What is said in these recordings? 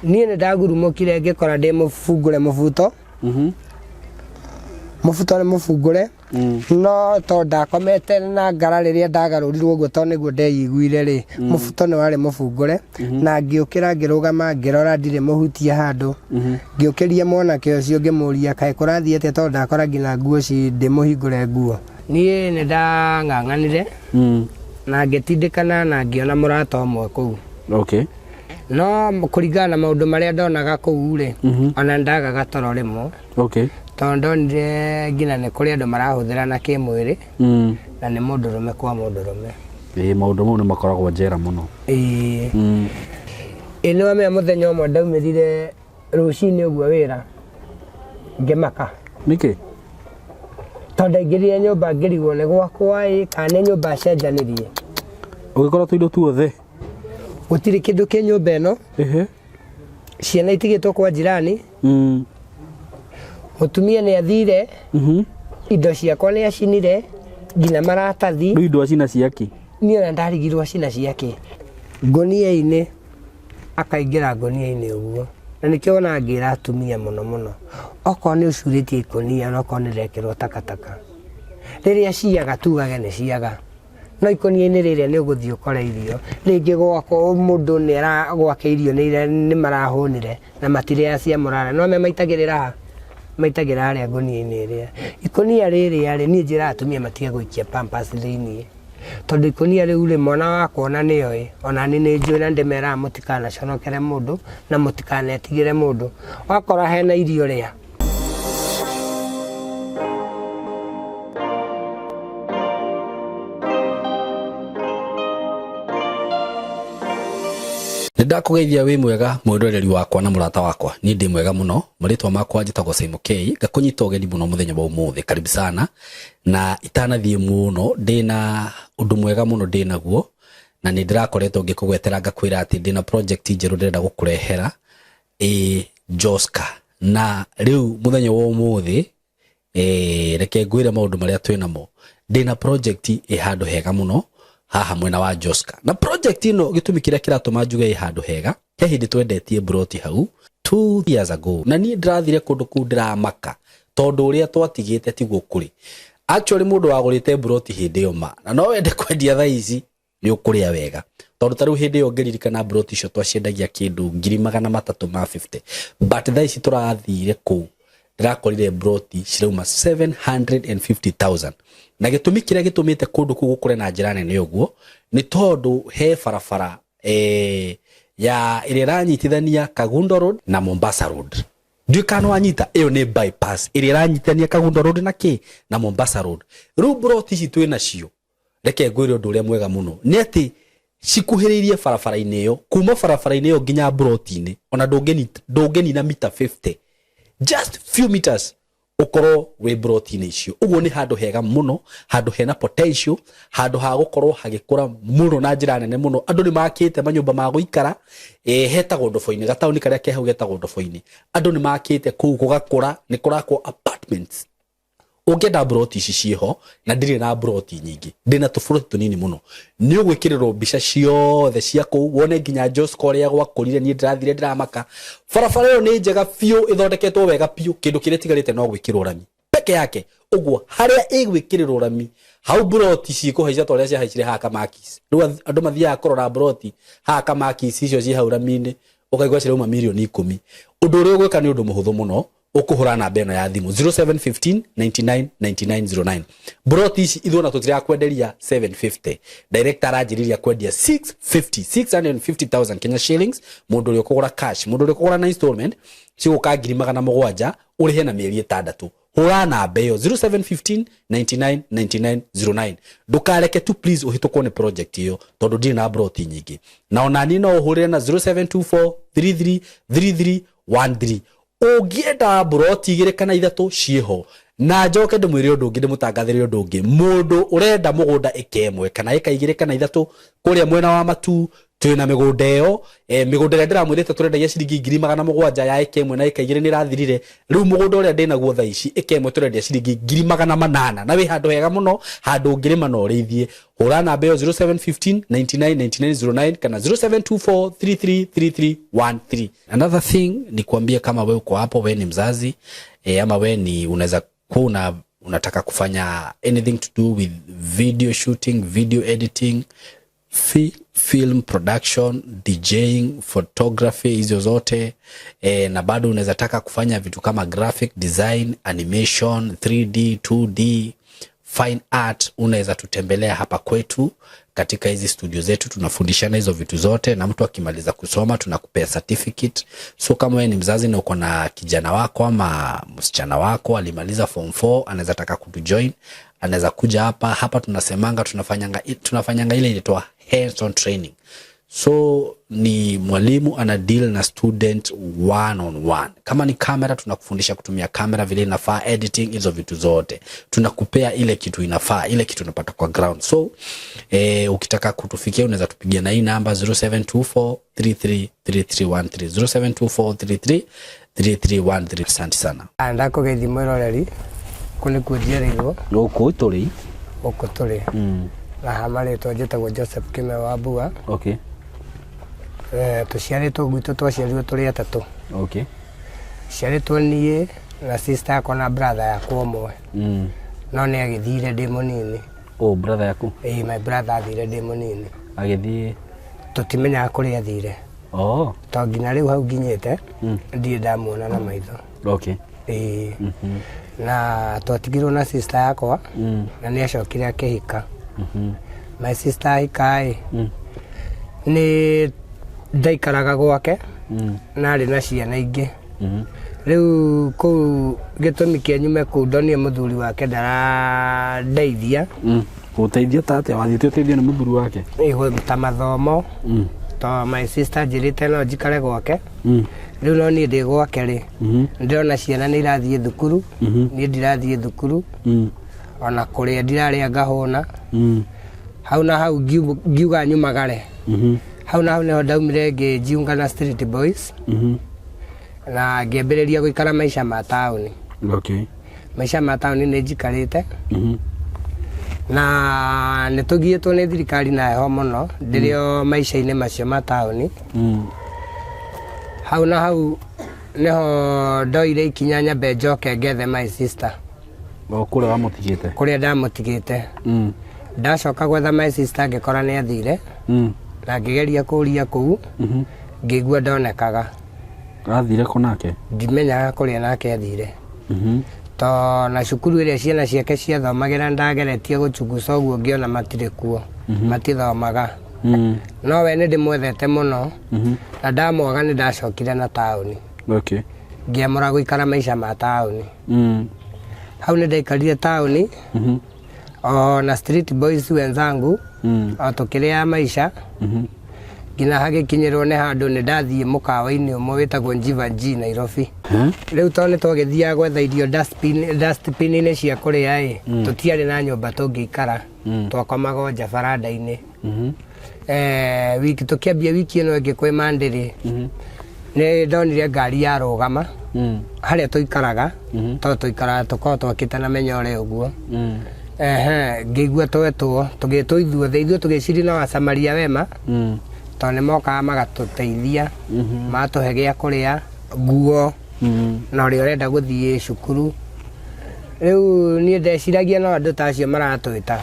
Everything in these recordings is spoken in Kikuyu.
Niĩ nĩ ndagurumũkire ngĩkora ndĩ mũbungũre mũbuto. Mũbuto nĩ mũbungũre. No to ndakomete na ngara rĩrĩa ndagarũrirwo ũguo to nĩguo ndeiguire rĩ, mũbuto nĩ warĩ mũbungũre. Na ngĩũkĩra ngĩrũgama ngĩrora ndirĩ mũhutie handũ. Ngĩũkĩria mwanake ũcio ngĩmũria kaĩ kũrathiĩ atĩa tondũ ndakora nginya nguo ci ndĩmũhingũre nguo. Niĩ nĩ ndang'ang'anire na ngĩtindĩkana na ngĩona mũrata ũmwe kũu. No kũringana na maũndũ marĩa ndonaga kũu rĩ, ona ndagaga toro rĩmwe. Tondũ ndonire nginya nĩ kũrĩ andũ marahũthĩrana kĩmwĩrĩ na nĩ mũndũrũme kwa mũndũrũme. Ĩĩ, maũndũ mau nĩ makoragwo njera mũno. Ĩĩ. Ĩĩ nĩ wamenya mũthenya ũmwe ndaumĩrire rũcinĩ ũguo wĩra ngĩmaka. Nĩkĩ? Tondũ ndaingĩrire nyũmba ngĩrigwo nĩ gwakwa ĩ kana nĩ nyũmba cenjanirie. Ũgĩkora tũindo tuothe? Gũtirĩ kĩndũ kĩ nyũmba ĩno. Ciana itigĩtwo kwa jirani. Mũtumia nĩ athire. Indo ciakwa nĩ acinire nginya maratathi. Rĩu indo acina ciakĩ? Niĩ ona ndarigirwo acina ciakĩ. Ngũnia-inĩ akaingĩra ngũnia-inĩ ũguo. Na nĩkĩo wonaga ngĩra atumia mũno mũno, okorwo nĩ ũcurĩtie ikũnia na okorwo nĩ rĩrekĩrwo takataka, rĩrĩa ciaga tugage nĩ ciaga. No ikũnia-inĩ rĩrĩa nĩ ũgũthiĩ ũkore irio, rĩngĩ gwakwa mũndũ nĩ ara gwake irio nĩ marahũnire na matirĩa cia mũrara, nĩ wamenya maitagĩrĩra ha? Maitagĩrĩra harĩa ngũnia-inĩ ĩrĩa. Ikũnia rĩrĩa rĩ, niĩ njĩraga atumia matige gũikia pampers thĩiniĩ, tondũ ikũnia rĩu rĩ, mwana wakwa ona nĩ oĩ, ona niĩ nĩ njũĩ na nĩ ndĩmeraga mũtikanaconokere mũndũ na mũtikanetigĩre mũndũ. Wakora hena irio rĩa. Nĩ ndakũgeithia wĩ mwega mwĩroreri wakwa na mũrata wakwa. Niĩ ndĩ mwega mũno. Marĩtwa makwa njĩtagwo Simon K. Ngakũnyita ũgeni mũno mũthenya wa ũmũthĩ. Karibu sana. Na itanathiĩ mũno ndĩna ũndũ mwega mũno ndĩnaguo na nĩ ndĩrakoretwo ngĩkũgwetera ngakwĩra atĩ ndĩna project njerũ ndĩrenda gũkũrehera ĩ Joska. Na rĩu mũthenya wa ũmũthĩ reke ngwĩre maũndũ marĩa twĩ namo. Ndĩna project ĩ handũ hega mũno haha mwena wa Joska. Na project ĩno gĩtũmi kĩrĩa kĩratũma njuge ĩ handũ hega, he hĩndĩ twendetie mburoti hau 2 years ago. Na niĩ ndĩrathire kũndũ kũu ndĩramaka tondũ ũrĩa twatigĩte tiguo kũrĩ. Actually mũndũ wagũrĩte mburoti hĩndĩ ĩyo ma na no wende kwendia thaa ici nĩ ũkũrĩa wega tondũ ta rĩu hĩndĩ ĩyo ngĩririkana mburoti icio twaciendagia kĩndũ 350,000, but thaa ici tũrathire kũu ndĩrakorire mburoti cirauma 750,000. Na gĩtũmi kĩrĩa gĩtũmĩte kũndũ kũu gũkũre na njĩra nene ũguo nĩ tondũ he barabara ya ĩrĩa ĩranyitithania Kagundo Road na Mombasa Road. Ndiũĩ kana wanyita, ĩyo nĩ bypass ĩrĩa ĩranyitithania Kagundo Road na kĩ na Mombasa Road. Rĩu mburoti ici twĩ nacio, reke ngwĩre ũndũ ũrĩa mwega mũno nĩ atĩ cikuhĩrĩirie barabara-inĩ ĩyo, kuma barabara-inĩ ĩyo nginya mburoti-inĩ ona ndũngĩnina mita 50, just few meters ũkorwo wĩ mburoti-inĩ icio. Ũguo nĩ handũ hega mũno, handũ hena potential, handũ ha gũkorwo hagĩkũra mũno na njĩra nene mũno. Andũ nĩ makĩte manyũmba ma gũikara, hetagwo Ndobo-inĩ, gataũni karĩa ke hau getagwo Ndobo-inĩ. Andũ nĩ makĩte kũu gũgakũra, nĩ kũrakwo apartments. Ũngĩenda mburoti ici ciĩho, na ndirĩ na mburoti nyingĩ, ndĩna tũburoti tũnini mũno. Nĩ ũgwĩkĩrĩrwo mbica ciothe cia kũu, wone nginya Joska ũrĩa gwakũrire. Niĩ ndĩrathire ndĩramaka. Barabara ĩyo nĩ njega biũ, ĩthondeketwo wega biũ, kĩndũ kĩrĩa ĩtigarĩte no gwĩkĩrwo rami peke yake. Ũguo harĩa ĩgwĩkĩrĩrwo rami hau mburoti cikũhaica ta ũrĩa ciahaicire haha Kamakis. Rĩu andũ mathiaga kũrora mburoti haha Kamakis icio ciĩ hau rami-inĩ, ũkaigua cirauma mirioni 10. Ũndũ ũrĩa ũgwĩka nĩ ũndũ mũhũthũ mũno, ũkũhũra namba ĩno ya thimũ 0715 99 99 09. Mburoti ici ithuĩ ona tũtirakwenderia 750, director aranjĩrĩria kwendia 650, 650,000 Kenya shillings mũndũ ũrĩa ũkũgũra cash. Mũndũ ũrĩa ũkũgũra na installment cigũka 700,000, ũrĩhe na mĩeri 6. Hũra namba ĩyo 0715 99 99 09. Ndũkareke tu please ũhĩtũkwo nĩ project ĩyo tondũ ndirĩ na mburoti nyingĩ. Na ona niĩ no ũhũrĩre na 0724 33 33 13 ũngĩenda mburoti igĩrĩ kana ithatũ ciĩho. Na njoke ndĩmwĩre ũndũ ũngĩ, ndĩmũtangathĩre ũndũ ũngĩ. Mũndũ ũrenda mũgũnda ĩka 1 kana ĩka 2 kana 3 kũrĩa mwena wa Matu. Twina mĩgũnda ĩyo, mĩgũnda ĩrĩa ndĩramwĩrĩte tũrendagia ciringi 700,000 ya ĩka 1 na ĩka 2 nĩ ĩrathirire. Rĩu mũgũnda ũrĩa ndĩnaguo thaa ici, ĩka 1 tũrendia ciringi 800,000, na wĩ handũ hega mũno, handũ ũngĩrĩma na ũrĩithie. Hũra namba ĩyo 0715 99 99 09 kana 0724 333313. Another thing ni kuambia, kama we uko hapo, we ni mzazi, ama we ni unaweza kuwa unataka kufanya anything to do with video shooting, video editing, film production, DJing, photography, hizo zote, na bado unaweza taka kufanya vitu kama graphic design, animation, 3D, 2D, fine art, unaweza tutembelea hapa kwetu katika hizi studio zetu. Tunafundishana hizo vitu zote, na mtu akimaliza kusoma tunakupea certificate. So kama wewe ni mzazi na uko na kijana wako ama msichana wako alimaliza form 4, anaweza taka kutujoin, anaweza kuja hapa. Hapa tunasemanga tunafanyanga ile inaitwa hands on training. So ni mwalimu ana deal na student one on one. Kama ni kamera, tunakufundisha kutumia kamera vile inafaa, editing, hizo vitu zote tunakupea ile kitu inafaa, ile kitu unapata kwa ground. So ukitaka kutufikia unaweza tupigia na hii namba 0724 333313, 0724333313. Asante sana. Ndakũgeithia mwĩroreri, kũ nĩkuo njiarĩirwo. Gũkũ tũrĩ. Gũkũ tũrĩ na ha marĩtwa njĩtagwo Joseph Kime wa Mbua. Tũciarĩtwo gwitũ, twaciarirwo tũrĩ atatũ. Ciarĩtwo niĩ na sister yakwa na brother yakwa ũmwe, no nĩ agĩthire ndĩ mũnini. Oh, brother yaku? Ĩĩ, my brother athire ndĩ mũnini. Agĩthiĩ? Tũtimenyaga kũrĩa athire. To nginya rĩu hau nginyĩte ndirĩ ndamuona na maitho. Ĩĩ, na twatigirwo na sister yakwa, na nĩ acokire akĩhika. My sister ahika ĩ, nĩ ndaikaraga gwake na arĩ na ciana ingĩ. Rĩu kũu gĩtũmi kĩa nyume kũu, ndonire mũthuri wake ndarandeithia. Gũteithia ta atĩa? Wathiĩte ũteithio nĩ mũthuri wake? Ĩĩ, ta mathomo, to my sister njĩrĩte no njikare gwake. Rĩu no niĩ ndĩ gwake rĩ, ndĩrona ciana nĩ irathiĩ thukuru, niĩ ndirathiĩ thukuru, ona kũrĩa ndirarĩa ngahũna. Hau na hau ngiuga nyumagare. Hau na hau nĩho ndaumire ngĩjiunga na Street Boys na ngĩambĩrĩria gũikara maica ma taũni. Maica ma taũni nĩ njikarĩte na nĩ tũgiĩtwo nĩ thirikari na heho mũno ndĩrĩ o maica-inĩ macio ma taũni. Hau na hau nĩho ndoire ikinya nyambe njoke ngethe my sister. O kũrĩa wamũtigĩte? Kũrĩa ndamũtigĩte. Ndacoka gwetha my sister ngĩkora nĩ athire, na ngĩgeria kũria kũu, ngĩigua ndonekaga. Athire kũ nake? Ndimenyaga kũrĩa nake athire, to na cukuru ĩrĩa ciana ciake ciathomagĩra ndageretie gũchunguca ũguo, ngĩona matirĩ kuo, matithomaga. No we nĩ ndĩmwethete mũno, na ndamwaga nĩ ndacokire na taũni. Ngĩamũra gũikara maica ma taũni. Hau nĩ ndaikarire taũni o na street boys wenzangu, o tũkĩrĩa maica nginya hagĩkinyĩrwo nĩ handũ nĩ ndathiĩ mũkawa-inĩ ũmwe wĩtagwo Njiva G Nairobi. Rĩu tondũ nĩ twagĩthiaga gwetha irio dustbin-inĩ cia kũrĩa ĩ, tũtiarĩ na nyũmba tũngĩikara, twakomaga o nja baranda-inĩ. Wiki tũkĩambia wiki ĩno ĩngĩ kwĩ Monday rĩ, nĩ ndonire ngari yarũgama harĩa tũikaraga, tondũ tũikaraga tũkoragwo twakĩte na menyore ũguo. Ehe, ngĩigua twetwo, tũgĩtwo ithuothe, ithuĩ tũgĩciria no Asamaria wema, tondũ nĩ mokaga magatũteithia, magatũhe gĩa kũrĩa, nguo, na ũrĩa ũrenda gũthiĩ cukuru. Rĩu niĩ ndeciragia no andũ ta acio maratwĩta,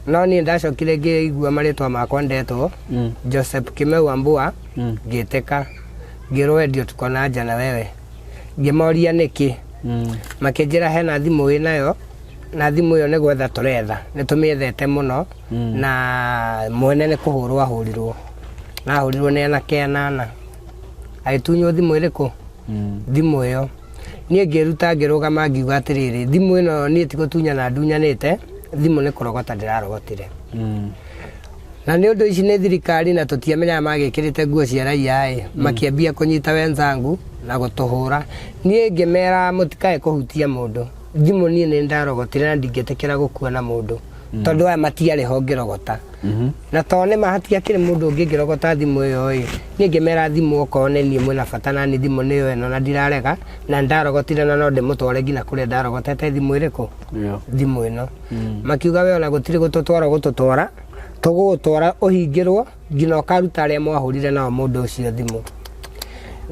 no niĩ ndacokire ngĩigua marĩtwa makwa ndetwo Joseph Kimeu Wambua. Ngĩtĩka, ngĩrwo we ndio tuko na haja na wewe. Ngĩmoria nĩkĩ, makĩnjĩra hena thimũ wĩ nayo, na thimũ ĩyo nĩ gwetha tũretha, nĩ tũmĩethete mũno, na mwene nĩ kũhũrwo ahũrirwo, na ahũrirwo nĩ anake 8, agĩtunywo thimũ ĩrĩkũ, thimũ ĩyo. Niĩ ngĩruta, ngĩrũgama, ngiuga atĩrĩrĩ, thimũ ĩno niĩ ti gũtunyana ndunyanĩte, thimũ nĩ kũrogota ndĩrarogotire. Na nĩ ũndũ ici nĩ thirikari na tũtiamenyaga magĩkĩrĩte nguo cia raia ĩ, makĩambia kũnyita wenzangu na gũtũhũra. Niĩ ngĩmera mũtikae kũhutia mũndũ, thimũ niĩ nĩ ndarogotire na ndingĩtĩkĩra gũkua na mũndũ. Tondũ aya matiarĩ ho ngĩrogota. Na tondũ nĩ ma hatiakĩrĩ mũndũ ũngĩ ngĩrogota thimũ ĩyo ĩ, niĩ ngĩmera thimũ okorwo nĩ niĩ mwĩna bata nani thimũ nĩyo ĩno na ndirarega, na nĩndarogotire na no ndĩmũtware nginya kũrĩa ndarogotete thimũ ĩrĩkũ? Ĩyo. Thimũ ĩno. Makiuga we ona gũtirĩ gũtũtwara ũgũtũtwara, tũgũgũtwara ũhingĩrwo nginya ũkaruta arĩa mwahũrire nao mũndũ ũcio thimũ.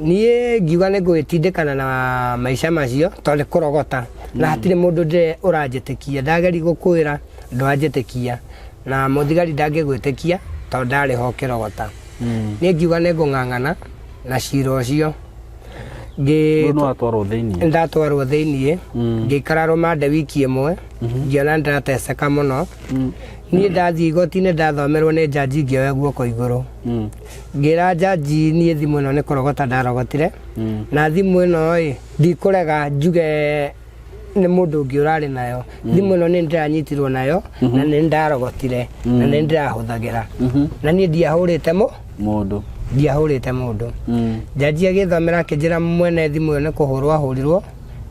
Niĩ ngiuga nĩ ngwĩtindĩkana na maica macio tondũ nĩ kũrogota na hatirĩ mũndũ ndĩre ũranjĩtĩkia. Ndageria gũkwĩra ndũranjĩtĩkia na mũthigari ndangĩgwĩtĩkia tondũ ndarĩ ho ũkĩrogota. Niĩ ngiuga nĩ ngũng'ang'ana na cira ũcio. Rĩu nĩ watwarwo thĩinĩ. Ndatwarwo thĩiniĩ, ngĩikara rũmande wiki ĩmwe, ngĩona ndĩrateceka mũno. Niĩ ndathiĩ igoti-inĩ ndathomerwo nĩ njanji ngĩoya guoko igũrũ. Ngĩra njanji niĩ thimũ ĩno nĩ kũrogota ndarogotire, na thimũ ĩno ĩ, ndikũrega njuge nĩ mũndũ ũngĩ ũrarĩ nayo. Thimũ ĩno nĩ ndĩranyitirwo nayo, na nĩ ndarogotire, na nĩ ndĩrahũthagĩra. Na niĩ ndiahũrĩte mũ Mũndũ. Ndiahũrĩte mũndũ. Njanji agĩthomera akĩnjĩra mwene thimũ ĩyo nĩ kũhũrwo ahũrirwo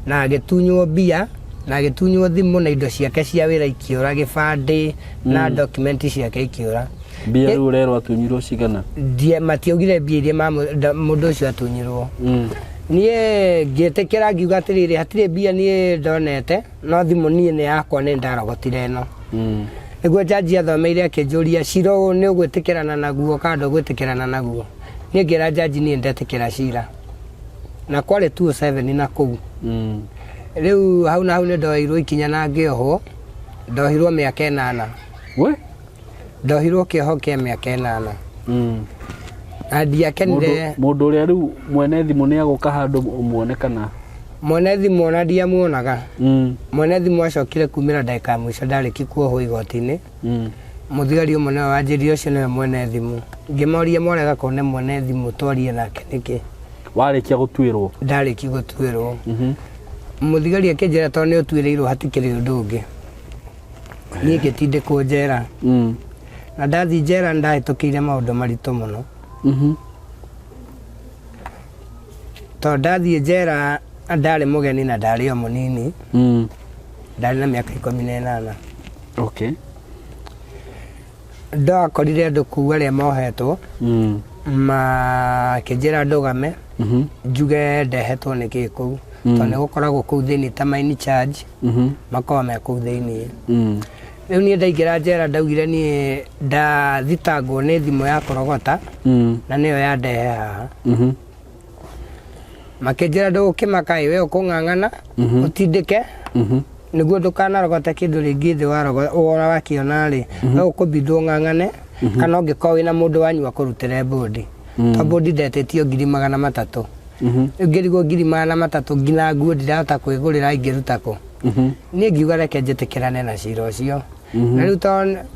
na agĩtunywo mbia na agĩtunywo thimũ na indo ciake cia wĩra ikĩũra, gĩbandĩ na document ciake ikĩũra. Mbia rĩu ũrerwo atunyirwo cigana? Matiaugire mbia iria mũndũ ũcio atunyirwo. Niĩ ngĩtĩkĩra ngiuga atĩrĩrĩ, hatirĩ mbia niĩ ndonete, no thimũ niĩ nĩ yakwa nĩ ndarogotire ĩno. Nĩguo njanji athomeire akĩnjũria cira ũyũ nĩ ũgwĩtĩkĩrana naguo kana ndũgwĩtĩkĩrana naguo. Niĩ ngĩra njanji niĩ ndetĩkĩra cira. Na kwarĩ 207 na kũu. Rĩu hau na hau nĩ ndoeirwo ikinya na ngĩohwo. Ndohirwo mĩaka 8. We? Ndohirwo kĩoho kĩa mĩaka 8. Na ndiakenire. Mũndũ ũrĩa rĩu mwene thimũ nĩ agũka handũ ũmuone kana? Mwene thimũ ona ndiamuonaga. Mwene thimũ acokire kumĩra ndagĩka ya mũico ndarĩkia kuohwo igoti-inĩ. Mũthigari ũmwe nĩwe wanjĩrire ũcio nĩwe mwene thimũ. Ngĩmoria mwarega kũne mwene thimũ twarie nake nĩkĩ? Warĩkia gũtuĩrwo? Ndarĩkia gũtuĩrwo. Mũthigari akĩnjĩra tondũ nĩ ũtuĩrĩirwo hatikĩrĩ ũndũ ũngĩ. Niĩ ngĩtindĩkwo njera. Na ndathiĩ njera nĩ ndahĩtũkĩire maũndũ maritũ mũno. Tondũ ndathiĩ njera ndarĩ mũgeni na ndarĩ o mũnini. Ndarĩ na mĩaka 18. Ndakorire andũ kũu arĩa mohetwo. Makĩnjĩra ndũgame. Njuge ndehetwo nĩkĩ kũu. Tondũ nĩ gũkoragwo kũu thĩinĩ ta main charge. Makoragwo me kũu thĩinĩ. Rĩu niĩ ndaingĩra njera ndaugire niĩ ndathitangwo nĩ thimũ ya kũrogota. Na nĩyo yandehe haha. Makĩnjĩra ndũgũkĩmaka ĩ we ũkũng'ang'ana ũtindĩke nĩguo ndũkanarogote kĩndũ rĩngĩ thĩ wona wakĩona rĩ no ũkũbindwo ũng'ang'ane kana ũngĩkorwo wĩna mũndũ wanyu akũrutĩre mbũndi. To mbũndi ndetĩtio 300,000. Rĩu ngĩrigwo 300,000 nginya nguo ndirahota kwĩgũrĩra ingĩruta kũ. Niĩ ngiuga reke njĩtĩkĩrane na cira ũcio. Na rĩu to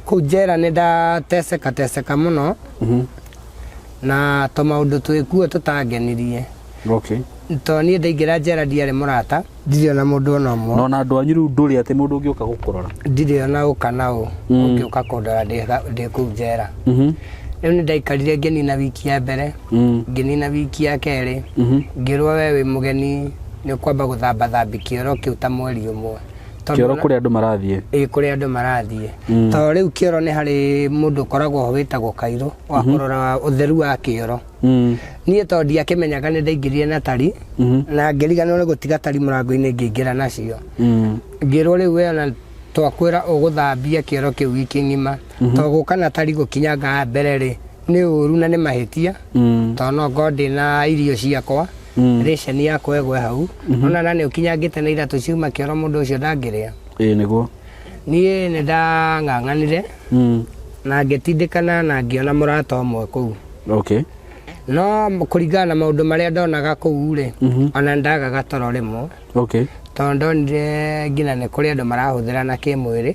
kũu njera nĩ ndateceka teceka mũno. Na tũmaũndũ twĩkuo tũtangenirie. To niĩ ndaingĩra njera ndiarĩ mũrata, ndirĩ ona mũndũ ona ũmwe. Na ona andũ anyu rĩu ndũrĩ atĩ mũndũ ũngĩũka gũkũrora? Ndirĩ ona ũ kana ũ ũngĩũka kũndora ndĩ kũu njera. Rĩu nĩ ndaikarire ngĩnina wiki ya mbere, ngĩnina wiki ya kerĩ, ngĩrwo we wĩ mũgeni nĩ ũkwamba gũthambathambia kĩoro kĩu ta mweri ũmwe. Tondũ Kĩoro kũrĩa andũ marathiĩ? Ĩĩ, kũrĩa andũ marathiĩ. Tondũ rĩu kĩoro nĩ harĩ mũndũ ũkoragwo ho wĩtagwo kairũ wa kũrora ũtheru wa kĩoro. Niĩ tondũ ndiakĩmenyaga nĩ ndaingĩrire na tari, na ngĩriganĩrwo nĩ gũtiga tari mũrango-inĩ ngĩingĩra nacio. Ngĩrwo rĩu we ona twakwĩra ũgũthambia kĩoro kĩu wiki ng'ima. Tondũ gũka na tari gũkinyanga mbere rĩ, nĩ ũru na nĩ mahĩtia. Tondũ no ngorwo ndĩna irio ciakwa, ration yakwa ĩgwe hau. Ona na nĩ ũkinyangĩte na iratũ ciuma kĩoro mũndũ ũcio ndangĩrĩa. Ĩĩ nĩguo. Niĩ nĩ ndang'ang'anire na ngĩtindĩkana na ngĩona mũrata ũmwe kũu. No kũringana na maũndũ marĩa ndonaga kũu rĩ, ona ndagaga toro rĩmwe. Tondũ ndonire nginya nĩ kũrĩ andũ marahũthĩrana kĩmwĩrĩ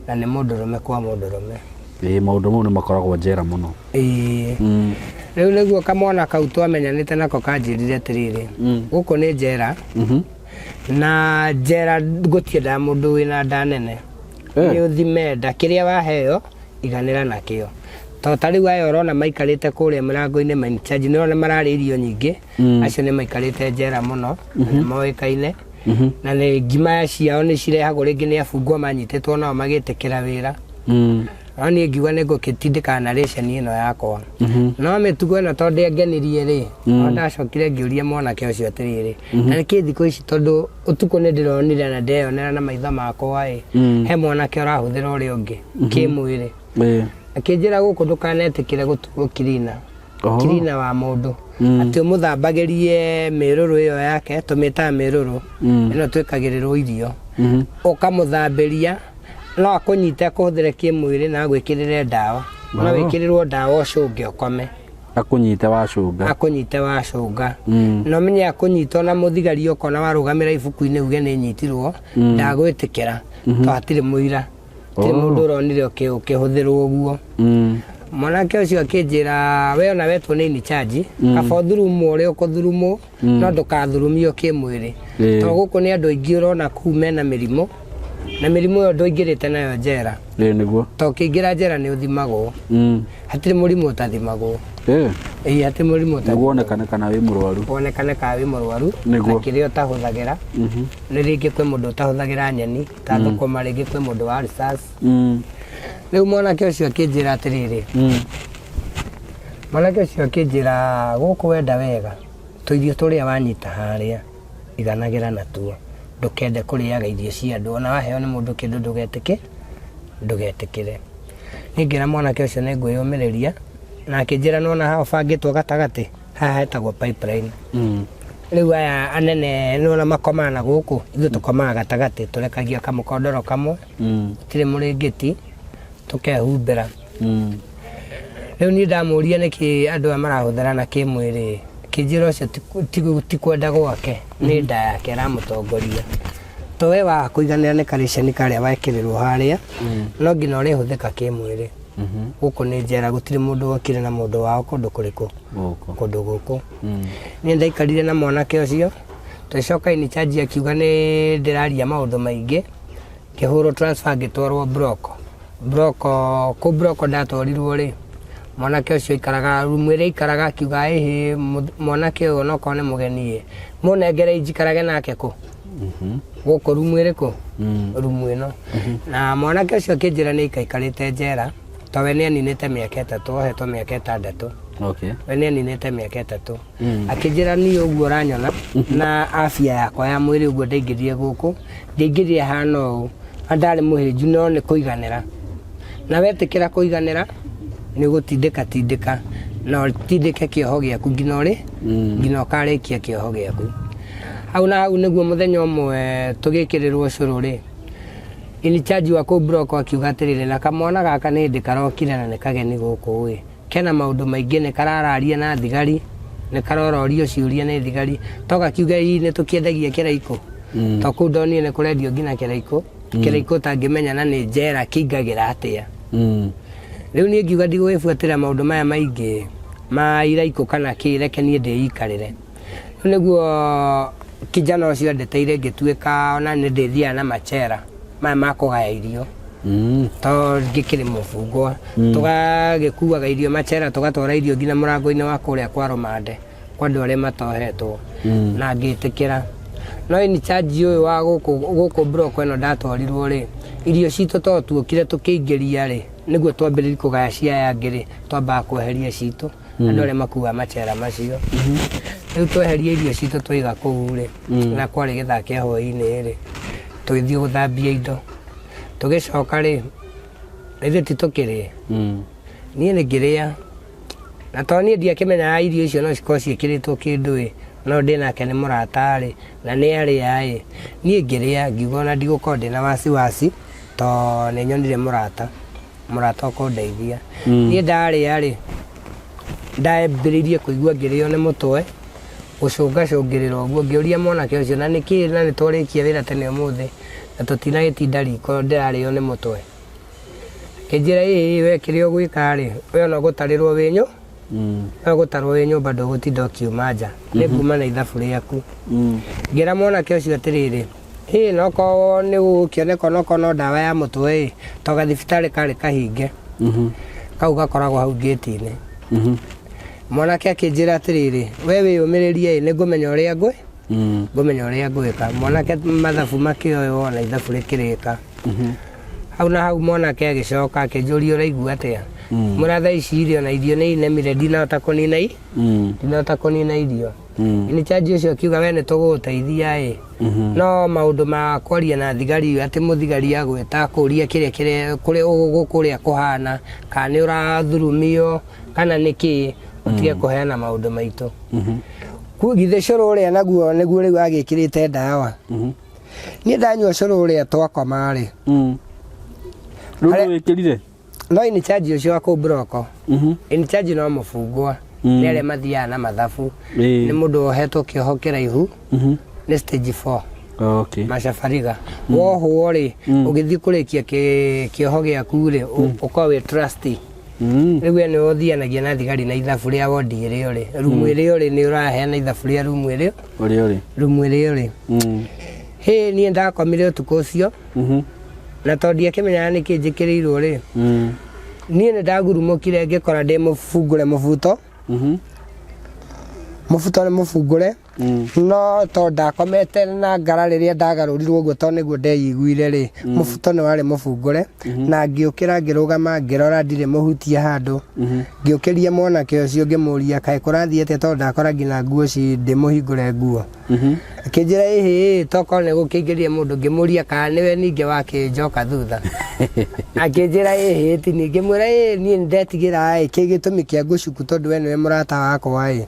na nĩ mũndũrũme kwa mũndũrũme. Ĩĩ, maũndũ mau nĩ makoragwo njera mũno. Ĩĩ. Rĩu nĩguo kamwana kau twamenyanĩte nako kanjĩrire atĩrĩrĩ, gũkũ nĩ njera, na njera gũtiendaga mũndũ wĩna nda nene. Nĩ ũthime nda, kĩrĩa waheo iganĩra nakĩo. Tondũ ta rĩu aya ũrona maikarĩte kũrĩa mĩrango-inĩ main charge, nĩ ũrona mararĩa irio nyingĩ, acio nĩ maikarĩte njera mũno, na nĩ moĩkaine. Na nĩ ngima ciao nĩ cirehagwo rĩngĩ nĩ abungwa manyitĩtwo nao magĩtĩkĩra wĩra. No niĩ ngiuga nĩ ngũgĩtindĩka narration ĩno yakwa. No mĩtugo ĩno tondũ ndĩangenirie rĩ, no ndacokire ngĩũria mwanake ũcio atĩrĩrĩ, na nĩkĩ thikũ ici, tondũ ũtukũ nĩ ndĩronire na ndeyonera na maitho makwa ĩ, he mwanake ũrahũthĩra ũrĩa ũngĩ kĩmwĩrĩ. Akĩnjĩra gũkũ ndũkanetĩkĩre gũtuo kirina. Kirina wa mũndũ, atĩ ũmũthambagĩrie mĩrũrũ ĩyo yake, tũmĩtaga mĩrũrũ ĩno twĩkagĩrĩrwo irio, ũkamũthambĩria, no akũnyite akũhũthĩre kĩmwĩrĩ na agwĩkĩrĩre ndawa. No wĩkĩrĩrwo ndawa ũcũnge ũkome. Akũnyite wacũnga. Akũnyite wacũnga. Na ũmenye akũnyita ona mũthigari ũkona warũgamĩra ibuku-inĩ uge nĩ nyitirwo, ndagwĩtĩkĩra to hatirĩ mũira, hatirĩ mũndũ ũronire ũkĩhũthĩrwo ũguo. Mwanake ũcio akĩnjĩra, we ona wetwo nĩ in charge, kaba ũthurumwo ũrĩa ũkũthurumwo, no ndũkathurumio kĩmwĩrĩ. To gũkũ nĩ andũ aingĩ ũrona kũu mena mĩrimũ, na mĩrimũ ĩyo ndũingĩrĩte nayo njera. Ĩĩ nĩguo. To ũkĩingĩra njera nĩ ũthimagwo. Hatirĩ mũrimũ ũtathimagwo. Ĩĩ, hatirĩ mũrimũ Nĩguo ũtathimagwo. Wonekane kana wĩ mũrwaru. Wonekane kana wĩ mũrwaru. Na kĩrĩa ũtahũthagĩra. Nĩ rĩngĩ kwĩ mũndũ ũtahũthagĩra nyeni ta thũkũma, rĩngĩ kwĩ mũndũ wa ulcers. Rĩu mwanake ũcio akĩnjĩra atĩrĩrĩ, mwanake ũcio akĩnjĩra gũkũ wenda wega, tũirio tũrĩa wanyita harĩa iganagĩra natuo, ndũkende kũrĩaga irio cia andũ, ona waheo nĩ mũndũ kĩndũ ndũgetĩkĩ ndũgetĩkĩre. Niĩ ngĩra mwanake ũcio nĩ ngwĩyũmĩrĩria, na akĩnjĩra nĩwona haha ũbangĩtwo gatagatĩ, haha hetagwo pipeline. Rĩu aya anene nĩwona makomaga na gũkũ, ithuĩ tũkomaga gatagatĩ, tũrekagia kamũkondoro kamwe, gũtirĩ mũrĩngĩti, tũkehumbĩra. Rĩu niĩ ndamũria nĩkĩ andũ aya marahũthĩrana kĩmwĩrĩ, akĩnjĩra ũcio ti kwenda gwake, nĩ nda yake ĩramũtongoria. To we waga kũiganĩra nĩ karĩceni karĩa wekĩrĩrwo harĩa, no nginya ũrĩhũthĩka kĩmwĩrĩ. Gũkũ nĩ njera, gũtirĩ mũndũ wokire na mũndũ wao kũndũ kũrĩkũ? Gũkũ. Kũndũ gũkũ. Niĩ ndaikarire na mwanake ũcio, tũgĩcoka in charge akiuga nĩ ndĩraria maũndũ maingĩ, ngĩhũrwo transfer ngĩtwarwo block. Block, kũu block ndatwarirwo rĩ, mwanake ũcio aikaraga rumu ĩrĩa aikaraga, akiuga ĩhĩ, mwanake ũyũ onokorwo nĩ mũgeni ĩ, mũnengere njikarage nake kũ? Gũkũ rumu ĩrĩkũ? Rumu ĩno. Na mwanake ũcio akĩnjĩra nĩ aikaikarĩte njera, to we nĩ aninĩte mĩaka 3, ohetwo mĩaka 6. We nĩ aninĩte mĩaka 3. Akĩnjĩra niĩ ũguo ũranyona na afya yakwa ya mwĩrĩ ũguo ndaingĩrire gũkũ, ndiaingĩrire hana ũũ, na ndarĩ mũhĩnju no nĩ kũiganĩra. Na wetĩkĩra kũiganĩra, nĩ ũgũtindĩka tindĩka na ũtindĩke kĩoho gĩaku nginya ũrĩ nginya ũkarĩkia kĩoho gĩaku. Hau na hau nĩguo mũthenya ũmwe tũgĩkĩrĩrwo ũcũrũ rĩ, in charge wa kũu block akiuga atĩrĩrĩ, na kamwana gaka nĩ hĩndĩ karokire na nĩ kageni gũkũ ĩ, kena maũndũ maingĩ, nĩ karararia na thigari, nĩ karororio ciũria nĩ thigari, to gakiuge ii nĩ tũkĩendagia kĩraikũ. To kũu ndonire nĩ kũrendio nginya kĩraikũ, kĩraikũ ũtangĩmenya na nĩ njera kĩingagĩra atĩa. Rĩu niĩ ngiuga ndigũgĩbuatĩra maũndũ maya maingĩ ma iraikũ kana kĩ, reke niĩ ndĩikarĩre. Rĩu nĩguo kijana ũcio andeteire ngĩtuĩka ona nĩ ndĩthiaga na machera maya ma kũgaya irio. To ngĩkĩrĩ mũbungwa, tũgagĩkuaga irio machera, tũgatwara irio nginya mũrango-inĩ wa kũrĩa kwa rũmande kwa andũ arĩa matohetwo. Na ngĩtĩkĩra. No in charge ũyũ wa gũkũ block ĩno ndatwarirwo rĩ, irio citũ to tuokire tũkĩingĩria rĩ, nĩguo twambĩrĩrie kũgaya cia aya angĩ rĩ, twambaga kweheria citũ, andũ arĩa makuaga machera macio. Rĩu tweheria irio citũ twaiga kũu rĩ, na kwarĩ gĩthaa kĩa hwaĩ-inĩ rĩ, tũgĩthiĩ gũthambia indo. Tũgĩcoka rĩ, ithuĩ ti tũkĩrĩe. Niĩ nĩ ngĩrĩa, na tondũ niĩ ndiakĩmenyaga irio icio no cikorwo ciĩkĩrĩtwo kĩndũ ĩ, no ndĩ nake nĩ mũrata rĩ, na nĩ arĩa ĩ, niĩ ngĩrĩa ngiuga ona ndigũkorwo ndĩna wasiwasi, to nĩ nyonire mũrata, mũrata ũkũndeithia. Niĩ ndarĩa rĩ, ndambĩrĩirie kũigua ngĩrĩo nĩ mũtwe, gũcũngacũngĩrĩra ũguo, ngĩũria mwanake ũcio na nĩkĩ na nĩ twarĩkia wĩra tene ũmũthĩ na tũtinagĩtinda riko ndĩrarĩo nĩ mũtwe. Akĩnjĩra ĩĩ we kĩrĩa ũgwĩka rĩ, we ona ũgũtarĩrwo wĩ we ũgũtarwo wĩ nyũmba ndũgũtinda ũkiuma nja, nĩ nguma na ithabu rĩaku. Ngĩra mwanake ũcio atĩrĩrĩ, ĩ nokorwo nĩ gũgũkĩoneka onokorwo no ndawa ya mũtwe ĩ, to gathibitarĩ karĩ kahinge, kau gakoragwo hau ngĩti-inĩ. Mwanake akĩnjĩra atĩrĩrĩ, we wĩyũmĩrĩrie ĩ, nĩ ngũmenya ũrĩa ngwĩ. Ngũmenya ũrĩa ngwĩka. Mwanake mathabu makĩoywo na ithabu rĩkĩrĩka. Hau na hau mwanake agĩcoka akĩnjũria ũraigua atĩa. Mũra thaa ici irio na irio nĩ inemire ndinahota kũnina i ndinahota kũnina irio. Nĩ charge ũcio akiuga we nĩ tũgũgũteithia ĩ. No maũndũ ma kwaria na thigari atĩ mũthigari agwĩta akũrie kĩrĩa kĩrĩa kũrĩa gũkũ ũrĩa kũhana kana nĩ ũrathurumio kana nĩ kĩĩ ũtige kũheana maũndũ maitũ. Githĩ cũrũ ũrĩa naguo nĩguo rĩu agĩkĩrĩte ndawa. Niĩ ndanyua cũrũ ũrĩa twakoma rĩ. Rĩu nĩ wĩkĩrire? No in charge ũcio wa kũu mburoko. In charge no mũbungwa. Nĩ arĩa mathiaga na mathabu. Nĩ mũndũ wohetwo kĩoho kĩraihu. Nĩ stage 4. Okay. Macabariga. Wohwo rĩ, ũgĩthiĩ kũrĩkia kĩoho gĩaku rĩ, ũkorwo wĩ trustee. Rĩu we nĩwe ũthianagia na thigari na ithabu rĩa wondi ĩrĩa ũrĩ. Rumu ĩrĩa ũrĩ nĩ ũraheana ithabu rĩa rumu ĩrĩa Ũrĩa ũrĩ. Rumu ĩrĩa ũrĩ. Hĩ niĩ ndakomire ũtukũ ũcio na tondũ ndiakĩmenyaga nĩkĩ njĩkĩrĩirwo rĩ, niĩ nĩ ndagurumũkire ngĩkora ndĩ mũbungũre mũbuto. Mũbuto nĩ mũbungũre. No tondũ ndakomete na ngara rĩrĩa ndagarũrirwo ũguo tondũ nĩguo ndeiguire rĩ, mũbuto nĩ warĩ mũbungũre na ngĩũkĩra ngĩrũgama ngĩrora ndirĩ mũhutie handũ. Ngĩũkĩria mwanake ũcio ngĩmũria kaĩ kũrathiĩ atĩa tondũ ndakora nginya nguo ci ndĩmũhingũre nguo. Akĩnjĩra ĩhĩ tokorwo nĩ gũkĩingĩria mũndũ ngĩmũria kana nĩwe ningĩ wakĩnjoka thutha. Akĩnjĩra ĩhĩ ti niĩ ngĩmwĩra ĩ niĩ nĩndetigĩra ĩ kĩ gĩtũmi kĩa ngũcuku tondũ we nĩwe mũrata wakwa ĩ.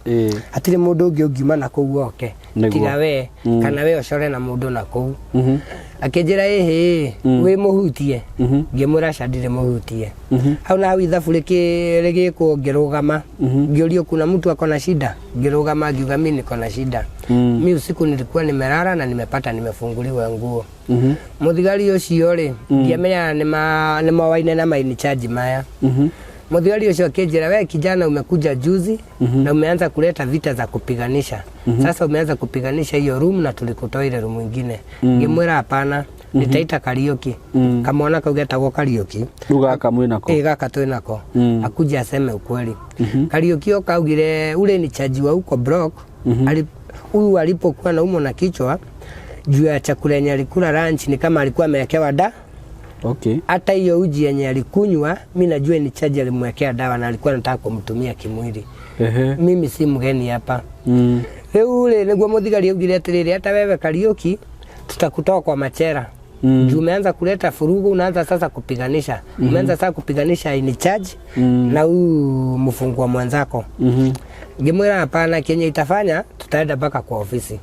Hatirĩ mũndũ ũngĩ ũngiuma na kũu oke tiga we kana we ũcore na mũndũ na kũu. Akĩnjĩra ĩhĩ wĩ mũhutie ngĩmwĩra aca ndirĩ mũhutie. Hau na hau ithabu rĩgĩkwo ngĩrũgama ngĩũrio kuna mtu ako na shida ngĩrũgama ngiuga mi niko na shida. Mi usiku nilikuwa nimelala na nimepata nimefunguliwa nguo. Mũthigari ũcio rĩ ndiamenyaga nĩ moaine na ma in charge maya. Mũthigari ũcio akĩnjĩra we kijana umekuja juzi na umeanza kuleta vita za kupiganisha. Sasa umeanza kupiganisha hiyo room na tulikutoa ile room ingine. Ngĩmwĩra hapana nitaita Kariuki. Kamwana kau getagwo Kariuki. Rĩu gaka mwĩnako. Ĩ gaka twĩnako. Akuje aseme ukweli. Kariuki oka augire ule ni chaji wa huko block. Huyu alipokuwa naumwa na kichwa juu ya chakula yenye alikula lunch ni kama alikuwa amewekewa da. Hata hiyo uji yenye alikunywa mi najua ni chaji alimwekea dawa na alikuwa anataka kumtumia kimwili. Mimi si mgeni hapa. Rĩu rĩ nĩguo mũthigari augire atĩrĩrĩ hata wewe Kariuki tutakutoa kwa machera. Juu umeanza kuleta furugu, unaanza sasa kupiganisha. Umeanza sasa kupiganisha in charge na huyu mfungwa mwenzako. Ngĩmwĩra hapana, kenye itafanya tutaenda mpaka kwa ofisi.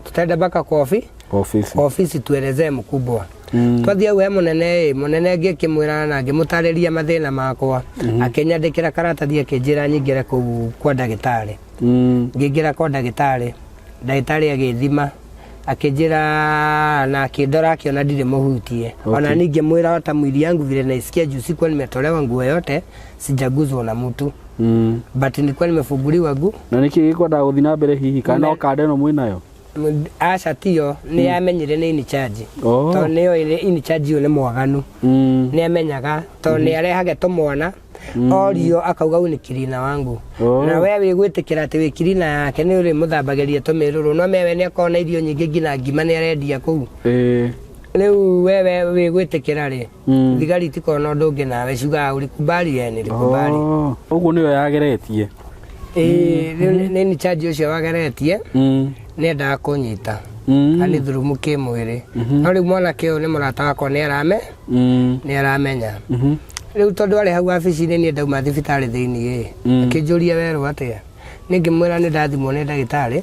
Tutaenda mpaka kwa Kwa ofisi. Kwa ofisi tuelezee mkubwa. Twathiĩ hau he mũnene ĩ, mũnene ngĩkĩmwĩra na ngĩmũtarĩria mathĩna makwa. Akĩnyandĩkĩra karatathi akĩnjĩra nyingĩre kũu kwa ndagĩtarĩ. Ngĩingĩra kwa ndagĩtarĩ, ndagĩtarĩ agĩthima akĩnjĩra na akĩndora akĩona ndirĩ mũhutie. Ona niĩ ngĩmwĩra hata mwili yangu vile naisikia juu sikuwa nimetolewa nguo yote, sijaguzwa na mtu. But nilikuwa nimefunguliwa ngu. Na nĩkĩ gĩkwendaga gũthiĩ na mbere hihi kana no kanda ĩno mwĩnayo? Aca tiyo nĩ amenyire nĩ in charge. Tondũ nĩoĩ in charge ũyũ nĩ mwaganu. Nĩ amenyaga tondũ nĩ arehage tũmwana orio akauga huyu ni kirina wangu. Na we wĩgwĩtĩkĩra atĩ wĩ kirina yake nĩ ũrĩmũthambagĩria tũmĩrũrũ no mewe nĩ akoragwo na irio nyingĩ nginya ngima nĩ arendia kũu. Rĩu wewe wĩgwĩtĩkĩra rĩ thigari itikoragwo na ũndũ ũngĩ nawe ciugaga ulikubali ye nilikubali. Ũguo nĩyo yageretie. Ĩĩ rĩu nĩ in charge ũcio wageretie nĩendaga kũnyita. Ani thurumu kĩmwĩrĩ. No rĩu mwanake ũyũ nĩ mũrata wakwa nĩ aramenya. Rĩu tondũ arĩ hau wabici-inĩ niĩ ndauma thibitarĩ thĩiniĩ ĩ, akĩnjũria werwo atĩa. Niĩ ngĩmwĩra nĩ ndathimwo nĩ ndagĩtarĩ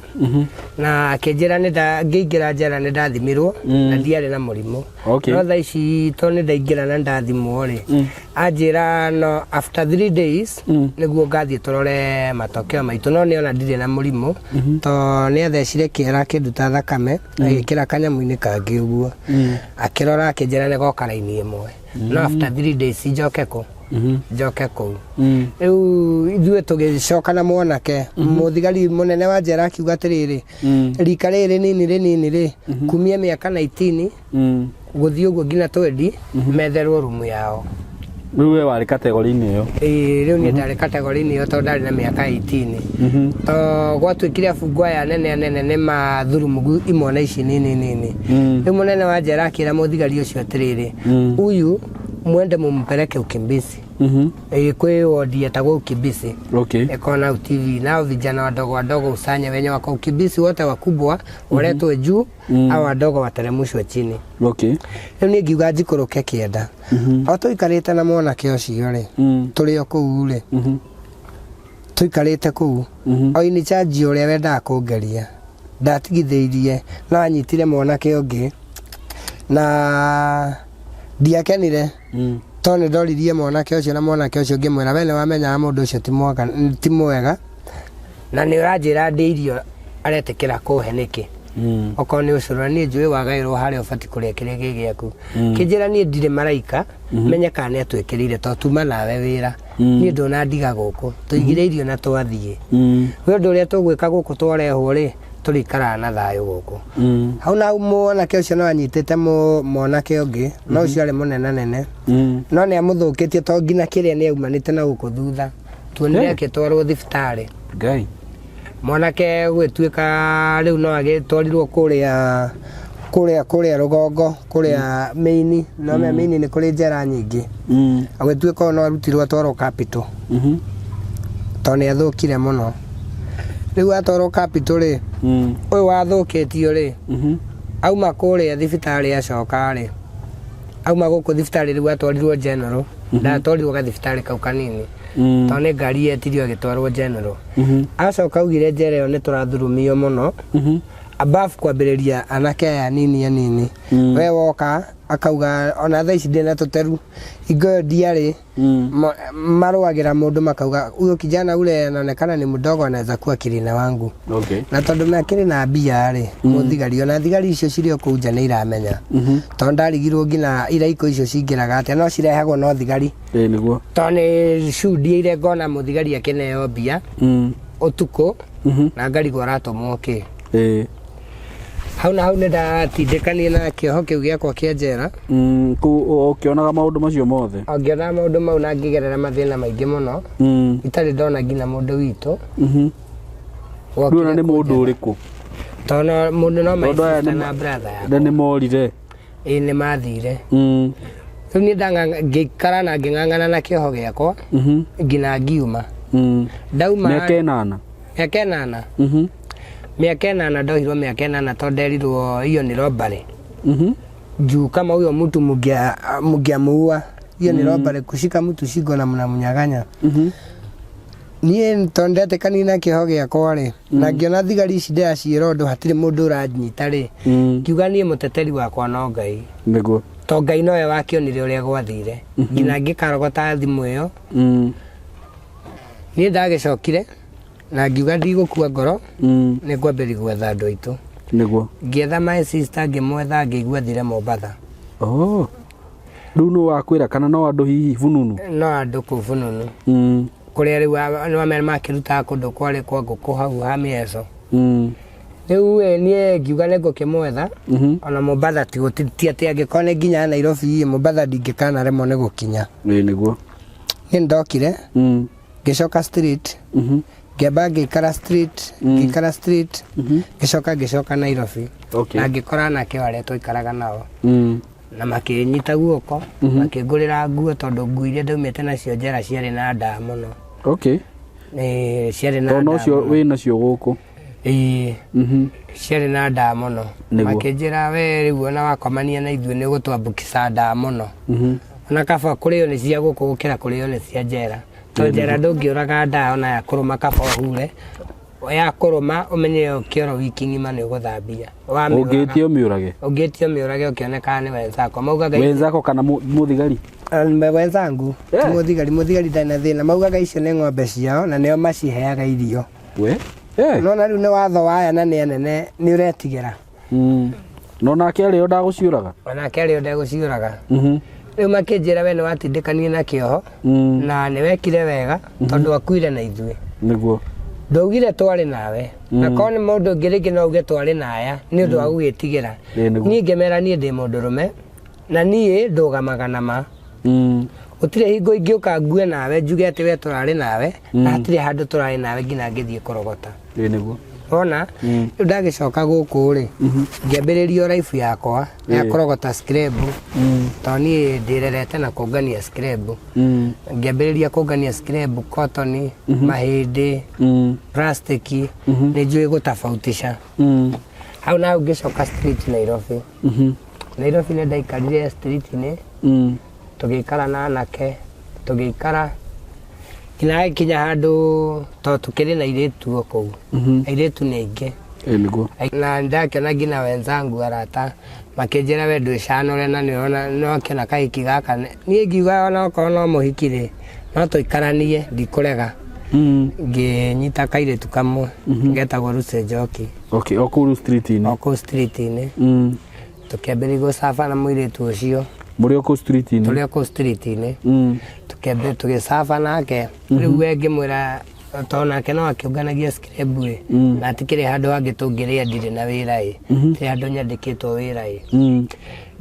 na akĩnjĩra ngĩingĩra njera nĩ ndathimirwo na ndiarĩ na mũrimũ. No thaa ici tondũ nĩ ndaingĩra na ndathimwo rĩ, anjĩra no after 3 days nĩguo ngathiĩ tũrore matokeo maitũ no nĩona ndirĩ na mũrimũ tondũ nĩ athecire kĩara akĩnduta thakame agĩkĩra kanyamũ-inĩ kangĩ ũguo. Akĩrora akĩnjĩra nĩ goka raini ĩmwe. No after 3 days njoke kũ? Njoke kũu. Rĩu ithuĩ tũgĩcoka na mwanake mũthigari mũnene wa njera akiuga atĩrĩrĩ rika rĩrĩ rĩnini rĩnini rĩ kumia mĩaka 19 gũthiĩ ũguo nginya 20 metherwo rumu yao. Rĩu we warĩ kategori-inĩ ĩyo. Ĩĩ, rĩu niĩ ndarĩ kategori-inĩ ĩyo tondũ ndarĩ na mĩaka 18. To gwatuĩkire abungwa aya anene anene nĩ mathurumugu imwana ici nini nini. Rĩu mũnene wa njera akĩra mũthigari ũcio atĩrĩrĩ, huyu mwende mumpeleke ukimbizi. Ĩĩ, kwĩ wodi yetagwo ukimbizi. Okay. Iko na TV nao vijana wadogo wadogo usanye wenye wako ukimbizi wote wakubwa waletwe juu au wadogo wateremshwe chini. Okay. Rĩu niĩ ngiuga njikũrũke kĩenda. O tũikarĩte na mwanake ũcio rĩ, tũrĩ o kũu rĩ, tũikarĩte kũu, o ini charge ũrĩa wendaga kũngeria ndatigithĩirie no anyitire mwanake ũngĩ na ndiakenire tondũ nĩ ndoririe mwanake ũcio na mwanake ũcio ngĩmwĩra we nĩ wamenyaga mũndũ ũcio ti mwega, ti mwega na nĩ ũranjĩra ndĩ irio aretĩkĩra kũhe nĩkĩ okorwo nĩ ũcũrũ na niĩ njũĩ wagaĩrwo harĩa ũbatiĩ kũrĩa kĩrĩa gĩ gĩaku. Kĩnjĩra niĩ ndirĩ maraika menye kana nĩ atwĩkĩrĩire tondũ tuma nawe wĩra niĩ ndũnandiga gũkũ tũigire irio na twathiĩ we ũndũ ũrĩa tũgwĩka gũkũ twarehwo rĩ tũrĩikaraga na thayũ gũkũ. Hau na hau mwanake ũcio no anyitĩte mwanake ũngĩ no ũcio arĩ mũnenanene no nĩ amũthũkĩtie tondũ nginya kĩrĩa nĩ aumanĩte na gũkũ thutha tuonire akĩtwarwo thibitarĩ. Ngai. Mwanake gwĩtuĩka rĩu no agĩtwarirwo kũrĩa kũrĩa kũrĩa rũgongo kũrĩa mĩini no mm. mĩini nĩ kũrĩ njera nyingĩ. Agĩtuĩka ũyũ no arutirwo atwarwo capital tondũ nĩ athũkire mũno. Rĩu atwarwo capital rĩ, ũyũ wathũkĩtio rĩ, auma kũrĩa thibitarĩ acoka rĩ, auma gũkũ thibitarĩ rĩu atwarirwo general, ndatwarirwo gathibitarĩ kau kanini tondũ nĩ ngari yetirio agĩtwarwo general. Acoka augire njera ĩyo nĩ tũrathurumio mũno above kwambĩrĩria anake aya anini anini. We woka akauga ona thaa ici ndĩna tũteru hingo ĩyo ndiarĩ. Marũagĩra mũndũ makauga huyo kijana ule anaonekana ni mdogo anaweza kuwa kirina wangu. Okay. Na tondũ makĩrĩ na mbia rĩ, mũthigari ona thigari icio cirĩ o kũu nja nĩ iramenya. Tondũ ndarigirwo nginya iraiko icio cingĩraga atĩa no cirehagwo no thigari. Ĩĩ nĩguo. Tondũ nĩ cundiĩire ngona mũthigari akĩneo mbia ũtukũ na ngarigwo aratũmwo kĩ. Ĩĩ. Hau na hau nĩ ndatindĩkanire na kĩoho kĩu gĩakwa kĩa njera. Kũu ũkĩonaga maũndũ macio mothe. O ngĩonaga maũndũ mau na ngĩgerera mathĩna maingĩ mũno. Itarĩ ndona nginya mũndũ witũ. Rĩu ona nĩ mũndũ ũrĩkũ? Tondũ mũndũ no my Tondũ aya sister nĩ na brother yakwa. Na nĩ morire. Ĩĩ nĩ mathire. Rĩu niĩ ngĩikara na ngĩng'ang'ana na kĩoho gĩakwa nginya ngiuma. Ndauma Mĩaka ĩnana. Mĩaka ĩnana. Mĩaka ĩnana ndohirwo mĩaka ĩnana tondũ nderirwo hiyo ni robbery. Juu kama huyo mtu mngeamuua hiyo ni robbery, kushika mtu shingo na mnamnyang'anya. Niĩ tondũ ndetĩkanire na kĩoho gĩakwa rĩ, na ngĩona thigari ici ndĩraciĩra ũndũ hatirĩ mũndũ ũranyita rĩ, ngiuga niĩ mũteteri wakwa no Ngai. Nĩguo. To Ngai nowe wakĩonire ũrĩa gwathire. Nginya ngĩkarogota thimũ ĩyo. Niĩ ndagĩcokire na ngiuga ndigũkua ngoro, nĩ ngwambĩrĩria gwetha andũ aitũ. Nĩguo. Ngĩetha my sister ngĩmwetha ngĩigua thire Mombatha. Oh. Rĩu nũ wakwĩra kana no andũ hihi bununu? No andũ kũu bununu. Kũrĩa rĩu nĩ wamenya makĩrutaga kũndũ kwarĩ kwa ngũkũ hau ha mĩeco. Rĩu ĩ, niĩ ngiuga nĩ ngũkĩmwetha. Ona Mombatha ti atĩ angĩkorwo nĩ nginya Nairobi, Mombatha ndingĩkanaremwo nĩ gũkinya. Ĩĩ nĩguo. Niĩ nĩndokire, ngĩcoka street, ngĩamba ngĩikara street, ngĩikara street, ngĩcoka ngĩcoka Nairobi. Okay. Na ngĩkora anake o arĩa twaikaraga nao. Na makĩnyita guoko, makĩngũrĩra nguo tondũ nguo iria ndaumĩte nacio njera ciarĩ na ndaa mũno. Okay. Ciarĩ na Tondũ ndaa nocio mũno. wĩ nacio gũkũ. Ĩĩ. Ciarĩ na ndaa mũno. Nĩguo. Makĩnjĩra we rĩu ona wakomania na ithuĩ nĩ ũgũtwambukica ndaa mũno. Ona kaba kũrĩo nĩ cia gũkũ gũkĩra kũrĩo nĩ cia njera. Tondũ njera ndũngĩũraga ndaa ona ya kũrũma kaba ũhure. Ya kũrũma ũmenye ĩyo kĩoro wiki ng'ima nĩ ũgũthambia. Wamĩũraga. Ũngĩtio mĩũrage. Ũngĩtio mĩũrage ũkĩonekaga nĩ wenzako. Maugaga Wenzako kana mũthigari? Wenzangu. Ti mũthigari, mũthigari ndarĩ na thĩna. Maugaga icio nĩ ng'ombe ciao na nĩo maciheaga irio. We? Nona rĩu nĩ watho wa aya na nĩ anene nĩ ũretigĩra. No nake arĩo ndagũciũraga? Onake arĩo ndegũciũraga. Rĩu makĩnjĩra we nĩ watindĩkanire na kĩoho na nĩ wekire wega tondũ akuire na ithuĩ. Nĩguo. Ndaugire twarĩ nawe. Na korwo nĩ mũndũ ũngĩ rĩngĩ no auge twarĩ na aya nĩ ũndũ wa gũgĩtigĩra. Ĩĩ, nĩguo. Niĩ ngĩmera niĩ ndĩ mũndũrũme na niĩ ndũgamaga na ma. Gũtirĩ hingo ingĩũka ngue nawe njuge atĩ we tũrarĩ nawe, na hatirĩ handũ tũrarĩ nawe nginya ngĩthiĩ kũrogota. Ĩĩ nĩguo. Wona rĩu ndagĩcoka gũkũ rĩ, ngĩambĩrĩria raibu yakwa ya kũrogota scrap, tondũ niĩ ndĩrerete na kũngania scrap. Ngĩambĩrĩria kũngania scrap, cotton, mahĩndĩ, plastic, nĩ njũĩ gũtofautisha. Hau na hau ngĩcoka street Nairobi. Nairobi nĩ ndaikarire street-inĩ, tũgĩikara na anake, tũgĩikara nginya hagĩkinya handũ tondũ tũkĩrĩ na airĩtu o kũu. Airĩtu nĩ aingĩ. Ĩĩ nĩguo. Na ndakĩona nginya wenzangu arata makĩnjĩra we ndwĩcanũre na nĩũrona nĩwakĩona kahiki gaka. Niĩ ngiuga ona okorwo no mũhiki rĩ, no tũikaranie ndikũrega. Ngĩnyita kairĩtu kamwe getagwo Lucy Njoki. Okay, o kũu street-inĩ. O kũu street-inĩ. Tũkĩambĩrĩria gũcaba na mũirĩtu ũcio. Mũrĩ o kũu street-inĩ? Tũrĩ o kũu street-inĩ. Tũkĩambĩrĩria tũgĩcaba nake. Rĩu we ngĩmwĩra tondũ nake no akĩũnganagia scrap ĩ, na hatikĩrĩ handũ hangĩ tũngĩrĩa ndirĩ na wĩra ĩ, hatirĩ handũ nyandĩkĩtwo wĩra ĩ.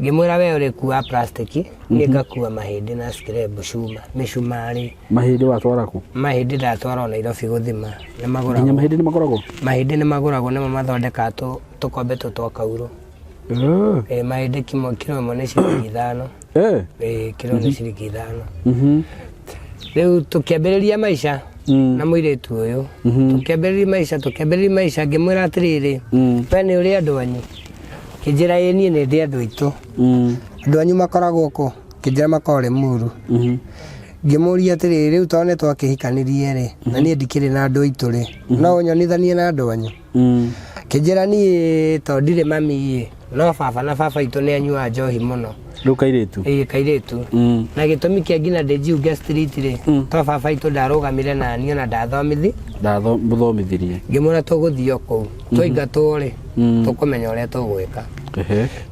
Ngĩmwĩra we ũrĩkuaga plastic, niĩ ngakua mahĩndĩ na scrap, cuma, mĩcumarĩ. Mahĩndĩ watwara kũ? Mahĩndĩ ndatwara o Nairobi gũthima, nĩ magũragwo. Nginya mahĩndĩ nĩ magũragwo? Mahĩndĩ nĩ magũragwo, nĩmo mathondekaga tũkombe tũtũ twa kaurũ. Ĩ, mahĩndĩ kilo ĩmwe nĩ ciringi 5. Ĩ, kilo nĩ ciringi 5. Rĩu tũkĩambĩrĩria maica na mũirĩtu ũyũ. Tũkĩambĩrĩria maica, tũkĩambĩrĩria maica, ngĩmwĩra atĩrĩrĩ, we nĩ ũrĩ andũ anyu? Kĩnjĩra ĩ niĩ nĩ ndĩ andũ aitũ. Andũ anyu makoragwo kũ? Kĩnjĩra makoragwo Limuru. Ngĩmũria atĩrĩrĩ, rĩu tondũ nĩ twakĩhikanirie rĩ, na niĩ ndikĩrĩ na andũ aitũ rĩ, no ũnyonithanie na andũ anyu? Kĩnjĩra niĩ tondũ ndirĩ mami ĩ, no baba na baba aitũ nĩ anyuaga njohi mũno. Rĩu kairĩtu? Ĩĩ kairĩtu. Na gĩtũmi kĩa nginya ndĩnjiunge street rĩ, to baba aitũ ndarũgamire na niĩ ona ndathomithi. Ndathomithirie. Ngĩmwĩra tũgũthiĩ o kũu. Twaingatwo rĩ, tũkũmenya ũrĩa tũgwĩka.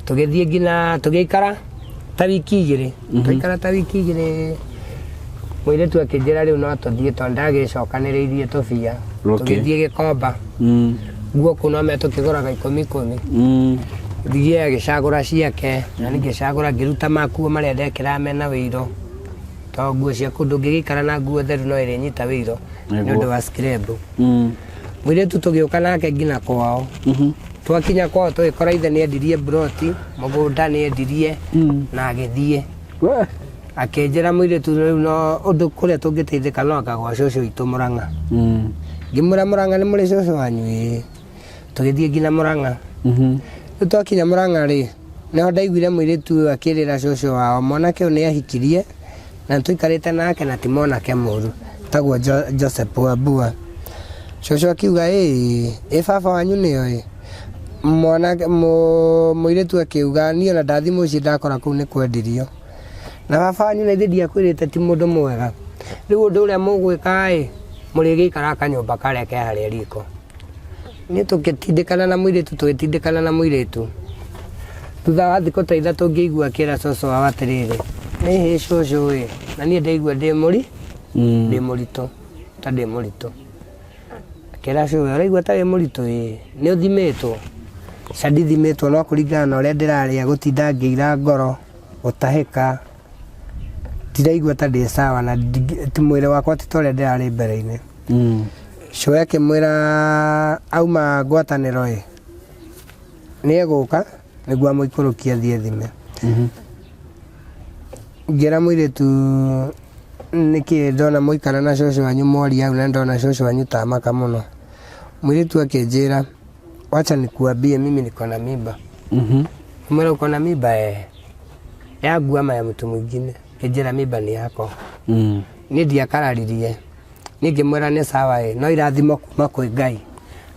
Tũgĩthiĩ nginya tũgĩikara ta wiki 2. Twaikara ta wiki 2, mũirĩtu akĩnjĩra rĩu no tũthiĩ tondũ ndagĩcokanĩrĩirie tũbia. Tũgĩthiĩ Gĩkomba. Nguo kũu no me tũkĩgũraga 10 10. Thiĩ agĩcagũra ciake, na niĩ ngĩcagũra ngĩruta makuo marĩa ndekĩraga mena wĩiro. Tondũ nguo ciaku ndũngĩgĩikara na nguo theru no ĩrĩnyita wĩiro nĩ ũndũ wa scrap. Mũirĩtu tũgĩũka nake nginya kwao. Twakinya kwao tũgĩkora ithe nĩ endirie mburoti, mũgũnda nĩ endirie na agĩthiĩ. Akĩnjĩra mũirĩtu rĩu no ũndũ kũrĩa tũngĩteithĩka no anga gwa cũcũ witũ Mũrang'a. Ngĩmwĩra Mũrang'a nĩ mũrĩ cũcũ wanyu? Ĩĩ. Tũgĩthiĩ nginya Mũrang'a. Rĩu twakinya Mũrang'a rĩ, nĩho ndaiguire mũirĩtu ũyũ akĩrĩra cũcũ wao, mwanake ũyũ nĩ ahikirie na nĩtũikarĩte nake na ti mwanake mũru, etagwo Joseph Wambua. Cũcũ akiuga ĩĩ, ĩ baba wanyu nĩoĩ? Mwanake, mũirĩtu akiuga niĩ ona ndathiĩ mũciĩ ndakora kũu nĩ kwendirio. Na baba wanyu na ithe ndiakwĩrĩte ti mũndũ mwega. Rĩu ũndũ ũrĩa mũgwĩka ĩ, mũrĩgĩikaraga kanyũmba karĩa ke harĩa riko. Niĩ tũgĩtindĩkana na mũirĩtu, tũgĩtindĩkana na mũirĩtu. Thutha wa thikũ ta 3 ngĩigua akĩra cũcũ wao atĩrĩrĩ, nĩ hĩ cũcũ ĩ, na niĩ ndaigua ndĩ mũri, ndĩ mũritũ, ta ndĩ mũritũ. Akĩra cũwe, ũraigua ta wĩ mũritũ ĩ, nĩ ũthimĩtwo? Ca ndithimĩtwo no kũringana na ũrĩa ndĩrarĩa gũtinda ngĩira ngoro, gũtahĩka, ndiraigua ta ndĩ sawa na mwĩrĩ wakwa ti ta ũrĩa ndĩrarĩ mbere-inĩ. Cũwe akĩmwĩra auma ngwatanĩro ĩ, nĩ egũka nĩguo amũikũrũkie athiĩ athime. Ngĩra mũirĩtu nĩkĩ ndona mũikara na cũcũ wanyu mwaria hau na ndona cũcũ wanyu ta amaka mũno. Mũirĩtu akĩnjĩra wacha nikuambie mimi niko na mimba. Ngĩmwĩra uko na mimba? Eh. Yangu ama ya mtu mwingine? Akĩnjĩra mimba ni yako. Niĩ ndiakararirie. Niĩ ngĩmwĩra nĩ sawa ĩ, no irathimo kuma kwĩ Ngai.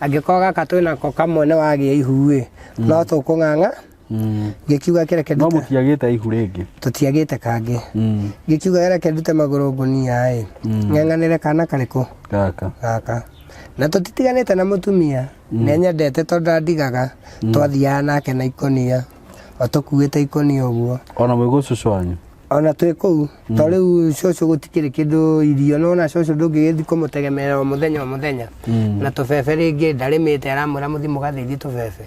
Angĩkorwo gaka twĩnako kamwe nĩ wagĩa ihu ĩ, no tũkũng'ang'a. Ngĩkiuga kĩreke No ndute. mũtiagĩte ihu rĩngĩ. Tũtiagĩte kangĩ. Ngĩkiuga reke ndute magũrũ ngũnia ĩ, ng'ang'anĩre kana karĩkũ? Gaka. Gaka. Na tũtitiganĩte na mũtumia, nĩ anyendete tondũ ndandigaga, twathiaga nake na ikũnia, o tũkuĩte ikũnia ũguo. Ona mwĩ gwĩ cũcũ wanyu? Ona twĩ kũu, to rĩu cũcũ gũtikĩrĩ kĩndũ irio, nĩwona cũcũ ndũngĩgĩthiĩ kũmũtegemerera o mũthenya o mũthenya. Na tũbebe rĩngĩ ndarĩmĩte aramwĩra mũthiĩ mũgathĩithie tũbebe.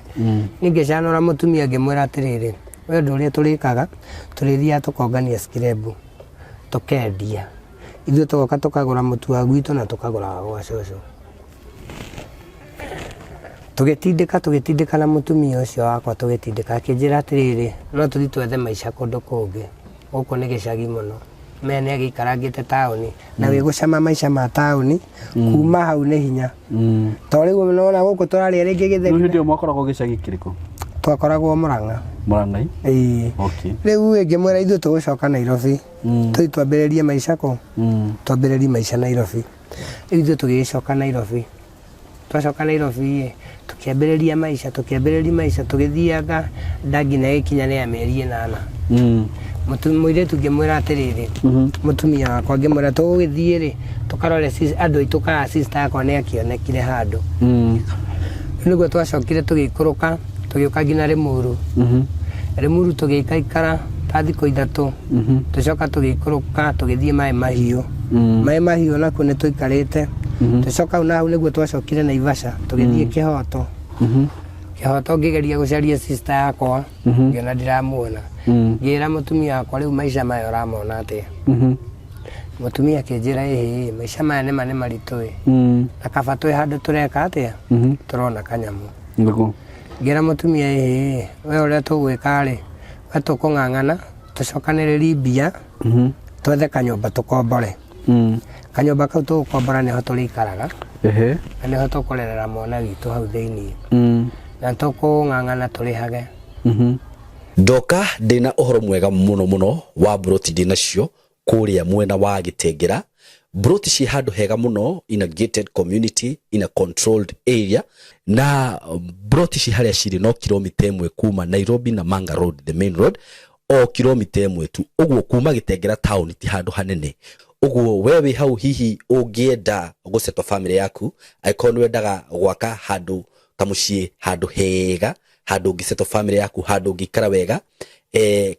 Niĩ ngĩcanũra mũtumia ngĩmwĩra atĩrĩrĩ, we ũndũ ũrĩa tũrĩkaga, tũrĩthiaga tũkongania scrap. Tũkendia. Ithuĩ tũgoka tũkagũra mũtu wa gwitũ na tũkagũra wa gwa cũcũ. Tũgĩtindĩka tũgĩtindĩka na mũtumia ũcio wakwa tũgĩtindĩka akĩnjĩra atĩrĩrĩ, no tũthiĩ twethe maica kũndũ kũngĩ, gũkũ nĩ gĩcagi mũno. Me nĩ agĩikarangĩte taũni na wĩ gũcama maica ma taũni kuma hau nĩ hinya. To rĩu nĩwona gũkũ tũrarĩa rĩngĩ Rĩu gĩtheri. hĩndĩ ĩyo mwakoragwo gĩcagi kĩrĩkũ? Twakoragwo Mũrang'a. Mũrang'ai? Ĩĩ. Okay. Rĩu ĩ ngĩmwĩra ithuĩ tũgũcoka Nairobi. Tũthiĩ twambĩrĩrie maica kũ? Twambĩrĩrie maica Nairobi. Rĩu ithuĩ tũgĩgĩcoka Nairobi. Twacoka Nairobi ĩ, tũkĩambĩrĩria maica, tũkĩambĩrĩria maica, tũgĩthianga nda nginya ĩgĩkinya nĩ ya mĩeri ĩnana. Mũirĩtu ngĩmwĩra atĩrĩrĩ, mũtumia wakwa ngĩmwĩra tũgũgĩthiĩ rĩ, tũkarore andũ aitũ kana sister yakwa nĩ akĩonekire handũ. Rĩu nĩguo twacokire tũgĩikũrũka, tũgĩũka nginya Rĩmuru. Rĩmuru tũgĩikaikara ta thikũ ithatũ, tũcoka tũgĩikũrũka tũgĩthiĩ Maĩ Mahiũ. Maĩ Mahiũ nakuo nĩ tũikarĩte. Tũcoka hau na hau nĩguo twacokire Naivasha, tũgĩthiĩ Kĩhoto. Kĩhoto ngĩgeria gũcaria sister yakwa, ngĩona ndiramuona. Ngĩra mũtumia wakwa rĩu maica maya ũramona atĩa? Mũtumia akĩnjĩra ĩhĩ, maica maya nĩma nĩ maritũ ĩ. Na kaba twĩ handũ tũreka atĩa? Tũrona kanyamũ. Nĩguo. Ngĩra mũtumia ĩhĩ, we ũrĩa tũgwĩka rĩ, we tũkũng'ang'ana, tũcokanĩrĩrie mbia, twethe kanyũmba tũkombore. Kanyũmba kau tũgũkombora nĩho tũrĩikaraga, na nĩho tũkũrerera mwana witũ hau thĩiniĩ. Na tũkũng'ang'ana tũrĩhage. Ndoka ndĩna ũhoro mwega mũno mũno wa mburoti ndĩnacio kũrĩa mwena wa Gĩtengera. Mburoti ciĩ handũ hega mũno in a gated community in a controlled area, na mburoti ici harĩa cirĩ no kilomita ĩmwe kuma Nairobi na Manga Road, the main road, o kilomita ĩmwe tu. Ũguo kuma Gĩtengera town ti handũ hanene. Ũguo we wĩ hau hihi ũngĩenda gũsettle family yaku, angĩkorwo nĩ wendaga gwaka handũ kamũciĩ, handũ hega, handũ ũngĩsettle family yaku, handũ ũngĩikara wega,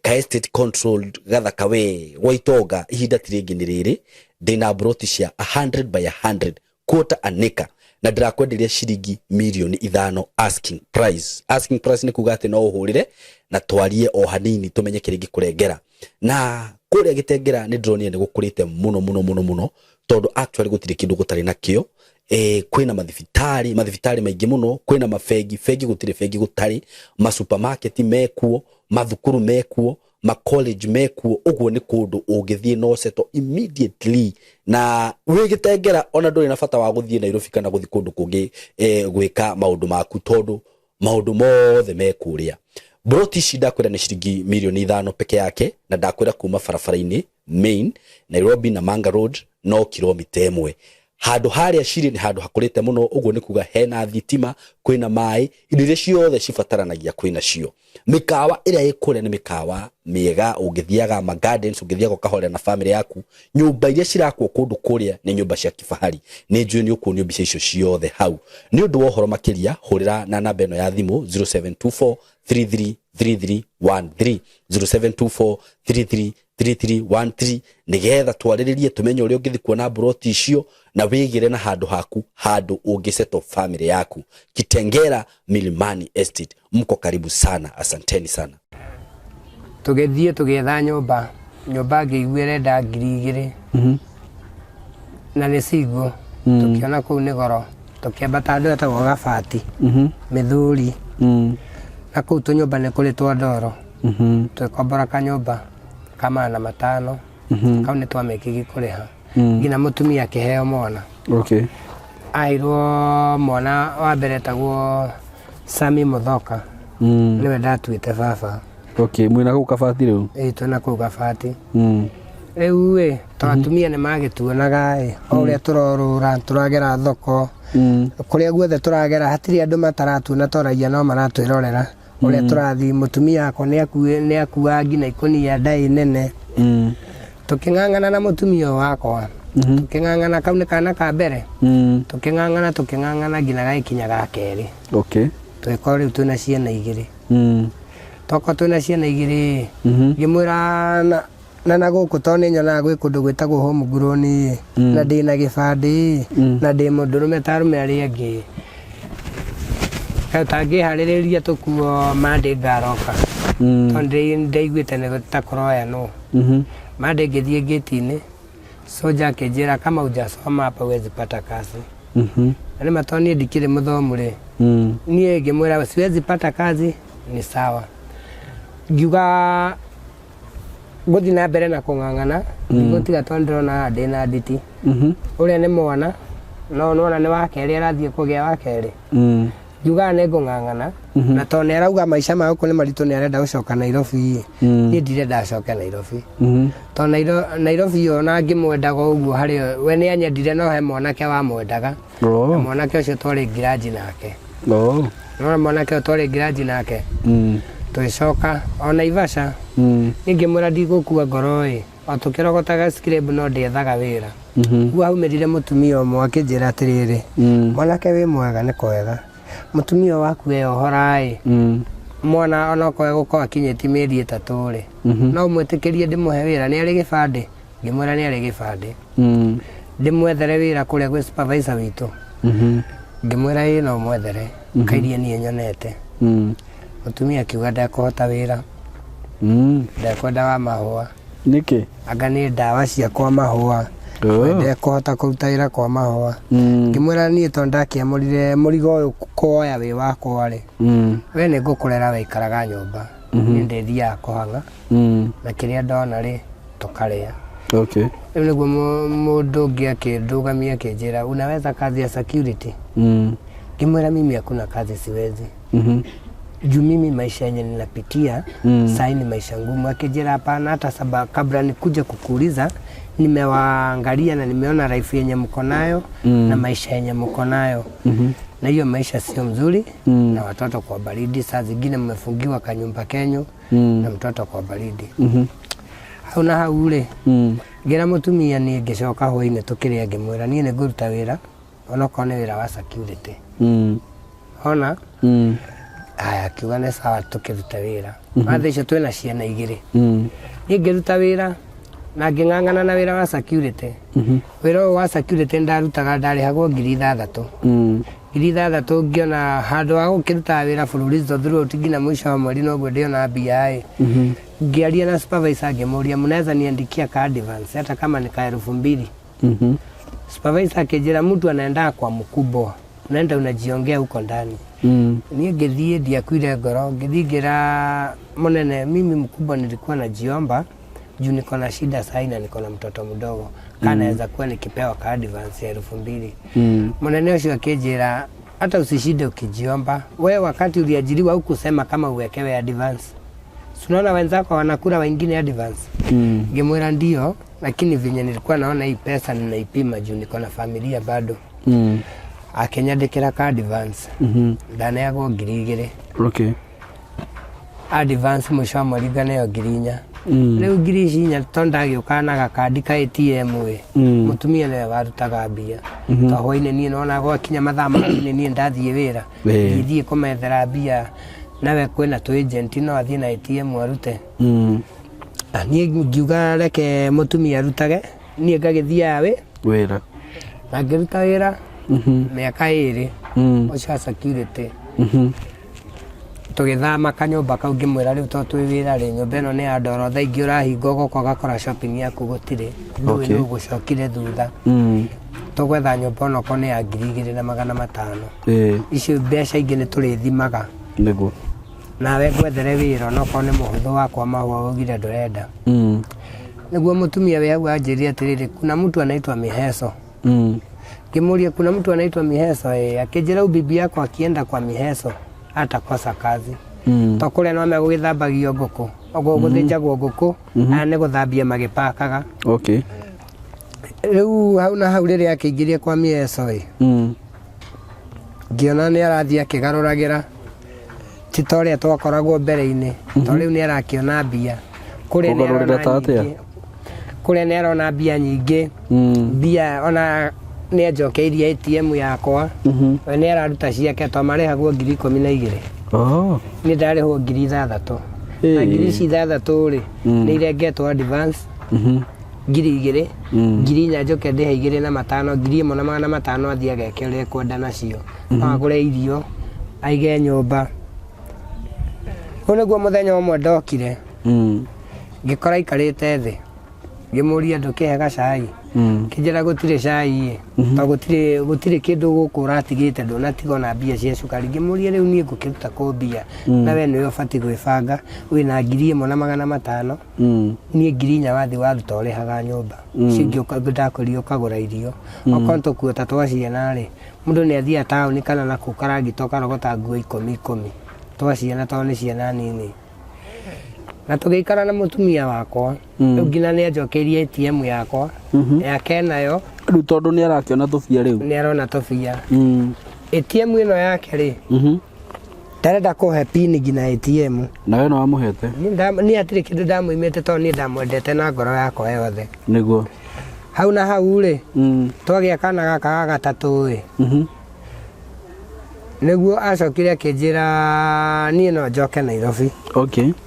ka estate controlled gathaka we gwa itonga, ihinda ti rĩngĩ nĩ rĩrĩ. Ndĩna mburoti cia 100 by 100 quarter an acre, na ndĩrakwenderia ciringi mirioni 5 asking price. Asking price nĩ kuga atĩ no ũhũrĩre na twarie o hanini tũmenye kĩrĩa ingĩkũrengera. Na kũrĩa Gĩtengera nĩ ndĩronire nĩ gũkũrĩte mũno mũno mũno mũno, tondũ actually gũtirĩ kĩndũ gũtarĩ nakĩo. Kwĩna mathibitarĩ, mathibitarĩ maingĩ mũno, kwĩna mabengi, bengi gũtirĩ bengi gũtarĩ, masupermarket mekuo, mathukuru mekuo, ma college mekuo. Ũguo nĩ kũndũ ũngĩthiĩ no settle immediately na wĩ Gĩtengera, ona ndũrĩ na bata wa gũthiĩ Nairobi kana gũthiĩ kũndũ kũngĩ gwĩka maũndũ maku, tondũ maũndũ mothe me kũrĩa. Mburoti ici ndakwĩra nĩ ciringi mirioni 5 peke yake, na ndakwĩra kuma barabara-inĩ main Nairobi na Manga Road no kilomita 1. Handũ harĩa cirĩ nĩ handũ hakũrĩte mũno, ũguo nĩ kuga hena thitima, kwĩna maĩ, indo iria ciothe cibataranagia kwĩna cio. Mĩkawa ĩrĩa ĩ kũrĩa nĩ mĩkawa mĩega, ũngĩthiaga ma gardens, ũngĩthiaga ũkahorera na family yaku. Nyũmba iria cirakwo kũndũ kũrĩa nĩ nyũmba cia kifahari. Nĩ njũĩ nĩ ũkuonio mbica icio ciothe hau. Nĩ ũndũ wa ũhoro makĩria, hũrĩra na namba ĩno ya thimũ 0724 333313, 0724 333313, nĩgetha twarĩrĩrie tũmenye ũrĩa ũngĩthiĩ kuona mburoti icio na wĩgĩre na handũ haku, handũ ũngĩsettle family yaku. Kitengera Milimani Estate, mko karibu sana, asanteni sana. Tũgĩthiĩ tũgĩetha nyũmba, nyũmba ngĩigua ĩrenda 2000 na nĩ single. Tũkĩona kũu nĩ goro, tũkĩambata handũ hetagwo Gabati Mĩthuri, na kũu tũnyũmba nĩ kũrĩ twa ndoro. Twĩkombora kanyũmba ka 500, kau nĩ twamĩkigi kũrĩha nginya mũtumia akĩheo mwana. Aheirwo mwana wa mbere etagwo Sami Mũthoka, nĩwe ndatuĩte baba. Okay, mwĩna kũu Kabati rĩu? Ĩĩ, twĩna kũu Kabati. Rĩu ĩ to atumia nĩ magĩtuonaga ĩ o ũrĩa tũrorũra tũragera thoko, kũrĩa guothe tũragera hatirĩ andũ mataratuona, to raia no maratwĩrorera ũrĩa tũrathiĩ. Mũtumia wakwa nĩ akuaga nginya ikũnia ndaĩ nene. Tũkĩng'ang'ana na mũtumia ũyũ wakwa, tũkĩng'ang'ana, kau nĩ kana ka mbere. Tũkĩng'ang'ana tũkĩng'ang'ana nginya gagĩkinya ga kerĩ. Tũgĩkorwo rĩu twĩna ciana igĩrĩ. Tokorwo twĩna ciana igĩrĩ, ngĩmwĩra na gũkũ tondũ nĩ nyonaga gwĩ kũndũ gwĩtagwo home grown ĩ, na ndĩna gĩbandĩ ĩ, na ndĩ mũndũrũme ta arũme arĩa angĩ, tangĩharĩrĩria tũkuo mandĩ ngaroka, tondũ ndaiguĩte nĩ ta kũroyanwo. Monday ngĩthiĩ ngĩti-inĩ, soja akĩnjĩra kama hujasoma hapa huwezi pata kazi. Na nĩ ma tondũ niĩ ndikĩrĩ mũthomu rĩ, niĩ ngĩmwĩra siwezi pata kazi ni sawa. Ngiuga ngũthiĩ na mbere na kũng'ang'ana, ndigũtiga tondũ ndĩrona haha ndĩna nditi. Ũrĩa nĩ mwana, no nĩwona nĩ wa kerĩ arathiĩ kũgĩa wa kerĩ. Ngiugaga nĩ ngũng'ang'ana, na tondũ nĩ arauga maica ma gũkũ nĩ maritũ nĩ arenda gũcoka Nairobi ĩ, niĩ ndirenda acoke Nairobi. Tondũ Nairobi ona ngĩmwendaga ũguo harĩ we nĩ anyendire no he mwanake wamwendaga. Na mwanake ũcio twarĩ ngiranji nake. Nona mwanake ũyũ twarĩ ngiranji nake. Tũgĩcoka o Naivasha, niĩ ngĩmwĩra ndigũkua ngoro ĩ, o tũkĩrogotaga scrap no ndĩethaga wĩra. Rĩu haumĩrire mũtumia ũmwe akĩnjĩra atĩrĩrĩ, mwanake wĩ mwega nĩ kwega, mũtumia ũyũ waku eyohora ĩ, mwana onokorwo egũkorwo akinyĩtie mĩeri 3 rĩ, no ũmwĩtĩkĩrie ndĩmũhe wĩra, nĩ arĩ gĩbandĩ? Ngĩmwĩra nĩ arĩ gĩbandĩ. Ndĩmwethere wĩra kũrĩa gwĩ supervisor witũ? Ngĩmwĩra ĩĩ no mwethere, kairie niĩ nyonete. Mũtumia akiuga ndekũhota wĩra, ndekwenda wa mahũa. Nĩkĩ? Anga nĩ ndawa cia kwa mahũa. Ndekũhota kũruta wĩra kwa mahũa. Ngĩmwĩra niĩ tondũ ndakĩamũrire mũrigo ũyũ kuoya wĩ wakwa rĩ, we nĩ ngũkũrera waikaraga nyũmba, niĩ ndĩthiaga kũhang'a na kĩrĩa ndona rĩ tũkarĩa. Rĩu nĩguo mũndũ ũngĩ akĩndũgamia akĩnjĩra unaweza kazi ya security. Ngĩmwĩra mimi hakuna kazi siwezi. Juu mimi maisha yenye ninapitia sai ni maisha ngumu. Akijira hapana, hata saba kabla nikuje kukuuliza nimewaangalia na nimeona life yenye mko nayo na maisha yenye mko nayo na hiyo maisha sio mzuri na watoto kwa baridi, saa zingine mmefungiwa kanyumba kenyu na mtoto kwa baridi. Hau na hau rĩ, ngĩra mũtumia niĩ ngĩcoka hwainĩ tũkĩrĩa ngĩmwĩra niĩ nĩ ngũruta wĩra onokorwo nĩ wĩra wa security. Ona aya akiuga nĩ sawa tũkĩruta wĩra. Thaa icio twĩna ciana 2. Niĩ ngĩruta wĩra na ngĩng'ang'ana na wĩra wa security. Wĩra ũyũ wa security ndarutaga ndarĩhagwo 6,000. 6,000 ngĩona handũ ha gũkĩrutaga wĩra bũrũri throughout nginya mũico wa mweri noguo ndĩona mbia ĩ. Ngĩaria na supervisor ngĩmũria mnaweza niandikia ka advance hata kama ni ka 2,000. Supervisor akĩnjĩra mtu anaenda kwa mkubwa, unaenda unajiongea huko ndani. Niĩ ngĩthiĩ ndiakuire ngoro, ngĩthiĩ ngĩra mũnene, mimi mkubwa nilikuwa najiomba juu niko na shida sahi na niko na mtoto mdogo, kana naweza kuwa nikipewa ka advance ya 2,000. Mũnene ũcio akĩnjĩra hata usishinde ukijiomba, we wakati uliajiriwa hukusema kama uwekewe advance. Si unaona wenzako wanakula wengine advance? Ngĩmwĩra ndio, lakini venye nilikuwa naona hii pesa ninaipima juu niko na familia bado. Akĩnyandĩkĩra ka advance. Ndaneagwo 2,000. Advance mũico wa mweri nganeo 4,000. Rĩu 4,000 tondũ ndagĩũkaga na gakandi ka ATM ĩ, mũtumia nĩwe warutaga mbia. To hwainĩ niĩ nona gwakinya mathaa ma hwainĩ niĩ ndathiĩ wĩra. Ngĩthiĩ kũmethera mbia nawe kwĩna tũ agent no athiĩ na ATM arute. Niĩ ngiuga reke mũtumia arutage, niĩ ngagĩthiaga wĩra. Na ngĩruta wĩra mĩaka 2 ũcio wa security. Tũgĩthama kanyũmba kau ngĩmwĩra rĩu tondũ twĩ wĩra rĩ, nyũmba ĩno nĩ ya ndoro, thaa ingĩ ũrahinga ũgoka ũgakora shopping yaku gũtirĩ, ndũĩ nũ ũgũcokire thutha. Tũgwetha nyũmba onokorwo nĩ ya 2,500. Icio mbeca ingĩ nĩ tũrĩthimaga. Nĩguo. Nawe ngwethere wĩra onokorwo nĩ mũhũthũ wakwa mahũa ũgire ndũrenda. Nĩguo mũtumia wĩ hau anjĩrire atĩrĩrĩ, kuna mtu anaitwa Miheso. Ngĩmũria kuna mtu anaitwa Miheso ĩ, akĩnjĩra huyu bibi yako akienda kwa Miheso atakosa kazi. To kũrĩa no megũgĩthambagio ngũkũ, ũguo gũthĩnjagwo ngũkũ, aya nĩ gũthambia magĩpakaga. Rĩu hau na hau rĩrĩa akĩingĩria kwa Miheso ĩ, ngĩona nĩ arathiĩ akĩgarũragĩra, ti ta ũrĩa twakoragwo mbere-inĩ, to rĩu nĩ arakĩona mbia. Kũrĩa nĩ Kũgarũrĩra arona ta atĩa? nyingĩ. Kũrĩa nĩ arona mbia nyingĩ. Mbia ona nĩ anjokeirie ATM yakwa. We nĩ araruta ciake to marĩhagwo 12,000. Niĩ ndarĩhwo 6,000. Na 6,000 rĩ, nĩ irengetwo advance. 2,000. 4,000 njoke ndĩhe 2,500, 1,500 athiĩ ageke ũrĩa ekwenda nacio. No agũre irio, aige nyũmba. Ũyũ nĩguo mũthenya ũmwe ndokire. Ngĩkora aikarĩte thĩ. Ngĩmũria ndũkĩhe gacai. Kĩnjĩra gũtirĩ cai ĩ, tondũ gũtirĩ kĩndũ gũkũ ũratigĩte, ndũnatiga ona mbia cia cukari. Ngĩmũria rĩu niĩ ngũkĩruta kũ mbia, na we nĩwe ũbatiĩ gwĩbanga, wĩna 1500. Niĩ 4000 wathiĩ waruta ũrĩhaga nyũmba. Icio ingĩ ndakwĩrire ũkagũra irio. Okorwo nĩ tũkuo ta twa ciana rĩ, mũndũ nĩ athiaga taũni kana nakũu karangita ũkarogota nguo ikũmi ikũmi twa ciana tondũ nĩ ciana nini. Na tũgĩikara na mũtumia wakwa. Rĩu nginya nĩ anjokeirie ATM yakwa. Yake nayo. Rĩu tondũ nĩ arakĩona tũbia rĩu. Nĩ arona tũbia. ATM ĩno yake rĩ, ndarenda kũhe pin nginya ATM. Na we nĩ wamũhete? Niĩ hatirĩ kĩndũ ndamũimĩte tondũ niĩ ndamwendete na ngoro yakwa yothe. Nĩguo. Hau na hau rĩ, twagĩa kana gaka ga gatatũ ĩ, nĩguo acokire akĩnjĩra niĩ no njoke Nairobi.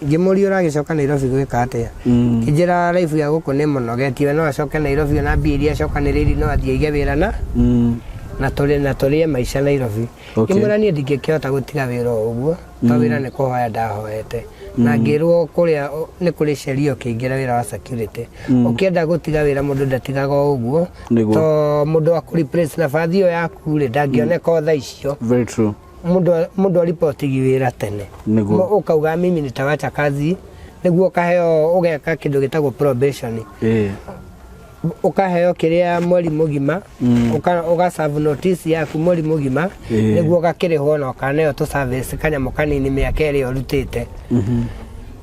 Ngĩmũria ũragĩcoka Nairobi gwĩka atĩa? Akĩnjĩra life ya gũkũ nĩ mũnogetie, we no acoke Nairobi ona mbia iria acokanĩrĩirie no athiĩ aige wĩra na na tũrĩ na tũrĩe maica Nairobi. Ngĩmwĩra niĩ ndingĩkĩhota gũtiga wĩra o ũguo, tondũ wĩra nĩ kũhoya ndahoete. Na ngĩrwo kũrĩa nĩ kũrĩ sheria ũkĩingĩra wĩra wa security. Ũkĩenda gũtiga wĩra mũndũ ndatigaga o ũguo, to mũndũ wa kũ replace nabathi ĩyo yaku rĩ, ndangĩoneka o thaa icio. Very true. Mũndũ aribotigi wĩra tene. Ũkauga mimi nitawacha kazi, nĩguo ũkaheo ũgeka kĩndũ gĩtagwo probation. Ũkaheo kĩrĩa mweri mũgima, ũga serve notice yaku mweri mũgima, nĩguo ũgakĩrĩhwo na ũkaneo tũ service kanyamũ kanini mĩaka ĩrĩa ũrutĩte.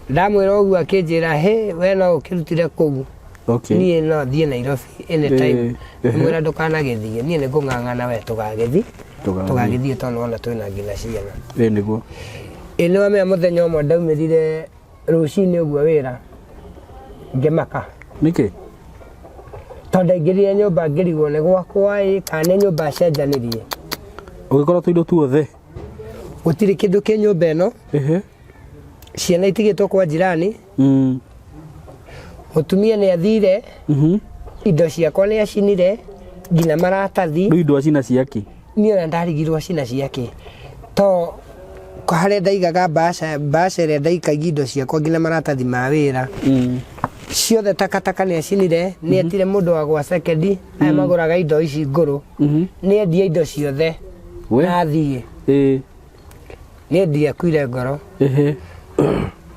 Ndamwĩra ũguo akĩnjĩra, hĩ, we no ũkĩrutire kũu. Niĩ no thiĩ Nairobi anytime. Ngĩmwĩra ndũkanagĩthiĩ, niĩ nĩ ngũng'ang'ana we tũgagĩthiĩ. Tũgagĩthiĩ tondũ nĩwona twĩna nginya ciana. Ĩĩ nĩguo. Ĩĩ nĩwamenya mũthenya ũmwe ndaumĩrire rũcinĩ ũguo wĩra ngĩmaka. Nĩkĩ? Tondũ ndaingĩrire nyũmba ngĩrigwo nĩ gwakwa ĩ kana nĩ nyũmba cenjanirie. Ũgĩkora tũindo tuothe? Gũtirĩ kĩndũ kĩ nyũmba ĩno. Ciana itigĩtwo kwa jirani. Mũtumia nĩ athire. Indo ciakwa nĩ acinire nginya maratathi. Rĩu indo acina ciakĩ? Niĩ ona ndarigirwo acina ciakĩ. To harĩa ndaigaga mbaca, mbaca ĩrĩa ndaikagia indo ciakwa nginya maratathi ma wĩra. Ciothe takataka nĩ acinire, nĩ etire mũndũ wa gwa sekendi, aya magũraga indo ici ngũrũ. Nĩ endia indo ciothe. Na athiĩ. Niĩ ndiakuire ngoro.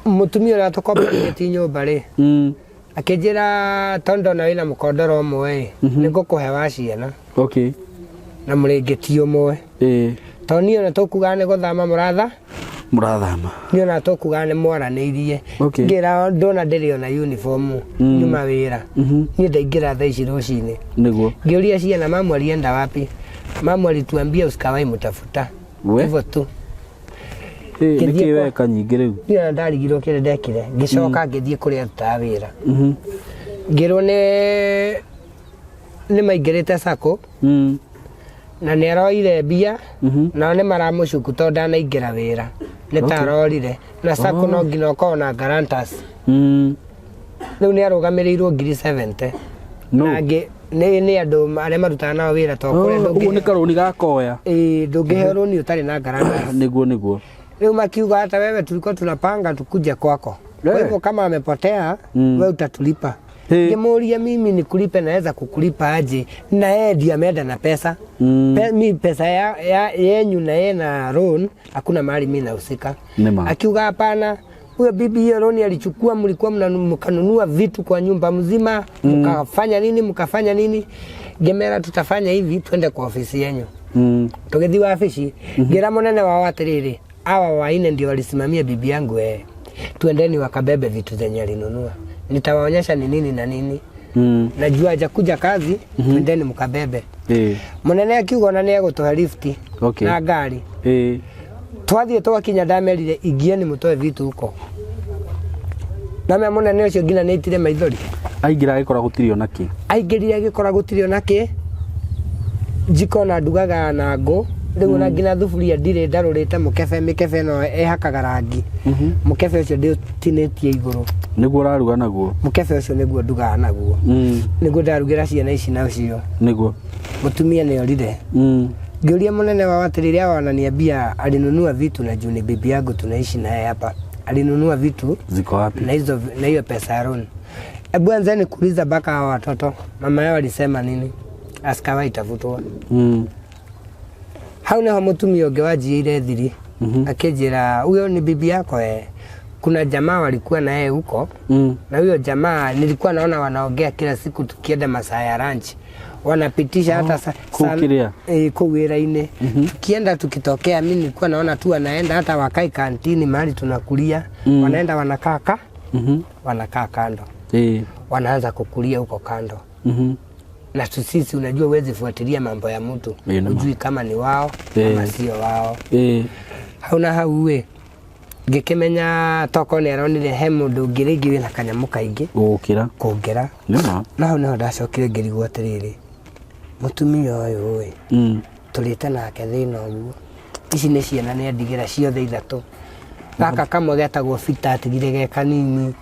Mũtumia ũrĩa tũkombanĩtie nyũmba rĩ, akĩnjĩra tondũ ndona wĩna mũkondoro ũmwe ĩ, nĩ ngũkũhe wa ciana. Na mũrĩngĩti ũmwe. Tondũ niĩ ona tũkugaga nĩ gũthama mũratha? Mũrathama. Niĩ ona tũkugaga nĩ mwaranĩirie. Ngĩra ndona ndĩrĩ ona uniform, nyuma wĩra. Niĩ ndaingĩra thaa ici rũcinĩ. Ngĩũria ciana mamu alienda wapi? Mamu alituambia usikawahi mtafuta. Hivyo tu. Nĩkĩ Ngĩthiĩ kwa- weka nyingĩ rĩu? Niĩ ona ndarigirwo kĩrĩa ndekire. Ngĩcoka ngĩthiĩ kũrĩa arutaga wĩra. Ngĩrwo nĩ maingĩrĩte sacco. Na nĩ aroire mbia, nao nĩ maramũcuku tondũ ndanaingĩra wĩra. Nĩ ta arorire. Na sacco no nginya ũkorwo na guarantors. Rĩu nĩ arũgamĩrĩirwo ngiri 70. Na angĩ nĩ andũ arĩa marutaga nao wĩra tondũ kũrĩa Ũguo nĩ karũni gakoya. Ĩĩ, ndũngĩheo rũni ũtarĩ na guarantors. Nĩguo, nĩguo. Rĩu makiuga hata wewe tulikuwa tunapanga tukuje kwako. Kwa hivyo kama amepotea, wewe utatulipa. Ngĩmũria mimi nikulipe, naweza kukulipa aje? Na yeye ndiye ameenda na pesa. Mi pesa ya yenyu na yeye na loan, hakuna mahali mimi nahusika. Akiuga hapana, huyo bibi hiyo loan alichukua, mlikuwa mkanunua vitu kwa nyumba mzima, mkafanya nini, mkafanya nini. Ngĩmera tutafanya hivi, twende kwa ofisi yenyu. Tũgĩthiĩ wabici, ngĩra mũnene wao atĩrĩrĩ, hawa waine ndio walisimamia bibi yangu. Tuendeni wakabebe vitu zenye alinunua. Nitawaonyesha ni nini na nini. Najua hajakuja kazi, twendeni mkabebe. Mũnene akiuga ona nĩ egũtũhe lift na ngari. Twathiĩ twakinya ndamerire ingieni mũtoe vitu huko. Na me mũnene ũcio nginya nĩ aitire maithori. Aingĩra agĩkora gũtirĩ ona kĩ. Aingĩrire agĩkora gũtirĩ ona kĩ. Njiko na ndugaga na ngũ. Rĩu ona nginya thuburia ndirĩ ndarũrĩte mũkebe, mĩkebe ĩno ĩhakaga rangi. Mũkebe ũcio ndĩũtinĩtie igũrũ. Nĩguo ũraruga naguo? Mũkebe ũcio nĩguo ndugaga naguo. Nĩguo ndarugĩra ciana ici nacio. Nĩguo. Mũtumia nĩ orire. Ngĩũria mũnene wao atĩrĩrĩ, hawa wananiambia alinunua vitu na juu ni bibi yangu tunaishi naye hapa. Alinunua vitu Ziko wapi? Na hizo, na hiyo pesa ya loan. Hebu anzeni kuuliza mpaka hawa watoto mama yao alisema nini, asikawa itafutwo. Hau niho mutumia ũngĩ wanjiĩire thiri akĩnjĩra huyo ni bibi yako eh. Kuna jamaa walikuwa na yeye huko na huyo jamaa nilikuwa naona wanaongea kila siku tukienda masaa ya lunch wanapitisha hata kũu kĩrĩa? Kũu wĩra-inĩ tukienda tukitokea, mi nilikuwa naona tu wanaenda hata wakai kantini mahali tunakulia wanaenda wanakaa ka wanakaa kando wanaanza kukulia huko kando na sisi unajua huwezi fuatilia mambo ya mtu Ĩĩ, nĩ ma. ujui kama ni wao ama sio wao. Hau na hau ĩ ngĩkĩmenya toko nĩ aronire he mũndũ ũngĩ rĩngĩ wĩna kanyamũ kaingĩ Gũkĩra. kũngĩra. Nĩ ma. Na hau nĩho ndacokire ngĩrigwo atĩrĩrĩ, mũtumia ũyũ ĩ tũrĩte nake thĩna ũguo, ici nĩ ciana nĩ andigĩra ciothe ithatũ, gaka kamwe getagwo Peter atigire ge kanini,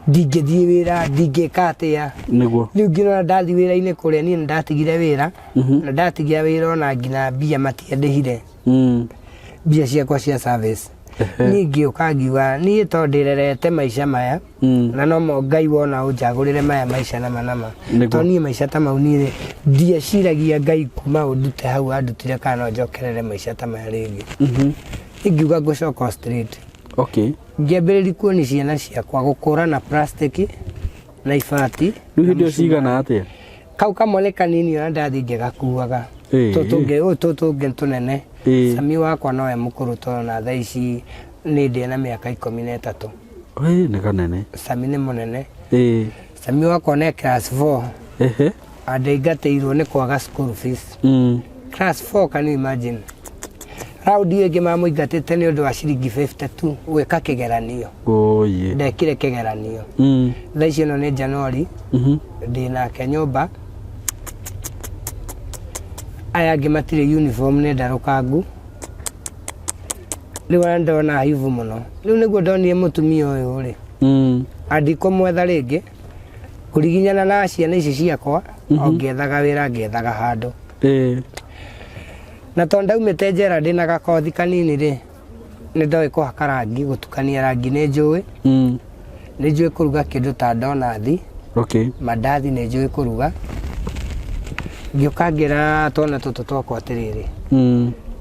ndingĩthiĩ wĩra ndingĩka atĩa. Nĩguo. Rĩu ngĩrora ndathiĩ wĩra-inĩ kũrĩa niĩ nĩndatigire wĩra na ndatigia wĩra ona nginya mbia matiandĩhire mbia ciakwa cia service. Niĩ ngĩũka ngiuga niĩ to ndĩrerete maica maya na no mo Ngai wona ũnjagũrĩre maya maica nama nama. Nĩguo. To niĩ maica ta mau niĩ ndieciragia Ngai kuma ũndute hau andutire kana no njokerere maica ta maya rĩngĩ. Niĩ ngiuga ngũcoka o straight. Ngĩambĩrĩria kuonia ciana ciakwa gũkũra na plastic na ibati. Rĩu hĩndĩ ĩyo cigana atĩa? Kau kamwe nĩ kanini ona ndathiĩ ngĩgakuaga. Tũtũ ũngĩ ũyũ tũtũ ũngĩ tũnene. Sami wakwa nowe mũkũrũ tondũ na thaa ici nĩ ndĩ na mĩaka 13. Ĩĩ, nĩ kanene. Sami nĩ mũnene. Sami wakwa nĩ class 4. Andaingatĩirwo nĩ kwaga school fees. Class 4, can you imagine? Raundi ĩyo ĩngĩ mamũingatĩte nĩ ũndũ wa ciringi 52 gwĩka kĩgeranio. Oye. Ndekire kĩgeranio. Thaa ici ĩno nĩ January ndĩ nake nyũmba. Aya angĩ matirĩ uniform nĩ ndarũkangu. Rĩu ona ndona hivu mũno. Rĩu nĩguo ndonire mũtumia ũyũ rĩ. Andikũmwetha rĩngĩ kũriginyana na ciana ici ciakwa o ngĩethaga wĩra ngĩethaga handũ. Na tondũ ndaumĩte njera ndĩna gakothi kanini rĩ, nĩ ndoĩ kũhaka rangi, gũtukania rangi nĩ njũĩ. Nĩ njũĩ kũruga kĩndũ ta donathi. Mandathi nĩ njũĩ kũruga. Ngĩũka ngĩra twana tũtũ twakwa atĩrĩrĩ,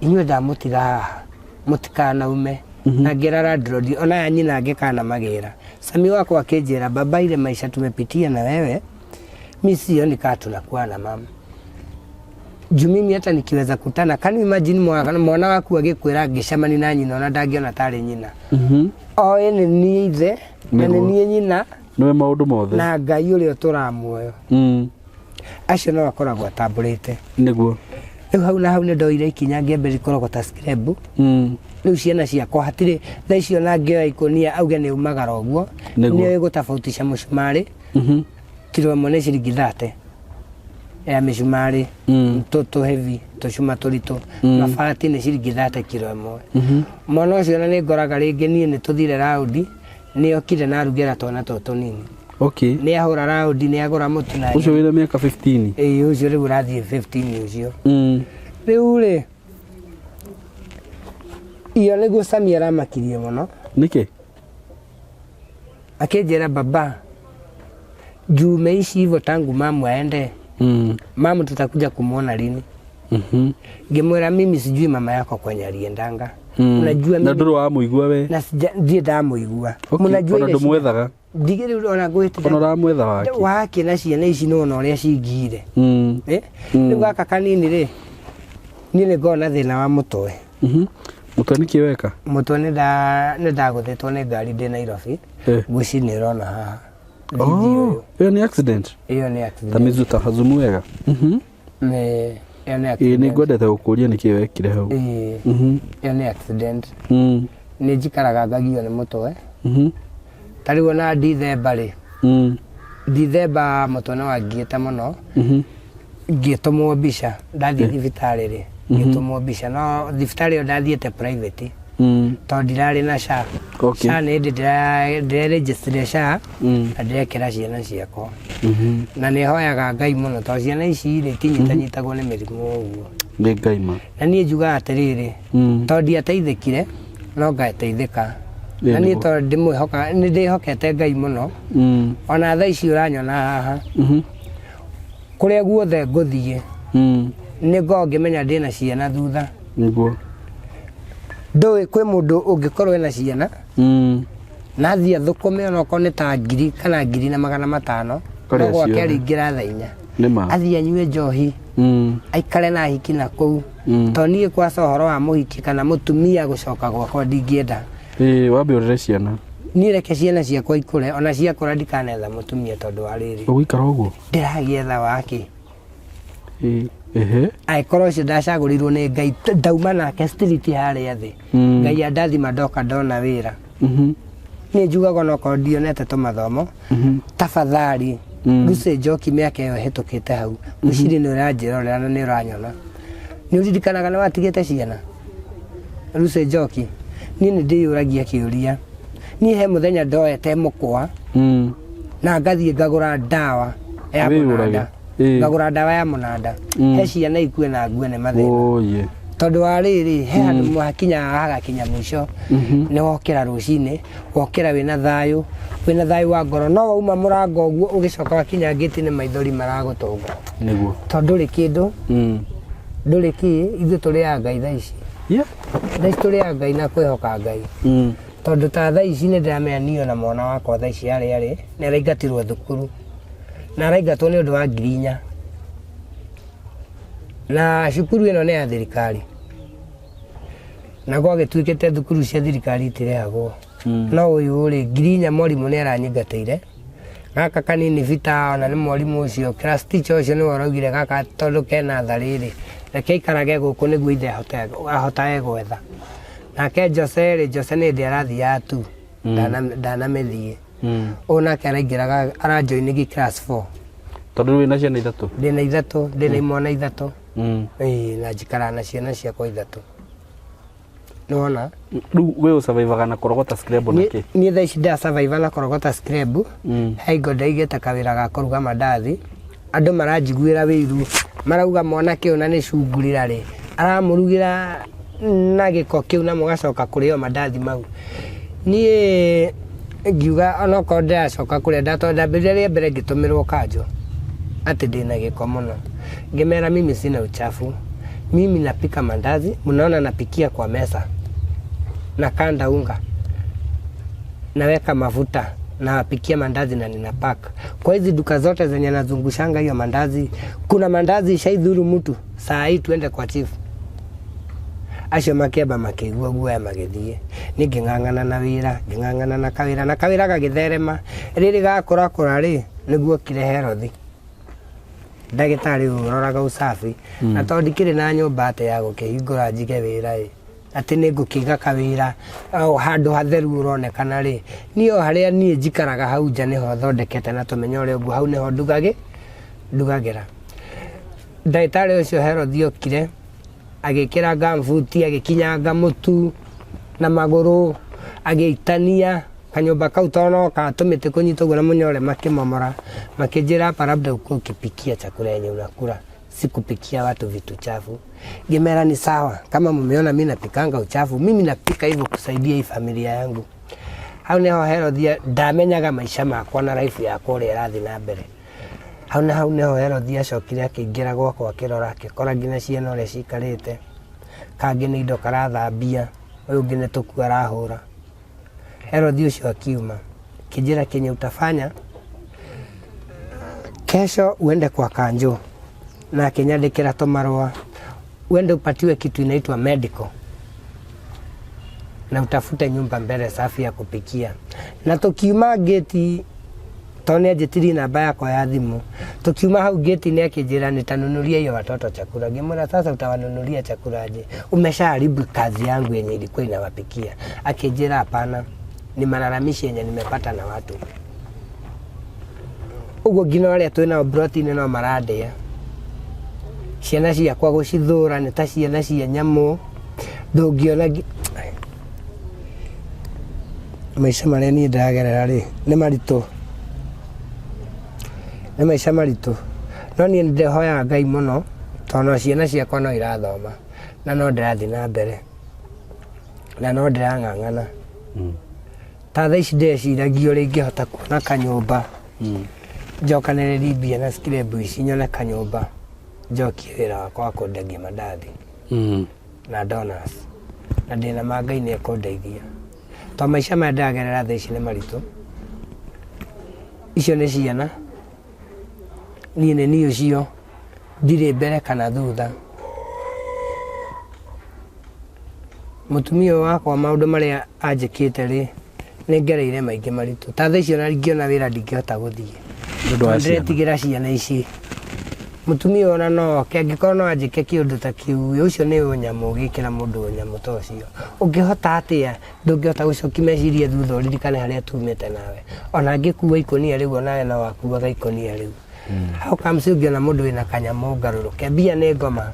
inyuĩ ndamũtiga haha mũtikanaume. Na ngĩra landlord ona ya nyina angĩkana magĩra. Sami wakwa akĩnjĩra baba, ile maisha tumepitia na wewe mi sioni kaa tunakuwa na mama juu mimi hata nikiweza kutana, can you imagine mwana waku agĩkwĩra ngĩcemani na nyina ona ndangĩona tarĩ nyina. Oĩ nĩ niĩ ithe na nĩ niĩ nyina Nĩwe maũndũ mothe. Na Ngai ũrĩa ũtũraga muoyo. Acio no akoragwo atambũrĩte. Nĩguo. Rĩu hau na hau nĩ ndoire ikinya ngĩambĩrĩria kũrogota scrap. Rĩu ciana ciakwa hatirĩ thaa icio ona ngĩoya ikũnia auge nĩ umagara ũguo nĩ gũtabautisha mũcumarĩ kiro ĩmwe nĩ ciringi 30 ya mĩcumarĩ tũtũ heavy tũcuma tũritũ mabati nĩ ciringi 30 kiro ĩmwe. Mwana ũcio ona nĩ ngoraga rĩngĩ niĩ nĩ tũthire raundi nĩ okire na arugĩra twana tũtũ tũnini. Nĩ ahũra raundi nĩ agũra mũtu na Ũcio wĩna mĩaka 15? Ĩĩ, ũcio rĩu ũrathiĩ 15 ũcio. Rĩu rĩ iyo nĩguo Sami aramakirie mũno. Nĩkĩ? Akĩnjĩra baba, juu umeishi hivyo tangu mamu aende, mamu tutakuja kumwona lini? Ngĩmwĩra mimi sijui mama yako kwenye aliendanga. Unajua Na mimi ndũrĩ wamũigua we? Na sija ndirĩ ndamũigua. Mũnajua Ona ile shida- ndũmwethaga? Ndigĩ rĩu ona ngwĩtire Ona ũramwetha wake? Wake na ciana ici nĩwona ũrĩa cingire. Eh? Rĩu gaka kanini rĩ, niĩ nĩ ngoragwo na thĩna wa mũtwe. Mũtwe nĩkĩ weka? Mũtwe nĩ ndagũthĩtwo nĩ ngari ndĩ Nairobi. Ngwĩciria nĩ ũrona haha. Video Oh, ĩyo nĩ accident? Ĩyo nĩ Ta accident. mizu ta hazumu wega. Ĩyo nĩ Ĩĩ, nĩ accident. ngwendete gũkũria nĩkĩ wekire hau. Ĩĩ, ĩyo nĩ accident. Nĩ njikaraga ngagio nĩ mũtwe. Ta rĩu ona Dithemba rĩ, Dithemba mũtwe nĩ wangiĩte mũno. Ngĩtũmwo mbica ndathiĩ thibitarĩ rĩ, ngĩtũmwo mbica no thibitarĩ ĩyo ndathiĩte private tondũ ndirarĩ na SHA. SHA nĩ hĩndĩ ndĩreregisterire SHA na ndĩrekĩra ciana ciakwa. Na nĩ hoyaga Ngai mũno tondũ ciana ici rĩ itinyitanyitagwo nĩ mĩrimũ ũguo. Nĩ Ngai ma. Na niĩ njugaga atĩrĩrĩ, tondũ ndiateithĩkire no ngateithĩka. Ĩĩ, Na niĩ nĩguo. tondũ ndĩmwĩhoka, nĩ ndĩhokete Ngai mũno. Ona thaa ici ũranyona haha, kũrĩa guothe ngũthiĩ nĩ ngoragwo ngĩmenya ndĩna ciana thutha. Nĩguo. Ndũĩ kwĩ mũndũ ũngĩkorwo ena ciana na athiĩ athũkũme onokorwo nĩ ta ngiri kana 1500, Karĩa no gwake ciothe. arĩingĩra thaa 4, Nĩ ma. athiĩ anyue njohi, aikare na hiki na kũu. Tondũ niĩ kwaca ũhoro wa mũhiki kana mũtumia gũcoka gwakwa ndingĩenda. Ĩĩ, wambe ũrere ciana. Niĩ reke ciana ciakwa ikũre, ona ciakũra ndikanetha mũtumia tondũ wa rĩrĩ. Ũgũikara ũguo? Ndĩragĩetha wake. Ĩĩ. Ehe. Angĩkorwo ũcio ndacagũrirwo nĩ Ngai, ndauma nake street harĩa thĩ. Ngai andathima ndoka ndona wĩra. Niĩ njugaga onokorwo ndionete tũmathomo, tafadhali Lucy Njoki mĩaka ĩyo ĩhĩtũkĩte hau, ngwĩciria nĩ ũranjĩrorera na nĩ ũranyona. Nĩ ũririkanaga nĩ watigĩte ciana? Lucy Njoki, niĩ nĩ ndĩyũragia kĩũria. Niĩ he mũthenya ndoete mũkwa na ngathiĩ ngagũra ndawa ya Wĩyũrage. mũnanda. Ngagũra ndawa ya mũnanda. He ciana ikue na ngue nĩ mathĩna. Oye. Tondũ wa rĩrĩ, he handũ hakinyaga hagakinya mũico, nĩ wokĩra rũcinĩ, wokĩra wĩna thayũ, wĩna thayũ wa ngoro, no wauma mũrango ũguo ũgĩcoka wakinya ngĩti-inĩ maithori maragũtũnga. Nĩguo. Tondũ ndũrĩ kĩndũ, ndũrĩ kĩ, ithuĩ tũrĩ a Ngai thaa ici. Thaa ici tũrĩ a Ngai na kwĩhoka Ngai. Tondũ ta thaa ici nĩ ndĩramenya niĩ ona mwana wakwa thaa ici harĩa arĩ, nĩ araingatirwo thukuru. Na araingatwo nĩ ũndũ wa 4,000. Na cukuru ĩno nĩ ya thirikari. Na gwagĩtuĩkĩte thukuru cia thirikari itirĩhagwo. No ũyũ rĩ, 4,000 mwarimũ nĩ aranyingatĩire. Gaka kanini bita ona nĩ mwarimũ ũcio, class teacher ũcio nĩwe ũraugire gaka tondũ kena tharĩ rĩ, reke aikarage gũkũ nĩguo ithe ahotage gwetha. Nake Jose rĩ, Jose nĩ hĩndĩ arathiaga tu, ndanamĩthiĩ. Ũyũ nake araingĩraga, arajoinigi class 4. Tondũ rĩu wĩna ciana ithatũ? Ndĩna ithatũ, ndĩna imwana ithatũ. Ĩĩ, na njikaraga na ciana ciakwa ithatũ. Nĩwona? Rĩu we ũsurvivaga na kũrogota scrab na kĩ? Niĩ thaa ici ndĩrasurvive na kũrogota scrab. He hingo ndaigĩte kawĩra ga kũruga mandathi. Andũ maranjiguĩra wĩiru, marauga mwanake ũyũ na nĩ cungurira rĩ, aramũrugĩra na gĩko kĩu na mũgacoka kũrĩo mandathi mau. Niĩ ngiuga onokorwo ndĩracoka kũrĩa, tondũ ndambĩrĩria rĩa mbere ngĩtũmĩrwo kanjũ atĩ ndĩna gĩko mũno. Ngĩmera mimi sina uchafu, mimi napika mandazi, mnaona napikia kwa meza, nakanda unga, naweka mafuta, nawapikia mandazi na ninapack. Kwa hizi duka zote zenye nazungushanga hiyo mandazi, kuna mandazi ishaidhuru mtu, saa hii tuende kwa chief. Acio makĩamba makĩigua guoya magĩthiĩ. Niĩ ngĩng'ang'ana na wĩra, ngĩng'ang'ana na kawĩra, na kawĩra gagĩtherema. Rĩrĩ gakũrakũra rĩ, nĩguo okire Herothi. Ndagĩtarĩ ũyũ ũroraga usafi. Na tondũ ndikĩrĩ na nyũmba atĩ ya gũkĩhingũra njige wĩra ĩ, atĩ nĩ ngũkĩiga kawĩra o handũ hatheru ũronekana rĩ, niĩ o harĩa niĩ njikaraga hau nja nĩho thondekete na tũmenya ũrĩa ũguo, hau nĩho ndugagĩra. Ndagĩtarĩ ũcio Herothi okire, agĩkĩra gambuti, agĩkinyanga mũtu na magũrũ, agĩitania kanyũmba kau tondũ no ka tũmĩtĩ kũnyita ũguo na mũnyore makĩmomora, makĩnjĩra hapa labda ukuwe ukipikia chakula yenye unakula, si kupikia watu vitu chafu. Ngĩmera ni sawa, kama mmeona mimi napikanga uchafu, mimi napika hivyo kusaidia hii familia yangu. Hau nĩho Herothi ndamenyaga maica makwa na life yakwa ũrĩa ĩrathiĩ na mbere. Hau na hau nĩho Herothi acokire akĩingĩra gwakwa akĩrora, akĩkora nginya ciana ũrĩa cikarĩte, kangĩ nĩ indo karathambia, ũyũ ũngĩ nĩ tũkuo arahũra. Herothi ũcio akiuma, akĩnjĩra kenye utafanya kesho uende kwa Kanjo, na akĩnyandĩkĩra tũmarũa, uende upatiwe kitu inaitwa medical na utafute nyumba mbele safi ya kupikia. Na tukiuma geti, tondũ nĩ anjĩtirie namba yakwa ya thimũ, tukiuma hau geti-inĩ akĩnjĩra nitanunulia hiyo watoto chakula. Ngĩmwĩra sasa utawanunulia chakula aje? Umeshaharibu kazi yangu yenye ilikuwa inawapikia. Akĩnjĩra hapana, ni malalamishi yenye nimepata na watu. Ũguo nginya arĩa twĩnao broti-inĩ no marandĩa. Ciana ciakwa gũcithũra nĩ ta ciana cia nyamũ, ndũngĩona maica marĩa niĩ ndĩragerera rĩ, nĩ maritũ. Nĩ maica maritũ. No niĩ nĩ ndĩhoyaga Ngai mũno, tondũ ciana ciakwa no irathoma, na no ndĩrathiĩ na mbere, na no ndĩrang'ang'ana. Ta thaa ici ndeciragia ũrĩa ingĩhota kuona kanyũmba, njokanĩrĩrie mbia na scrap ici nyone kanyũmba, njokie wĩra wakwa wa kwendagia mandathi na donuts. Na ndĩna ma Ngai nĩ ekũndeithia. To maica maya ndĩragerera thaa ici nĩ maritũ. Icio nĩ ciana, niĩ nĩ niĩ ũcio, ndirĩ mbere kana thutha. Mũtumia ũyũ wakwa maũndũ marĩa anjĩkĩte rĩ, nĩ ngereire maingĩ maritũ. Ta thaa ici ona ingĩona wĩra ndingĩhota gũthiĩ. Nĩ ũndũ wa Tondũ ciana. ndĩretigĩra ciana ici. Mũtumia ũyũ ona no oke angĩkorwo no anjĩke kĩũndũ ta kĩu ĩ, ũcio nĩ ũnyamũ ũgĩkĩra mũndũ ũnyamũ ta ũcio. Ũngĩhota atĩa? Ndũngĩhota gũcokia meciria thutha ũririkane harĩa tumĩte nawe. Ona angĩkua ikũnia rĩu onawe no akuaga ikũnia rĩu. How comes ũngĩona mũndũ wĩna kanyamũ ngarũrũke? Mbia nĩ ngoma.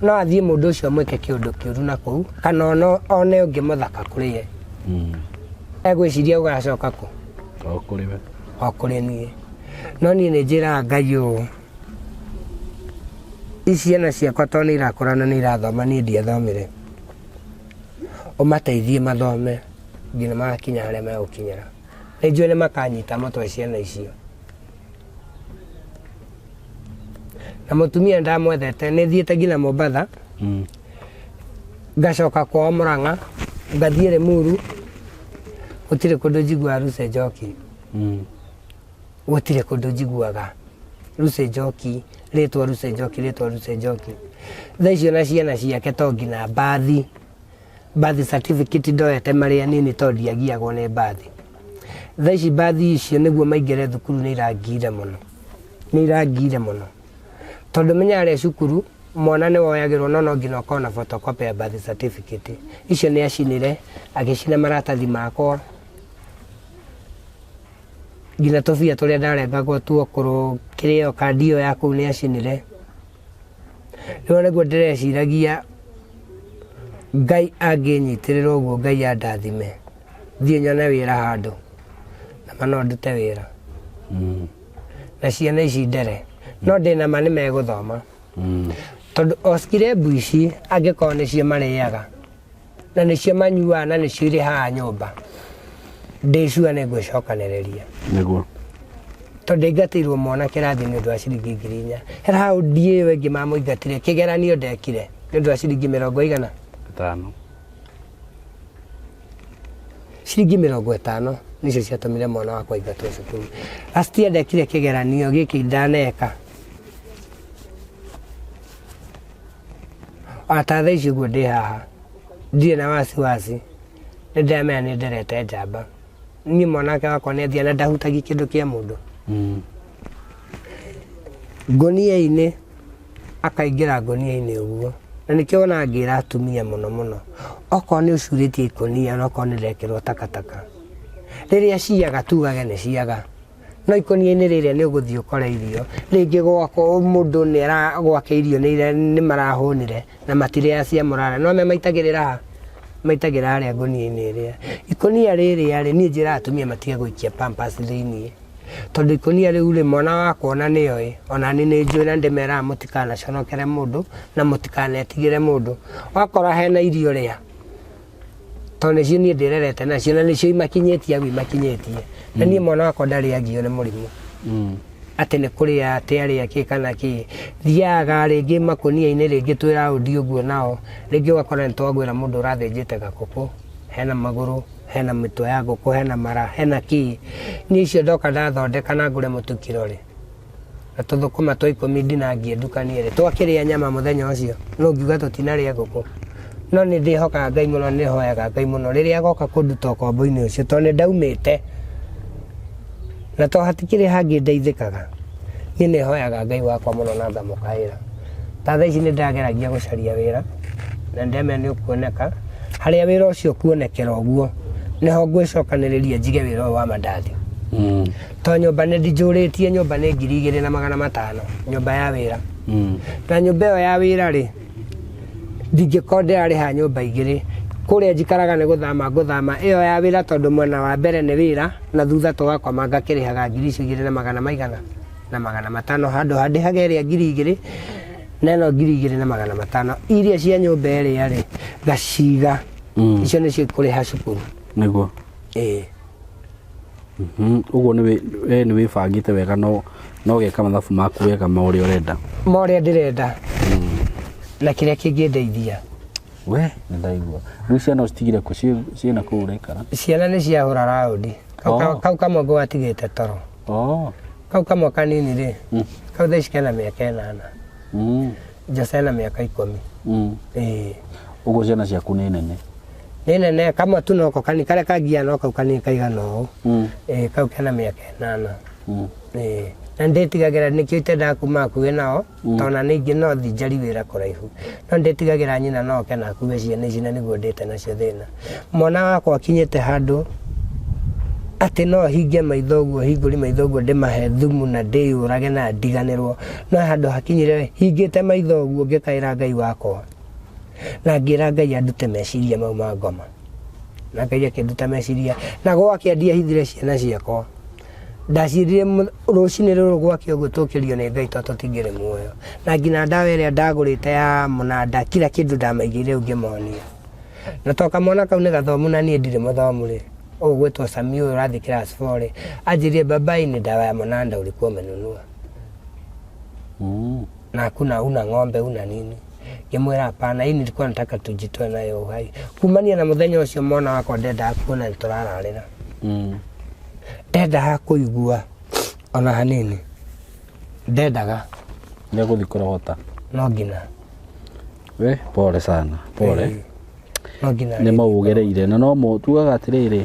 No athiĩ mũndũ ũcio amwĩke kĩũndũ kĩũru na kũu, kana one one ũngĩ mũthaka kũrĩ ye. Egwĩciria ũgacoka kũ? O kũrĩ we. O kũrĩ niĩ. No niĩ nĩ njĩraga Ngai ũũ, ici ciana ciakwa tondũ nĩ irakũra na nĩ irathoma niĩ ndiathomire, ũmateithie mathome nginya magakinya harĩa megũkinyĩra. Nĩ njũĩ nĩ makanyita mũtwe ciana icio. Na mũtumia ndamwethete, nĩ thiĩte nginya Mombatha, ngacoka kwao Mũrang'a, ngathiĩ Limuru, gũtirĩ kũndũ njiguaga Lucy Njoki. Gũtirĩ kũndũ njiguaga Lucy Njoki, rĩtwa Lucy Njoki, rĩtwa Lucy Njoki. Thaa icio na ciana ciake to nginya mbathi. Birth certificate ndoete marĩ anini tondũ ndiagiagwo nĩ birth. Thaa ici birth icio nĩguo maingĩre thukuru nĩ irangiire mũno, nĩ irangiire mũno. Tondũ menya harĩa cukuru mwana nĩ woyagĩrwo no no nginya ũkorwo na photocopy ya birth certificate. Icio nĩ acinire, agĩcina maratathi makwa, nginya tũbia tũrĩa ndarengagwo tuokũrũ, kĩrĩa ĩyo kandi ĩyo ya kũu nĩ acinire. Rĩu nĩguo ndĩreciragia Ngai angĩnyitĩrĩra ũguo Ngai andathime, thiĩ nyone wĩra handũ, na ma no ndute wĩra. Na ciana ici ndere, no ndĩna ma nĩ megũthoma. Tondũ o skirebu ici angĩkorwo nĩcio marĩaga, na nĩcio manyuaga na nĩcio irĩ haha nyũmba ndĩ sure nĩ ngwĩcokanĩrĩria. Nĩguo. Tondũ ndaingatĩirwo mwana kĩrathi nĩ ũndũ wa ciringi 4,000. He hau ndiĩ ĩyo ĩngĩ mamũingatire kĩgeranio ndekire nĩ ũndũ wa ciringi mĩrongo igana? Ĩtano. Ciringi 50 nĩcio ciatũmire mwana wakwa aingatwo cukuru. Last year ndekire kĩgeranio gĩkĩ ndaneka. Ona ta thaa ici ũguo ndĩ haha, ndirĩ na wasiwasi, nĩ ndĩramenya nĩ nderete njamba. Niĩ mwanake wakwa nĩ athiaga na ndahutagia kĩndũ kĩa mũndũ. Ngũnia-inĩ, akaingĩra ngũnia-inĩ ũguo. Na nĩkĩo wonaga ngĩra atumia mũno mũno, okorwo nĩ ũcurĩtie ikũnia na okorwo nĩ rĩrekĩrwo takataka, rĩrĩa ciaga tugage nĩ ciaga. No ikũnia-inĩ rĩrĩa nĩ ũgũthiĩ ũkore irio, rĩngĩ gwakwa mũndũ nĩ ara gwake irio nĩ marahũnire na matirĩaga cia mũrara, nĩ wamenya maitagĩrĩra ha? Maitagĩrĩra harĩa ngũnia-inĩ ĩrĩa. Ikũnia rĩrĩa rĩ, niĩ njĩraga atumia matige gũikia pampers thĩiniĩ, tondũ ikũnia rĩu rĩ, mwana wakwa ona nĩ oĩ, ona niĩ nĩ njũĩ na nĩ ndĩmeraga mũtikanaconokere mũndũ na mũtikanetigĩre mũndũ. Wakora hena irio rĩa. Tondũ nĩcio niĩ ndĩrerete nacio na nĩcio imakinyĩtie hau imakinyĩtie. Na niĩ mwana wakwa ndarĩ agio nĩ mũrimũ. Atĩ nĩ kũrĩa atĩ arĩa kĩ kana kĩ. Thiaga rĩngĩ makũnia-inĩ rĩngĩ twĩ raũndi ũguo nao, rĩngĩ ũgakora nĩ twagwĩra mũndũ ũrathĩnjĩte gakũkũ, hena magũrũ, hena mĩtwe ya ngũkũ, hena mara, hena kĩ. Niĩ icio ndoka ndathondeka na ngũre mũtu kiro rĩ, na tũthũkũma twa ikũmi ndinangie ndukanie rĩ, twakĩrĩa nyama mũthenya ũcio, nũ ũngiuga tũtinarĩa ngũkũ? No nĩ ndĩhokaga Ngai mũno, nĩ hoyaga Ngai mũno rĩrĩa agoka kũnduta ũkombo-inĩ ũcio, tondũ nĩ ndaumĩte na to hatikĩrĩ hangĩ ndeithĩkaga, niĩ nĩ hoyaga Ngai wakwa mũno na ngamũkaĩra. Ta thaa ici nĩ ndĩrageragia gũcaria wĩra na nĩ ndĩramenya nĩ ũkuoneka, harĩa wĩra ũcio ũkuonekera ũguo, nĩho ngwĩcokanĩrĩria njige wĩra ũyũ wa mandathi. To nyũmba nĩ ndinjũrĩtie nyũmba nĩ 2500 nyũmba ya wĩra. Na nyũmba ĩyo ya wĩra rĩ, ndingĩkorwo ndĩrarĩha nyũmba igĩrĩ. Kũrĩa njikaraga nĩ gũthama ngũthama ĩyo ya wĩra tondũ mwena wa mbere nĩ wĩra na thutha tũgakoma ngakĩrĩhaga ngiri icio igĩrĩ na magana maigana? Na 500 handũ ha ndĩhage ĩrĩa 2000 na ĩno 2500. Iria cia nyũmba ĩrĩa rĩ, ngaciga. Icio nĩcio ikũrĩha cukuru. Nĩguo. Ĩĩ. Ũguo nĩ we nĩ wĩbangĩte wega no no ũgeka mathabu maku wega ma ũrĩa ũrenda. Ma ũrĩa ndĩrenda na kĩrĩa kĩngĩndeithia. We nĩ ndaigua. Rĩu ciana ũcitigire kũ ciĩna kũu ũraikara? Ciana nĩ ciahũra raũndi. Kau Oh. kau kamwe ngũgatigĩte toro. Oh. Kau kamwe kanini rĩ, kau thaa ici kena mĩaka 8. Jose ena mĩaka 10. Ĩĩ. Ũguo ciana ciaku nĩ nene? Nĩ nene, kamwe tu noko kanini, karĩa kangiaga no kau kanini kaigana ũũ. Ĩĩ, kau kena mĩaka 8. Ĩĩ. Na nĩndĩtigagĩra nĩkĩo itendaga kuma hakuhĩ nao, tondũ ona ningĩ no thiĩ njarie wĩra kũraihu. No nĩndĩtigagĩra nyina no oke na akue ciana ici na nĩguo ndĩte nacio thĩna. Mwana wakwa akinyĩte handũ atĩ no hinge maitho ũguo hingũri maitho ũguo ndĩmahe thumu na ndĩyũrage na ndiganĩrwo. No handũ hakinyire hingĩte maitho ũguo ngĩkaĩra Ngai wakwa na ngĩra Ngai andute meciria mau ma ngoma. Na Ngai akĩnduta meciria na gwakĩa ndiahithire ciana ciakwa. Ndaciĩrire rũcinĩ rũrũ gwakĩa ũguo tũkĩrio nĩ Ngai tondũ tũtingĩrĩ muoyo. Na nginya ndawa ĩrĩa ndagũrĩte ya mũnanda kila kĩndũ ndamaigĩire rĩu ngĩmonia. Na to kamwana kau nĩ gathomu na niĩ ndirĩ mũthomu rĩ, ũyũ ũgwĩtwo Sami ũyũ ũrathiĩ class four rĩ, anjĩrire baba hii ni dawa ya mũnanda ulikuwa umenunua. Na hakuna una ng'ombe una nini. Ngĩmwĩra hapana, hii nilikuwa nataka tujitoe nayo uhai. Kumania na mũthenya ũcio mwana wakwa ndendaga kuona nĩ tũrararĩra. Ndendaga kũigua ona hanini. Ndendaga. Nĩ egũthiĩ kũrogota. No nginya. We pole sana, pole. Ĩĩ. No nginya. Nĩ mau ũgereire na no mo tugaga atĩrĩrĩ,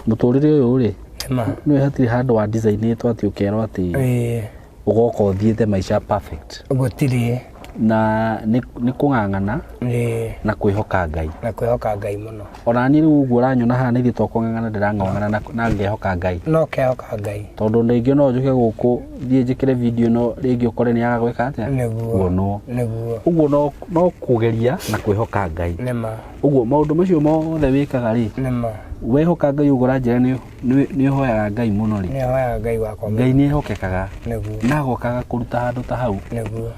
mũtũrĩre ũyũ rĩ, Nĩma. nĩ hatirĩ handũ wa designĩtwo atĩ ũkerwo atĩ Ĩĩ. ũgoka ũthiĩte maica perfect. Gũtirĩ. Na nĩ kũng'ang'ana Ĩĩ. na kwĩhoka Ngai. Na kwĩhoka Ngai mũno. Ona niĩ rĩu ũguo ũranyona haha nĩ ithuĩ to kũng'ang'ana ndĩrang'ang'ana na ngehoka Ngai. No ũkehoka Ngai. Tondũ rĩngĩ no njũke gũkũ thiĩ njĩkĩre video ĩno rĩngĩ ũkore nĩ yaga gwĩka atĩa? Nĩguo. Kuonwo. Nĩguo. Ũguo no kũgeria na kwĩhoka Ngai. Nĩma. Ũguo maũndũ macio mothe wĩkaga rĩ, Nĩma. wehoka Ngai ũguo ũranjĩra nĩ ũhoyaga Ngai mũno rĩ. Nĩ hoyaga Ngai wakwa mũno. Ngai nĩ ehokekaga. Nĩguo. Na agokaga kũruta handũ ta hau. Nĩguo.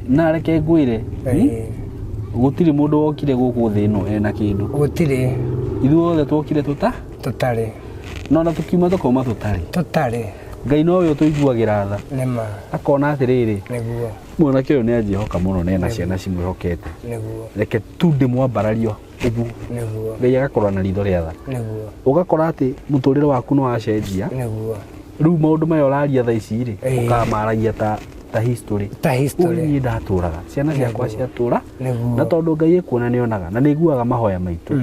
Na reke ngwĩre, Ĩĩ. gũtirĩ mũndũ wokire gũkũ thĩ ĩno ena kĩndũ. Gũtirĩ. Ithuothe twokire tũtarĩ. No na tũkiuma tũkauma tũtarĩ. Tũtarĩ. Ngai nowe ũtũiguagĩra tha. Nĩma. Akona atĩrĩrĩ, Nĩguo. mwanake ũyũ nĩ anjĩhoka mũno na ena ciana cimwĩhokete. Nĩguo. Reke tu ndĩmwambarario ũguo. Nĩguo. Ngai agakorwo na ritho rĩa tha. Nĩguo. Ũgakora atĩ mũtũrĩre waku nĩ wacenjia. Nĩguo. Rĩu maũndũ maya ũraria thaa ici rĩ, Ĩĩ. ũkamaragia ta history. Ta history. Ũyũ niĩ ndatũraga, ciana ciakwa Nĩguo. ciatũra. Nĩguo. Na tondũ Ngai ekuona nĩ onaga na nĩ aiguaga mahoya maitũ.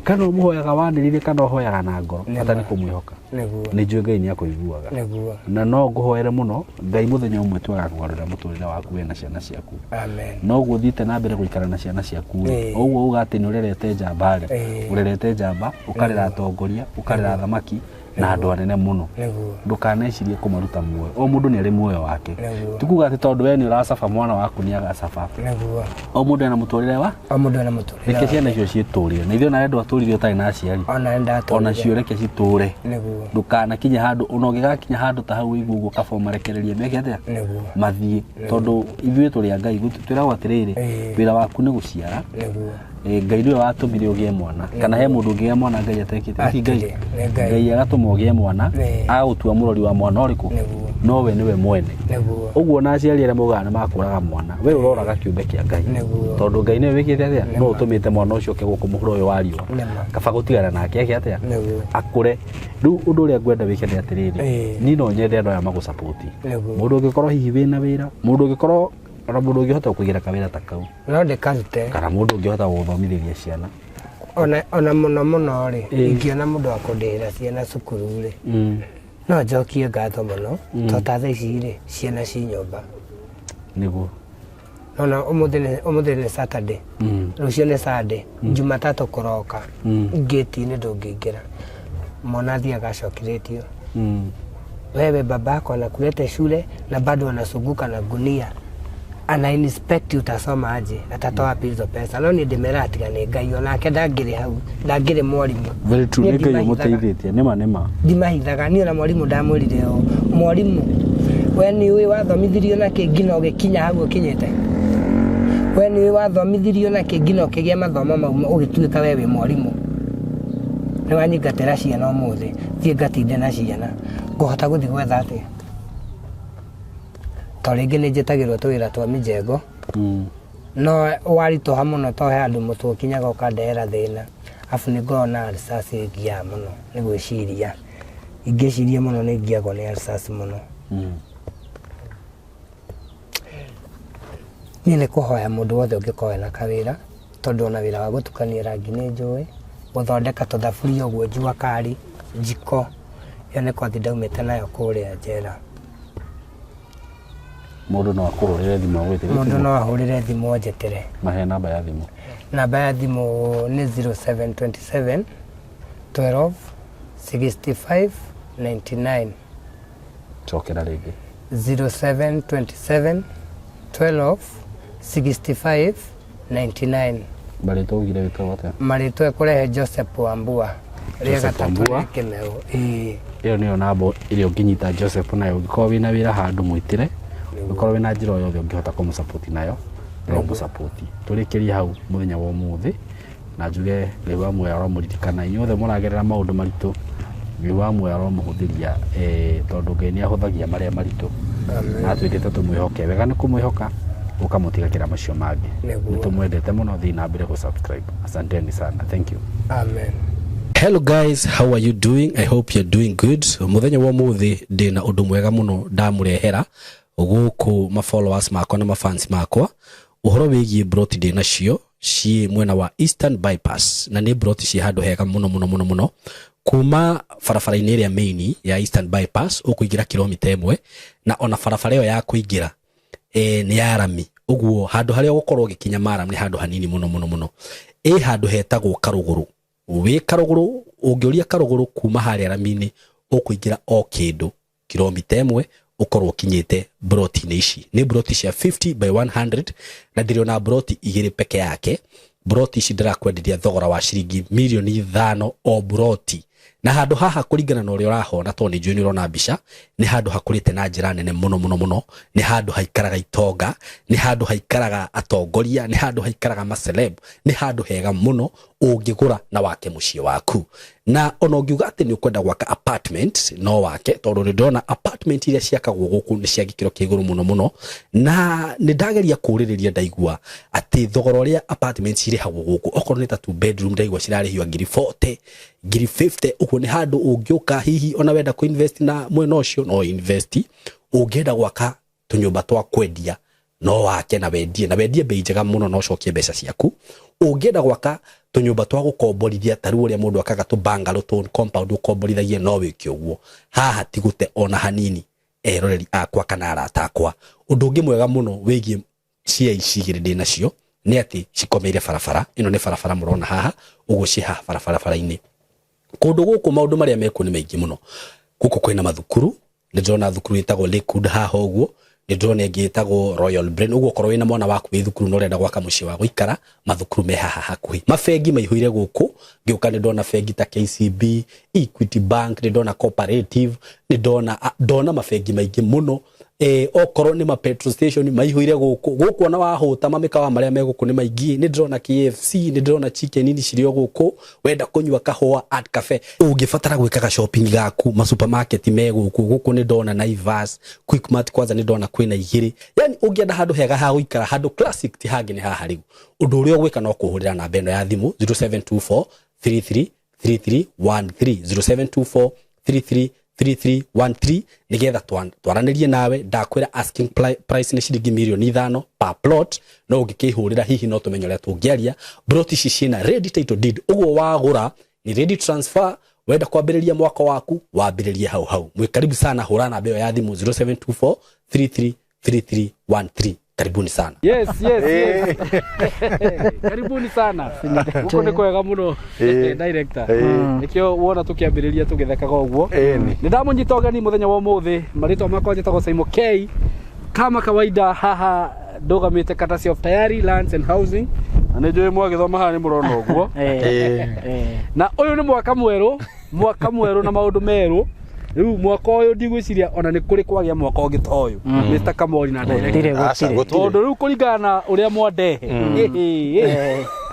Kana ũmũhoyaga wanĩrĩire kana ũhoyaga na ngoro, Nĩma. bata nĩ kũmwĩhoka. Nĩguo. Nĩ njũĩ Ngai nĩ akũiguaga. Nĩguo. Na no ngũhoere mũno Ngai mũthenya ũmwe tu agakũgarũrĩra mũtũrĩre waku we na ciana ciaku. Amen. Na ũguo ũthiĩte na mbere gũikara na ciana ciaku rĩ, Ĩĩ. ũguo uga atĩ nĩ ũrerete njamba rĩ, Ĩĩ. ũrerete njamba, ũkarera atongoria, ũkarera athamaki na andũ anene mũno. Nĩguo. Ndũkanecirie kũmaruta muoyo. O mũndũ nĩ arĩ muoyo wake. Nĩguo. Ti kuga atĩ tondũ we nĩ ũracaba mwana waku nĩ agacaba. Nĩguo. O mũndũ ena mũtũrĩre wa? O mũndũ ena mũtũrĩre Reke wake. ciana icio ciĩtũrĩre. Na ithuĩ ona ndwatũrire ũtarĩ na aciari. Ona ndatũrire. Ona cio reke citũre. Nĩguo. Ndũkanakinye handũ, ona ũngĩgakinya handũ ta hau ũigue ũguo kaba ũmarekererie meke atĩa? Nĩguo. Mathiĩ. Tondũ ithuĩ tũrĩ a Ngai, twĩragwo atĩrĩrĩ, Ĩĩ. wĩra waku nĩ gũciara. Nĩguo. Ngai nĩwe watũmire ũgĩe mwana. Kana he mũndũ ũngĩgĩa mwana Ngai atekĩte? Ti Ngai. Hatirĩ, nĩ Ngai. Ngai agatũma ũgĩe mwana, Ĩĩ. agagũtua mũrori wa mwana ũrĩkũ? Nĩguo. No we nĩwe mwene. Nĩguo. Ũguo na aciari arĩa maugaga nĩ makũraga mwana, we ũroraga kĩũmbe kĩa Ngai. Nĩguo. Tondũ Ngai nĩwe wĩkĩte atĩa? Nĩwe ũtũmĩte mwana ũcio oke gũkũ mũhuro ũyũ wa riũa. Nĩma. Kaba gũtigana nake eke atĩa? Nĩguo. Akũre. Rĩu ũndũ ũrĩa ngwenda wĩke nĩ atĩrĩrĩ, Ĩĩ. niĩ no nyende andũ aya magũsapoti. Nĩguo. Mũndũ ũngĩkorwo hihi wĩna wĩra, mũndũ ũngĩkorwo ona mũndũ ũngĩhota gũkũigĩra kawĩra ta kau. No ndĩkarute. Kana mũndũ ũngĩhota gũgũthomithĩria ciana. Ona mũno mũno rĩ, Ĩĩ. ingĩona mũndũ wa kũndĩhĩra ciana cukuru rĩ, no njokie ngatho mũno, tondũ ta thaa ici rĩ, ciana ci nyũmba. Nĩguo. Nona ũmũthĩ nĩ Saturday, rũciũ nĩ Sunday, Jumatatũ kũroka, ngĩti-inĩ ndũngĩingĩra. Mwana athiaga acokeretio. Wewe babako anakuleta shule na bado anazunguka na gunia. Ana inspect utasoma aje, atatoa wapi hizo pesa. No niĩ ndĩmeraga tiga nĩ Ngai onake ndangĩrĩ hau, ndangĩrĩ mwarimũ. Very true, Niĩ nĩ Ngai ndimahithaga. ũmũteithĩtie, nĩma nĩma. Ndimahithaga, niĩ ona mwarimũ ndamwĩrire ũũ, mwarimũ, we nĩ ũĩ wathomithirio na kĩ nginya ũgĩkinya hau ũkinyĩte? We nĩ ũĩ wathomithirio na kĩ nginya ũkĩgĩa mathomo mau ũgĩtuĩka we wĩ mwarimũ? Nĩ wanyingatĩra ciana ũmũthĩ, thiĩ ngatinde na ciana. Ngũhota gũthiĩ gwetha atĩa? To rĩngĩ nĩ njĩtagĩrwo tũwĩra twa mĩjengo. No waritũha mũno to he handũ mũtwe ũkinyaga ũkandehera thĩna. Arabu nĩ ngoragwo na ulcers ĩngiaga mũno nĩ gwĩciria. Ingĩciria mũno nĩ ngiagwo nĩ ulcers mũno. Niĩ nĩ kũhoya mũndũ wothe ũngĩkorwo ena kawĩra, tondũ ona wĩra wa gũtukania rangi nĩ njũĩ, gũthondeka tũthaburia ũguo jua kali, njiko, ĩyo nĩ kothi ndaumĩte nayo kũrĩa njera. Mũndũ no akũhũrĩre thimũ agwĩtĩre? Mũndũ no ahũrĩre thimũ anjĩtĩre. Mahe namba ya thimũ. Namba ya thimũ nĩ 0727 12 65 99. Cokera rĩngĩ. 0727 12 65 99. Marĩtwa ugire wĩtagwo atĩa? Marĩtwa ekũrehe Joseph Wambua. Rĩa Joseph gatatũ Wambua. rĩ Kĩmeu. Ĩĩ. Ĩyo nĩyo namba ĩrĩa ũngĩnyita Joseph nayo ũngĩkorwo wĩna wĩra handũ mwĩtĩre, ũngĩkorwo wĩna njĩra o yothe ũngĩhota kũmũsupport nayo no ũmũsupport. Tũrĩkĩrie hau mũthenya wa ũmũthĩ na njuge Ngai wa muoyo aromũririkana inyuothe mũragerera maũndũ maritũ. Ngai wa muoyo aromũhũthĩria tondũ Ngai nĩ ahũthagia marĩa maritũ na atwĩrĩte tũmwĩhoke. Wega nĩ kũmwĩhoka ũkamũtigagĩra macio mangĩ. Nĩguo. Nĩ tũmwendete mũno, thiĩ na mbere gũ-subscribe. Asanteni sana, thank you. Amen. Hello guys, how are you doing? I hope you're doing good. Muthenya wa umuthi ndina undu mwega muno ndamurehera guku ma followers makwa na ma fans makwa uhoro wigie broti ndina cio ciĩ mwena wa Eastern Bypass, na nĩ broti ciĩ handũ hega mũno mũno mũno mũno kuma barabara-inĩ ĩrĩa main ya Eastern Bypass ũkũingĩra kilomita 1, na ona barabara ĩyo ya kũingĩra nĩ ya rami, ũguo handũ harĩa ũgũkorwo ũgĩkinya maram nĩ handũ hanini mũno mũno mũno. Ĩ handũ hetagwo Karũgũrũ. Wĩ Karũgũrũ, ũngĩũria Karũgũrũ kuma harĩa rami-inĩ ũkũingĩra o kĩndũ kilomita 1 ũkorwo ũkinyĩte broti-inĩ ici. Nĩ broti cia 50 by 100 na ndĩrĩ ona broti 2 peke yake. Broti ici ndĩrakwenderia thogora wa ciringi mirioni 5 o broti. Na handũ haha kũringana na ũrĩa ũrahona, tondũ nĩ njũĩ nĩ ũrona mbica, nĩ handũ hakũrĩte na njĩra nene mũno mũno mũno. Nĩ handũ haikaraga itonga, nĩ handũ haikaraga atongoria, nĩ handũ haikaraga maceleb, nĩ handũ hega mũno ũngĩgũra na wake mũciĩ waku. Na ona ũngiuga atĩ nĩ ũkwenda gwaka apartment no wake, tondũ nĩ ndĩrona apartment iria ciakagwo gũkũ nĩ cia gĩkĩro kĩa igũrũ mũno mũno. Na nĩ ndageria kũũrĩrĩria ndaigua atĩ thogora ũrĩa apartment cirĩhagwo gũkũ, okorwo nĩ ta 2 bedroom ndaigua cirarĩhio ngiri 40, ngiri 50. Ũguo nĩ handũ ũngĩũka hihi ona wenda kũ invest na mwena ũcio no invest. Ũngĩenda gwaka tũnyũmba twa kwendia no wake na wendie, na wendie bei njega mũno na ũcokie mbeca ciaku. Ũngĩenda gwaka tũnyũmba twa gũkomborithia ta rĩu ũrĩa mũndũ akaga tũ bungalow tũ compound ũkomborithagia no wĩke ũguo. Haha ti gũte ona hanini eroreri akwa kana arata akwa. Ũndũ ũngĩ mwega mũno wĩgiĩ cia ici igĩrĩ ndĩ nacio nĩ atĩ cikomeire barabara. Ĩno nĩ barabara mũrona haha, ũguo ciĩ haha barabara-inĩ. Kũndũ gũkũ maũndũ marĩa mekuo nĩ maingĩ mũno. Gũkũ kwĩna mathukuru, nĩ ndĩrona thukuru ĩtagwo Lakewood haha ũguo, nĩ ndĩrona ĩngĩ ĩtagwo Royal Brain. Ũguo okorwo wĩna mwana waku wĩ thukuru na ũrenda gwaka mũciĩ wa gũikara, mathukuru me haha hakuhĩ. Mabengi maihũire gũkũ, ngĩũka nĩ ndona bengi ta KCB, Equity Bank, nĩ ndona Cooperative, nĩ ndona mabengi maingĩ mũno. Okorwo nĩ ma petrol station maihũire gũkũ. Gũkũ ona wahũta mamĩkawa marĩa me gũkũ nĩ maingĩ. Nĩ ndĩrona KFC, nĩ ndĩrona chicken inn cirĩ o gũkũ. Wenda kũnyua kahũa at cafe, ũngĩbatara gwĩkaga shopping gaku, ma supermarket me gũkũ. Gũkũ nĩ ndona Naivas, Quickmart kwanza nĩ ndona kwĩna 2. Yani ũngĩenda handũ hega ha gũikara, handũ classic ti hangĩ nĩ haha rĩu. Ũndũ ũrĩa ũgwĩka no kũhũrĩra namba ĩno ya thimũ 0724 33 33 13, 0724 33 33 13, nigetha twaranĩrie nawe. Ndakwĩra asking price nĩ ciringi mirioni 5 per plot, no ũngĩkĩhũrĩra hihi no tũmenye ũrĩa tũngĩaria. Plot ici ciĩna ready title deed, ũguo wagũra ni ready transfer. Wenda kwambĩrĩria mwaka waku wambĩrĩrie hau hau. Mwĩ karibu sana, hũra namba ĩyo ya thimũ 0724 33 33 13. Karibuni sana. Yes, yes, yes. Karibuni sana. Guku nĩ kwega mũno, director. Nĩkĩo wona tũkĩambĩrĩria tũgĩthekaga ũguo. Nĩ ndamũnyita ũgeni mũthenya wa ũmũthĩ. Marĩtwa makwa njĩtagwo Simon K. Kama kawaida haha ndũgamĩte courtesy of Tayari Lands and Housing. Na nĩ njũĩ mwagĩthoma haha nĩ mũrona ũguo. Na ũyũ nĩ mwaka mwerũ, mwaka mwerũ na maũndũ merũ. Rĩu mwaka ũyũ ndigwĩciria ona nĩ kũrĩ kwagĩa mwaka ũngĩ ta ũyũ, Mr. Kamori na director. Gũtirĩ, Aca, gũtirĩ. gũtirĩ. Tondũ rĩu kũringana na ũrĩa mwandehe,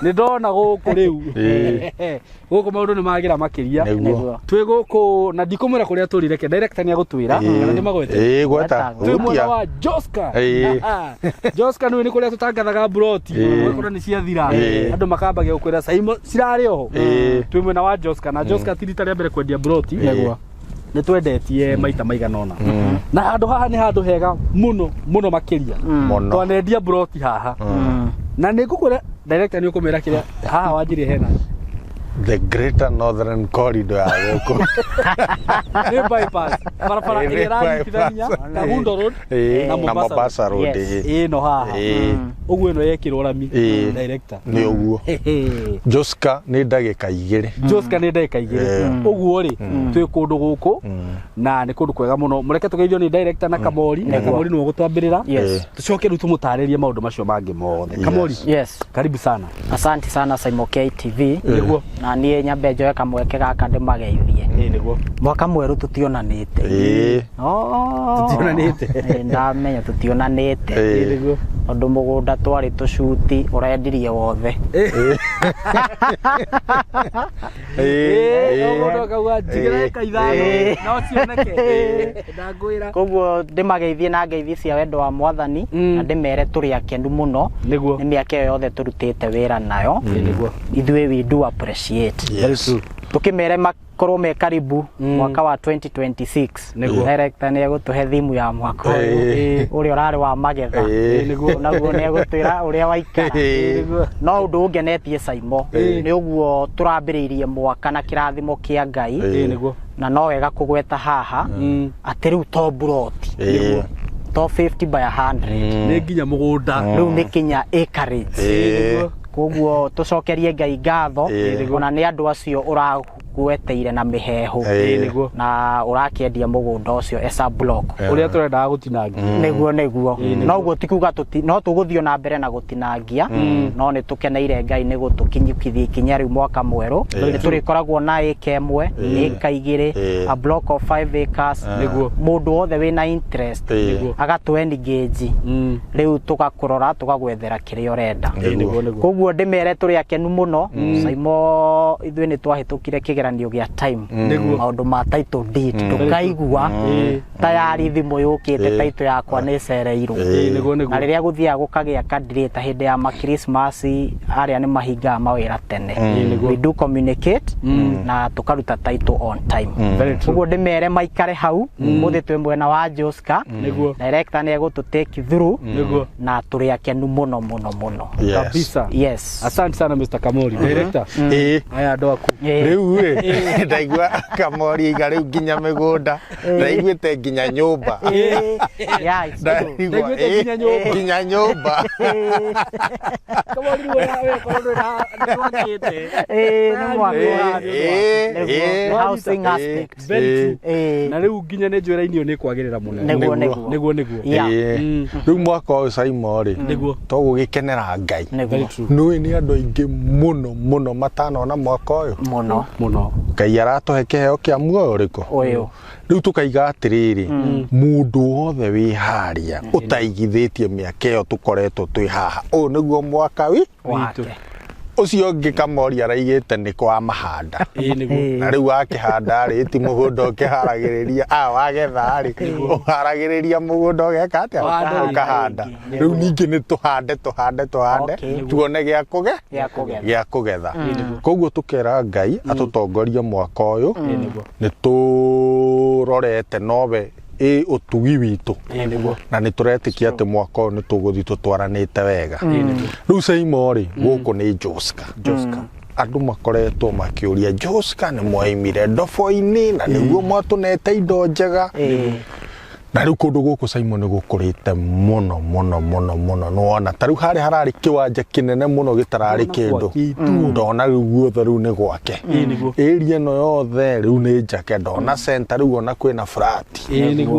nĩ ndona gũkũ rĩu gũkũ maũndũ nĩ magĩra makĩria. Nĩguo. Twĩ gũkũ na ndikũmwĩra kũrĩa tũrĩ, reke director nĩ agũtwĩra kana nĩ magwete. Ĩĩ, gweta. Twĩ mwena Hutia. wa Joska. Ĩĩ. Joska nĩ kũrĩa tũtangathaga mburoti, ũgakora nĩ ciathira, andũ makambagia gũkwĩra Saimo cirarĩ oho. Twĩ mwena wa Joska, na Joska ti rita rĩa mbere kwendia mburoti. Nĩguo. Nĩ twendetie maita maigana ũna, na handũ haha nĩ handũ hega mũno mũno makĩria. Mũno. Twanendia mburoti haha, na nĩ ngũkwĩra director nĩ ũkũmĩra kĩrĩa haha wanjirie hena The Greater Northern Corridor ya gũkũ. Nĩ bypass, barabara Ĩĩ, ĩrĩa nĩ ĩranyitithania bypass. Kangundo Road na Na Mombasa. Mombasa Road. Yes. Ĩĩ. Ĩno haha ũguo ĩno yekĩrwo rami, director. Nĩ ũguo. Joska nĩ ndagĩka 2. Joska nĩ ndagĩka 2 ũguo rĩ, twĩ kũndũ gũkũ na nĩ kũndũ kwega mũno. Mũreke tũgeithio nĩ director na Kamori, na Kamori nĩwe ũgũtwambĩrĩra. Yes. Tũcoke rĩu tũmũtarĩrie maũndũ macio mangĩ mothe. Kamori, Yes. karibu sana. Asante sana, Saimo KTV. Nĩguo. Na niĩ nyambe njoe kamweke gaka ndĩmageithie. Ĩĩ, nĩguo. Mwaka mwerũ tũtionanĩte. Oh. Tũtionanĩte. Ĩĩ, ndamenya tũtionanĩte. Ĩĩ, nĩguo. Tondũ mũgũnda twarĩ tũcuti ũrendirie wothe. Ĩĩ, mũndũ akauga njigĩra ĩka 5 no cioneke, ndangwĩra. Koguo ndĩmageithie na ngeithi cia wendo wa mwathani, na ndĩmere tũrĩ akenu mũno Nĩguo. nĩ mĩaka ĩyo yothe tũrutĩte wĩra nayo. Nĩguo. Ithuĩ we do appreciate. Yes. Tũkĩmere makorwo me karibu mwaka wa 2026. Nĩguo. Director nĩ egũtũhe thimu ya mwaka ũyũ, ũrĩa ũrarĩ wa magetha. Nĩguo. Naguo nĩ egũtwĩra ũrĩa waikara. Nĩguo. No ũndũ ũngenetie, Saimo, nĩ ũguo tũrambĩrĩirie mwaka na kĩrathimo kĩa Ngai. Ĩĩ, nĩguo. Na no wega kũgweta haha atĩ rĩu to buroti, to 50 by 100, Nĩ nginya mũgũnda. Rĩu nĩ kinya acreage. Koguo tũcokerie Ngai ngatho, ona nĩ andũ acio ũragweteire na mĩhehu Ĩĩ, nĩguo. na ũrakĩendia mũgũnda ũcio as a block. Ũrĩa tũrendaga gũtinangia. Nĩguo, noguo ti kuga tũti no tũgũthiĩ na mbere na gũtinangia, no nĩ tũkeneire Ngai nĩ gũtũkinyũkithia ikinya rĩu mwaka mwerũ. Nĩ tũrĩkoragwo na ĩka 1, ĩka 2, a block of 5 acres. Nĩguo. Mũndũ wothe wĩna interest Nĩguo. agatũ engage, rĩu tũgakũrora, tũgagwethera kĩrĩa ũrenda. Ĩĩ, nĩguo nĩguo. Koguo ndĩmere tũrĩ akenu mũno. Saimo, ithuĩ nĩ twahĩtũkire kĩgeranio gĩa time, Nĩguo. maũndũ ma title deed, tũkaigua tayari thimũ yũkĩte, title yakwa nĩ ĩcereirwo. Ĩĩ, nĩguo nĩguo. Na rĩrĩa gũthiaga gũkagĩa kadirĩ ta hĩndĩ ya makrismasi, arĩa nĩ mahingaga mawĩra tene, we do communicate na tũkaruta title on time. Very true. Ũguo ndĩmere maikare hau, mũthĩ twĩ mwena wa Joska. Nĩguo. Director nĩ egũtũ take through, Nĩguo. na tũrĩ akenu mũno mũno mũno. Yes. Kabisa. Yes. Asante sana, Mr. Kamori. Director, aya andũ aku. Rĩu rĩ, ndaigua Kamori iga rĩu nginya mĩgũnda, ndaiguĩte nginya nyũmba. Yeah, it's true. Ndaigua, Ndaiguĩte nginya nyũmba. Nginya nyũmba. Kamori, rĩu we korwo ndwĩ na nĩ twakĩte. Ĩĩ, nĩ mwaka. Ĩĩ, Nĩguo, ĩĩ. housing aspect. Very true. Ĩĩ. Na rĩu nginya nĩ njũĩ raini ĩyo nĩ kwagĩrĩra mũno. Nĩguo, nĩguo. Nĩguo nĩguo. Yeah. Ĩĩ. Rĩu mwaka ũyũ, Saimo rĩ, Nĩguo. tũgũgĩkenera Ngai. Very Nĩguo. true. Nĩũĩ nĩ andũ aingĩ mũno mũno matanona mwaka ũyũ. Mũno. Mũno. Ngai aratũhe kĩheo kĩa muoyo ũrĩkũ? Ũyũ. Rĩu tũkaiga atĩrĩrĩ, mũndũ wothe wĩ harĩa ũtaigithĩtie mĩaka ĩyo tũkoretwo twĩ haha, ũyũ nĩguo mwaka wi Wake. Ũcio ũngĩ Kamori araigĩte nĩ kwa mahanda. Ĩĩ, nĩguo. Na rĩu wakĩhanda rĩ, ti mũgũnda ũkĩharagĩrĩria, a wagetha rĩ, ũharagĩrĩria mũgũnda ũgeka atĩa? Ũhande rĩngĩ. Ũkahanda. Rĩu ningĩ nĩ tũhande, tũhande, tũhande, tuone gĩa kũge Gĩa kũgetha. Gĩa kũgetha. Koguo tũkera Ngai atũtongorie mwaka ũyũ. Nĩguo. Nĩ tũrorete nowe ĩ ũtugi witũ, Ĩĩ, nĩguo. na nĩ tũretĩkia atĩ mwaka ũyũ nĩ tũgũthiĩ tũtwaranĩte wega. Rĩu Saimo rĩ, gũkũ nĩ Joska. Andũ makoretwo makĩũria, Joska nĩ mwaimire ndobo-inĩ na nĩguo mwatũnete indo njega. Na rĩu kũndũ gũkũ Simon nĩ gũkũrĩte mũno mũno mũno mũno. Nĩwona ta rĩu harĩa hararĩ kĩwanja kĩnene mũno gĩtararĩ kĩndũ, ndona rĩu guothe rĩu nĩ gwake. Area ĩno yothe rĩu nĩ njake, ndona center rĩu ona kwĩna flat.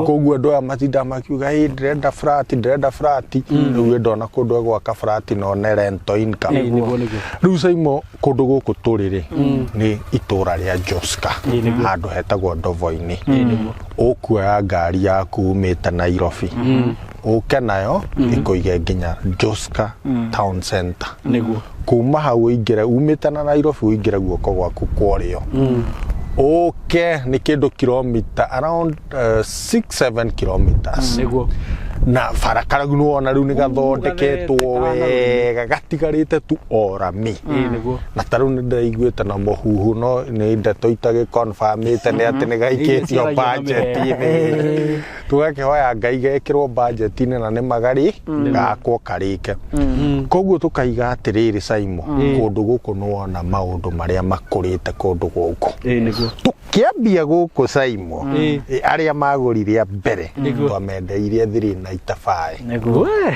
Koguo andũ aya matindaga makiuga ĩ ndĩrenda flat, ndĩrenda flat, rĩu ndona kũndũ egwaka flat na one rental income. Rĩu Simon, kũndũ gũkũ tũrĩ rĩ nĩ itũra rĩa Joska, handũ hetagwo Ndovo-inĩ. Ũkuoya ngari yaku umĩte Nairobi ũke nayo ĩkũige nginya Joska town center. Kuma hau ũingĩre umĩte na Nairobi, ũingĩre guoko gwaku kwa ũrĩo, ũke nĩ kĩndũ kilomita around 6 7 kilometers. Na bara karagu nĩ wona rĩu nĩ gathondeketwo wega, gatigarĩte tu o rami. Na ta rĩu nĩ ndĩraiguĩte na mũhuhu, no nĩ ndeto itagĩconfirmĩte, nĩ atĩ nĩ gaikĩtio Ciaragia na budget-inĩ. Tũgakĩhoya Ngai gekĩrwo budget-inĩ na nĩ magari gakwo karĩke. Koguo tũkaiga atĩrĩrĩ, Simon, kũndũ gũkũ nĩ wona maũndũ marĩa makũrĩte kũndũ gũkũ. Tũkĩambia gũkũ, Simon, arĩa magũrire a mbere twamendeirie 395.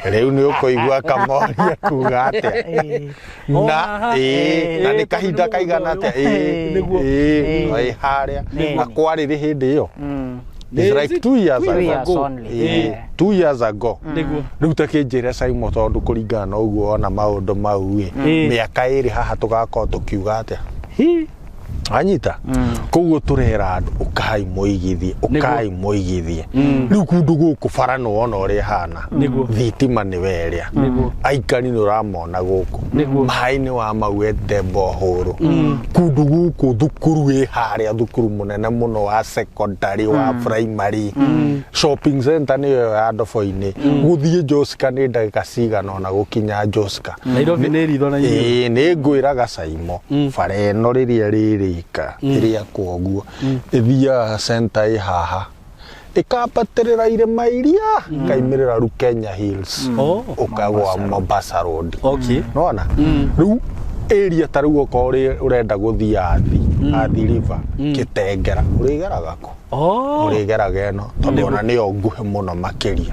Rĩu nĩ ũkũigua Kamoria kuga atĩa na ĩĩ, na nĩ kahinda kaigana atĩa ĩĩ ĩĩ harĩa na kwarĩrĩ hĩndĩ ĩyo. It's like 2 years Two ago. years only. 2 years ago. Rĩu ta kĩnjĩre Simon, tondũ kũringana na ũguo ona maũndũ mau ĩ, mĩaka 2 haha tũgakorwo tũkiuga atĩa? Anyita koguo tũrera andũ, ũkai mũigithie, ũkai mũigithie. Rĩu kũndũ gũkũ bara nĩ wona ũrĩa ĩhana, thitima nĩ werĩa, aikari nĩ ũramona gũkũ, maĩ nĩ wa mauete bohũrũ kũndũ gũkũ, thukuru ĩ harĩa, thukuru mũnene mũno wa secondary, wa primary, shopping center nĩyo ĩyo ya Ndobo-inĩ. Gũthiĩ Joska nĩ ndagĩka cigana ona gũkinya Joska. Nairobi nĩ ritho na inyuĩ. Ĩĩ, nĩ ngwĩraga Saimo, bara ĩno rĩrĩa rĩrĩka ĩrĩa kwoguo ĩthiaga center ĩ haha, ĩkambatĩrĩra irĩma iria ĩkaimĩrĩra rĩu Kenya Hills, ũkagwa Mombasa Road. Nona rĩu area ta rĩu okorwo ũrenda gũthiĩ Athi River, Kĩtengera, ũrĩgeraga kũ? Ũrĩgeraga ĩno tondũ ona nĩyo nguhĩ mũno makĩria.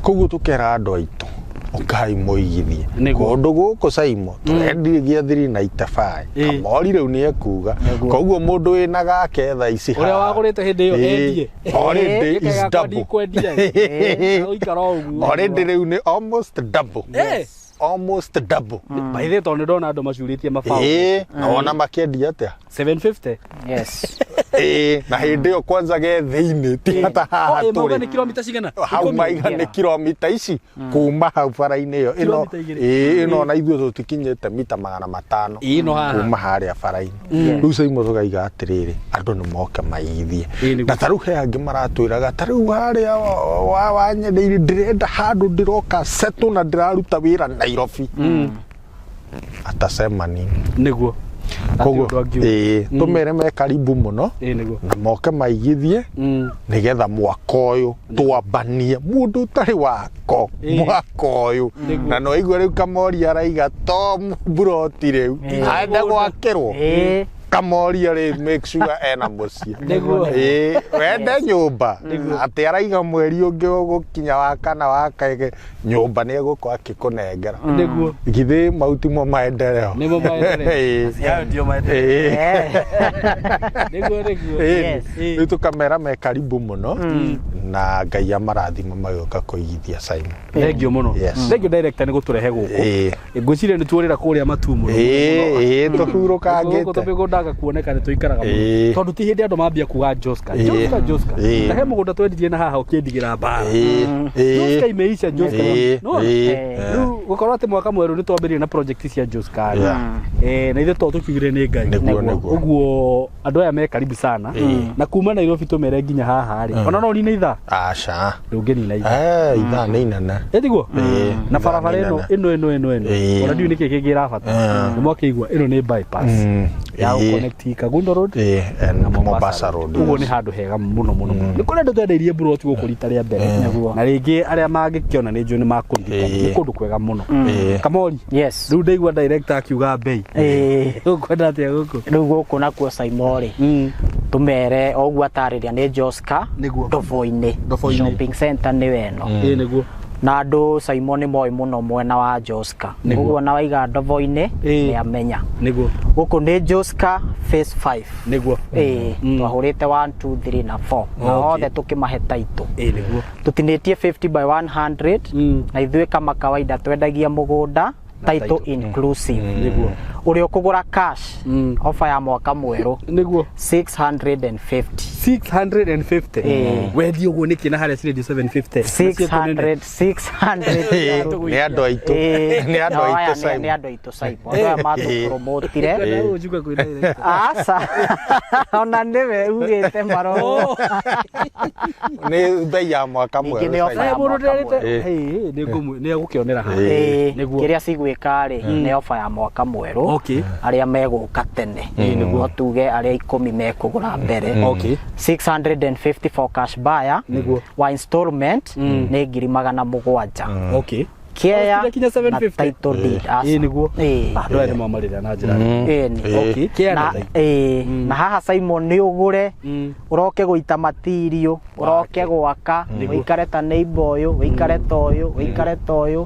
Koguo tũkera andũ aitũ, ũkai mũigithie kũndũ gũkũ. Saimo, tũrendirie 395. Kamori rĩu nĩ ekuga koguo mũndũ wĩna gake thaa ici Ũrĩa haha, wagũrĩte hĩndĩ ĩyo endie. Already is double. Ndikwendia. Ũikara o ũguo. Already rĩu nĩ almost double. Almost double. By the way, tondũ nĩ ndona andũ macurĩtie mabaũ. Ĩĩ, na wona makĩendia atĩa? 750. Yes. Ĩĩ, na hĩndĩ ĩyo kwanza ge thĩinĩ ti hata haha Oh, mauga tũrĩ. nĩ kilomita cigana? Hau 10. maiga nĩ kilomita ici kuma hau bara-inĩ ĩyo ĩno. Kilomita 2. Ĩĩ, ĩno ona ithuĩ tũtikinyĩte mita 500 Ĩĩ, no haha. kuma harĩa bara-inĩ. Rĩu Saimo tũkaiga atĩrĩrĩ, andũ nĩ moke maigithie. Na ta rĩu he angĩ maratwĩraga ta rĩu harĩa wanyendeirie, ndĩrenda handũ ndĩroka settle na ndĩraruta wĩra Nairobi, atasema nini? Koguo Koguo ĩĩ, tũmere me karibu mũno na moke maigithie nĩgetha mwaka ũyũ twambanie mũndũ ũtarĩ wako mwaka ũyũ. Na no igua rĩu Kamori araiga to mburoti rĩu aenda gwakĩrwo. Kamoria rĩ, make sure ena mũciĩ. Ĩĩ, wende nyũmba atĩ araiga mweri ũngĩ ũgũkinya wa kana wa kaige nyũmba nĩ egũkorwo akĩkũnengera. Githĩ mau timo maendeleo? Nĩmo maendeleo. Ĩĩ. Ndio maendeleo. Ĩĩ. Nĩguo. Ĩĩ. Yes. Rĩu tũkamera me karibu mũno na Ngai amarathima magĩũka kũigithia, Simon. Thengio mũno. Yes. Thengio director nĩ gũtũrehe gũkũ. Ngwĩciria nĩ tuorĩra kũrĩa matu mũno. Ĩĩ, Gũkũ tũhurũkangĩte. tũmĩgũndaga kuoneka nĩ tũikaraga mũno. Tondũ ti hĩndĩ andũ mambia kuga Joska. Joska, Joska. Na he mũgũnda twendirie na haha ũkĩndigĩra mbara. Joska imeisha, Joska. Nĩwona? Rĩu gũkorwo atĩ mwaka mwerũ nĩ twambĩrĩria na project cia Joska rĩ. Na ithuĩ to tũkiugire nĩ Ngai. Nĩguo. Ũguo andũ aya me karibu sana. Na kuma Nairobi tũmere nginya haha rĩ. Ona no ũnine ithaa. Aca. Ndũngĩnina ithaa. Eh, ithaa nĩ inene. Ĩtiguo? Ĩĩ, Na ithaa barabara nĩ ĩno inene. ĩno ĩno ĩno ĩno. Ona ndiũĩ nĩkĩ kĩngĩ ĩrabata. Nĩ mwakĩigua ĩno nĩ bypass ya gũconnect Kangundo Road Ĩĩ, and na Mombasa Road. Ũguo nĩ handũ hega mũno mũno mũno. Nĩ kũrĩ andũ twendeirie mburoti gũkũ rita rĩa mbere. Na rĩngĩ arĩa mangĩkĩona nĩ njũĩ nĩ makũririkana. Nĩ kũndũ kwega mũno. Kamori. Yes. Rĩu ndaigua director akiuga mbei. Ũkwenda atĩa gũkũ? Rĩu gũkũ nakuo Saimorĩ. Tũmere o ũguo atarĩria nĩ Joska. Nĩguo. Ndobo-inĩ. Ndobo-inĩ. Shopping center nĩyo ĩno. Ĩĩ nĩguo. Na andũ Simon nĩ moĩ mũno mwena wa Joska. Nĩguo. Ũguo na waiga Ndobo-inĩ Ĩĩ. nĩ amenya. Nĩguo. Gũkũ nĩ Joska phase 5. Nĩguo. Ĩĩ, twahũrĩte 1 2 3 na 4 na Okay. othe tũkĩmahe taitũ. Ĩĩ nĩguo. Tũtinĩtie 50 by 100 na ithuĩ kama kawaida twendagia mũgũnda title title. inclusive. Nĩguo. Ũrĩa ũkũgũra cash, offer ya mwaka mwerũ, Nĩguo. 650. 650. Ĩĩ. Wendia ũguo nĩkĩ na harĩa cirendio 750? 600 600. Nĩ andũ aitũ. Ĩĩ. Nĩ andũ No, aya aitũ nĩ Simon. andũ aitũ Simon. Andũ aya matũpromotire. Aca, ona nĩwe ugĩte maro. Nĩ mbei ya mwaka Ningĩ mwerũ nĩ offer Simon. ya Mũndũ mwaka nderĩte mwerũ. nĩ egũkĩonera haha. Ĩĩ, Nĩguo. kĩrĩa cigwĩka rĩ, nĩ ofa ya mwaka mwerũ. Okay. Arĩa megũka tene, no tuge arĩa 10 mekũgũra mbere, Okay. 650 for cash buyer. Nĩguo. Wa installment nĩ 700,000. Okay. Kea Kinya na 750. title deed. Aca. Ĩĩ nĩguo. Ĩĩ. Andũ aya nĩ mamarĩra na njĩra. Ĩĩ nĩ. Okay. Kea na Na, title. ĩĩ, na haha Simon nĩ ũgũre, ũroke gũita matirio, ũroke gwaka, ũikare ta neighbor ũyũ, ũikare ta ũyũ, ũikare ta ũyũ.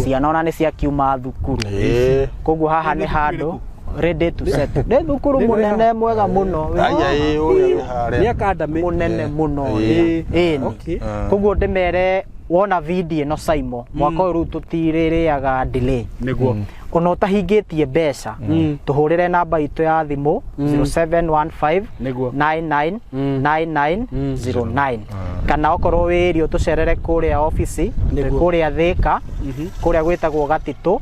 Ciana ona nĩ ciakiuma thukuru. Ĩĩ. Koguo haha nĩ handũ ready to set. Nĩ thukuru mũnene mwega mũno. Aya, ĩĩ, ũrĩa wĩ harĩa. Nĩ academy. Mũnene mũno. Ĩĩ. Ĩĩ nĩ. Okay. Koguo ndĩmere wona video ĩno Simon, mwaka ũyũ rĩu tũtirĩrĩaga delay. Nĩguo. Ona ũtahingĩtie mbeca, tũhũrĩre namba itũ ya thimũ 0715 Nĩguo. 99 9909, kana okorwo wĩ area tũcerere kũrĩa obici. Twĩ Nĩguo. kũrĩa Thĩka, kũrĩa gwĩtagwo Gatitũ,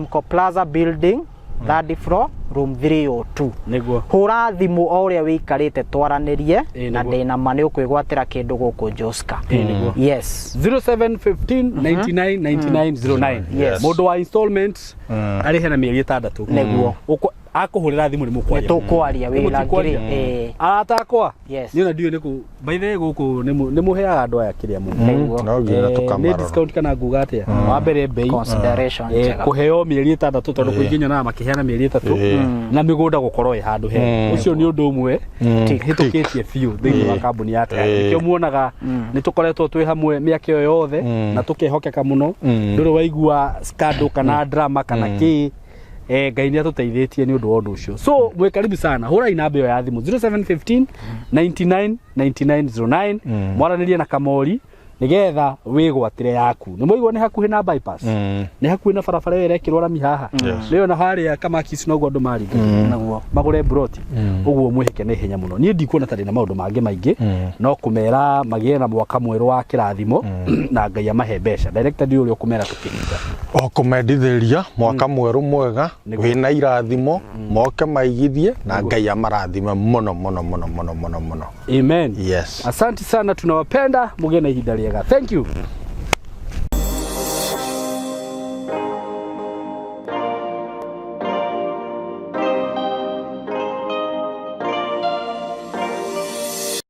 Mco Plaza building, third floor, room 302. Nĩguo. Hũra thimũ o ũrĩa wĩikarĩte twaranĩrie. Ĩĩ, Na nĩguo. ndĩna ma nĩ ũkwĩgwatĩra kĩndũ gũkũ Joska. Ĩĩ, nĩguo. Yes. 0715 99 99 09. Yes. Mũndũ wa installment arĩhe na mĩeri 6. Nĩguo. Akũhũrĩra thimũ nĩ mũkwaria. Nĩ tũkwaria wĩra Mũtikwaria. ngiri. Ĩĩ. Arata akwa. Yes. Niĩ ona ndiũĩ nĩkũ by the way gũkũ nĩ mũheaga andũ aya kĩrĩa mũno. Nĩguo. No nginya Nĩ tũkamarora. discount kana nguga atĩa? Wa mbere mbei. Consideration njega. Kũheo mĩeri 6 tondũ kũingĩ nyonaga makĩheana mĩeri 3 na mĩgũnda gũkorwo ĩ handũ he ũcio nĩ ũndũ ũmwe hĩtũkĩtie biũ thĩinĩ wa kambuni ya Tayari. Nĩkĩo muonaga nĩ tũkoretwo twĩ hamwe mĩaka ĩyo yothe na tũkehokeka mũno, ndũrĩ waigua scandal kana drama kana kĩ. Ngai nĩ atũteithĩtie nĩ ũndũ wa ũndũ ũcio, so mwĩ karibu sana. Hũrai namba ĩyo ya thimũ 0715 99 9909, mwaranĩrie na Kamori nĩgetha wĩgwatĩre yaku. Nĩ mwaigua nĩ hakuhĩ na bypass, nĩ hakuhĩ na barabara ĩyo ĩrekĩrwo rami haha, nĩyo na harĩa Kamakis, noguo andũ maringa Nĩguo. magũre broti ũguo mwĩhĩke na ihenya mũno. Niĩ ndikuona ta ndĩna maũndũ mangĩ maingĩ, no kũmera magĩe na mwaka mwerũ wa kĩrathimo na Ngai amahe mbeca. Director, ndiũĩ ũrĩa ũkũmera tũkĩhinga. O kũmendithĩria mwaka mwerũ mwega wĩna irathimo, moke maigithie na Ngai amarathime mũno mũno mũno mũno mũno mũno. Amen. Yes. Asante sana, tunawapenda, mugĩe na ihinda rĩega. Thank you.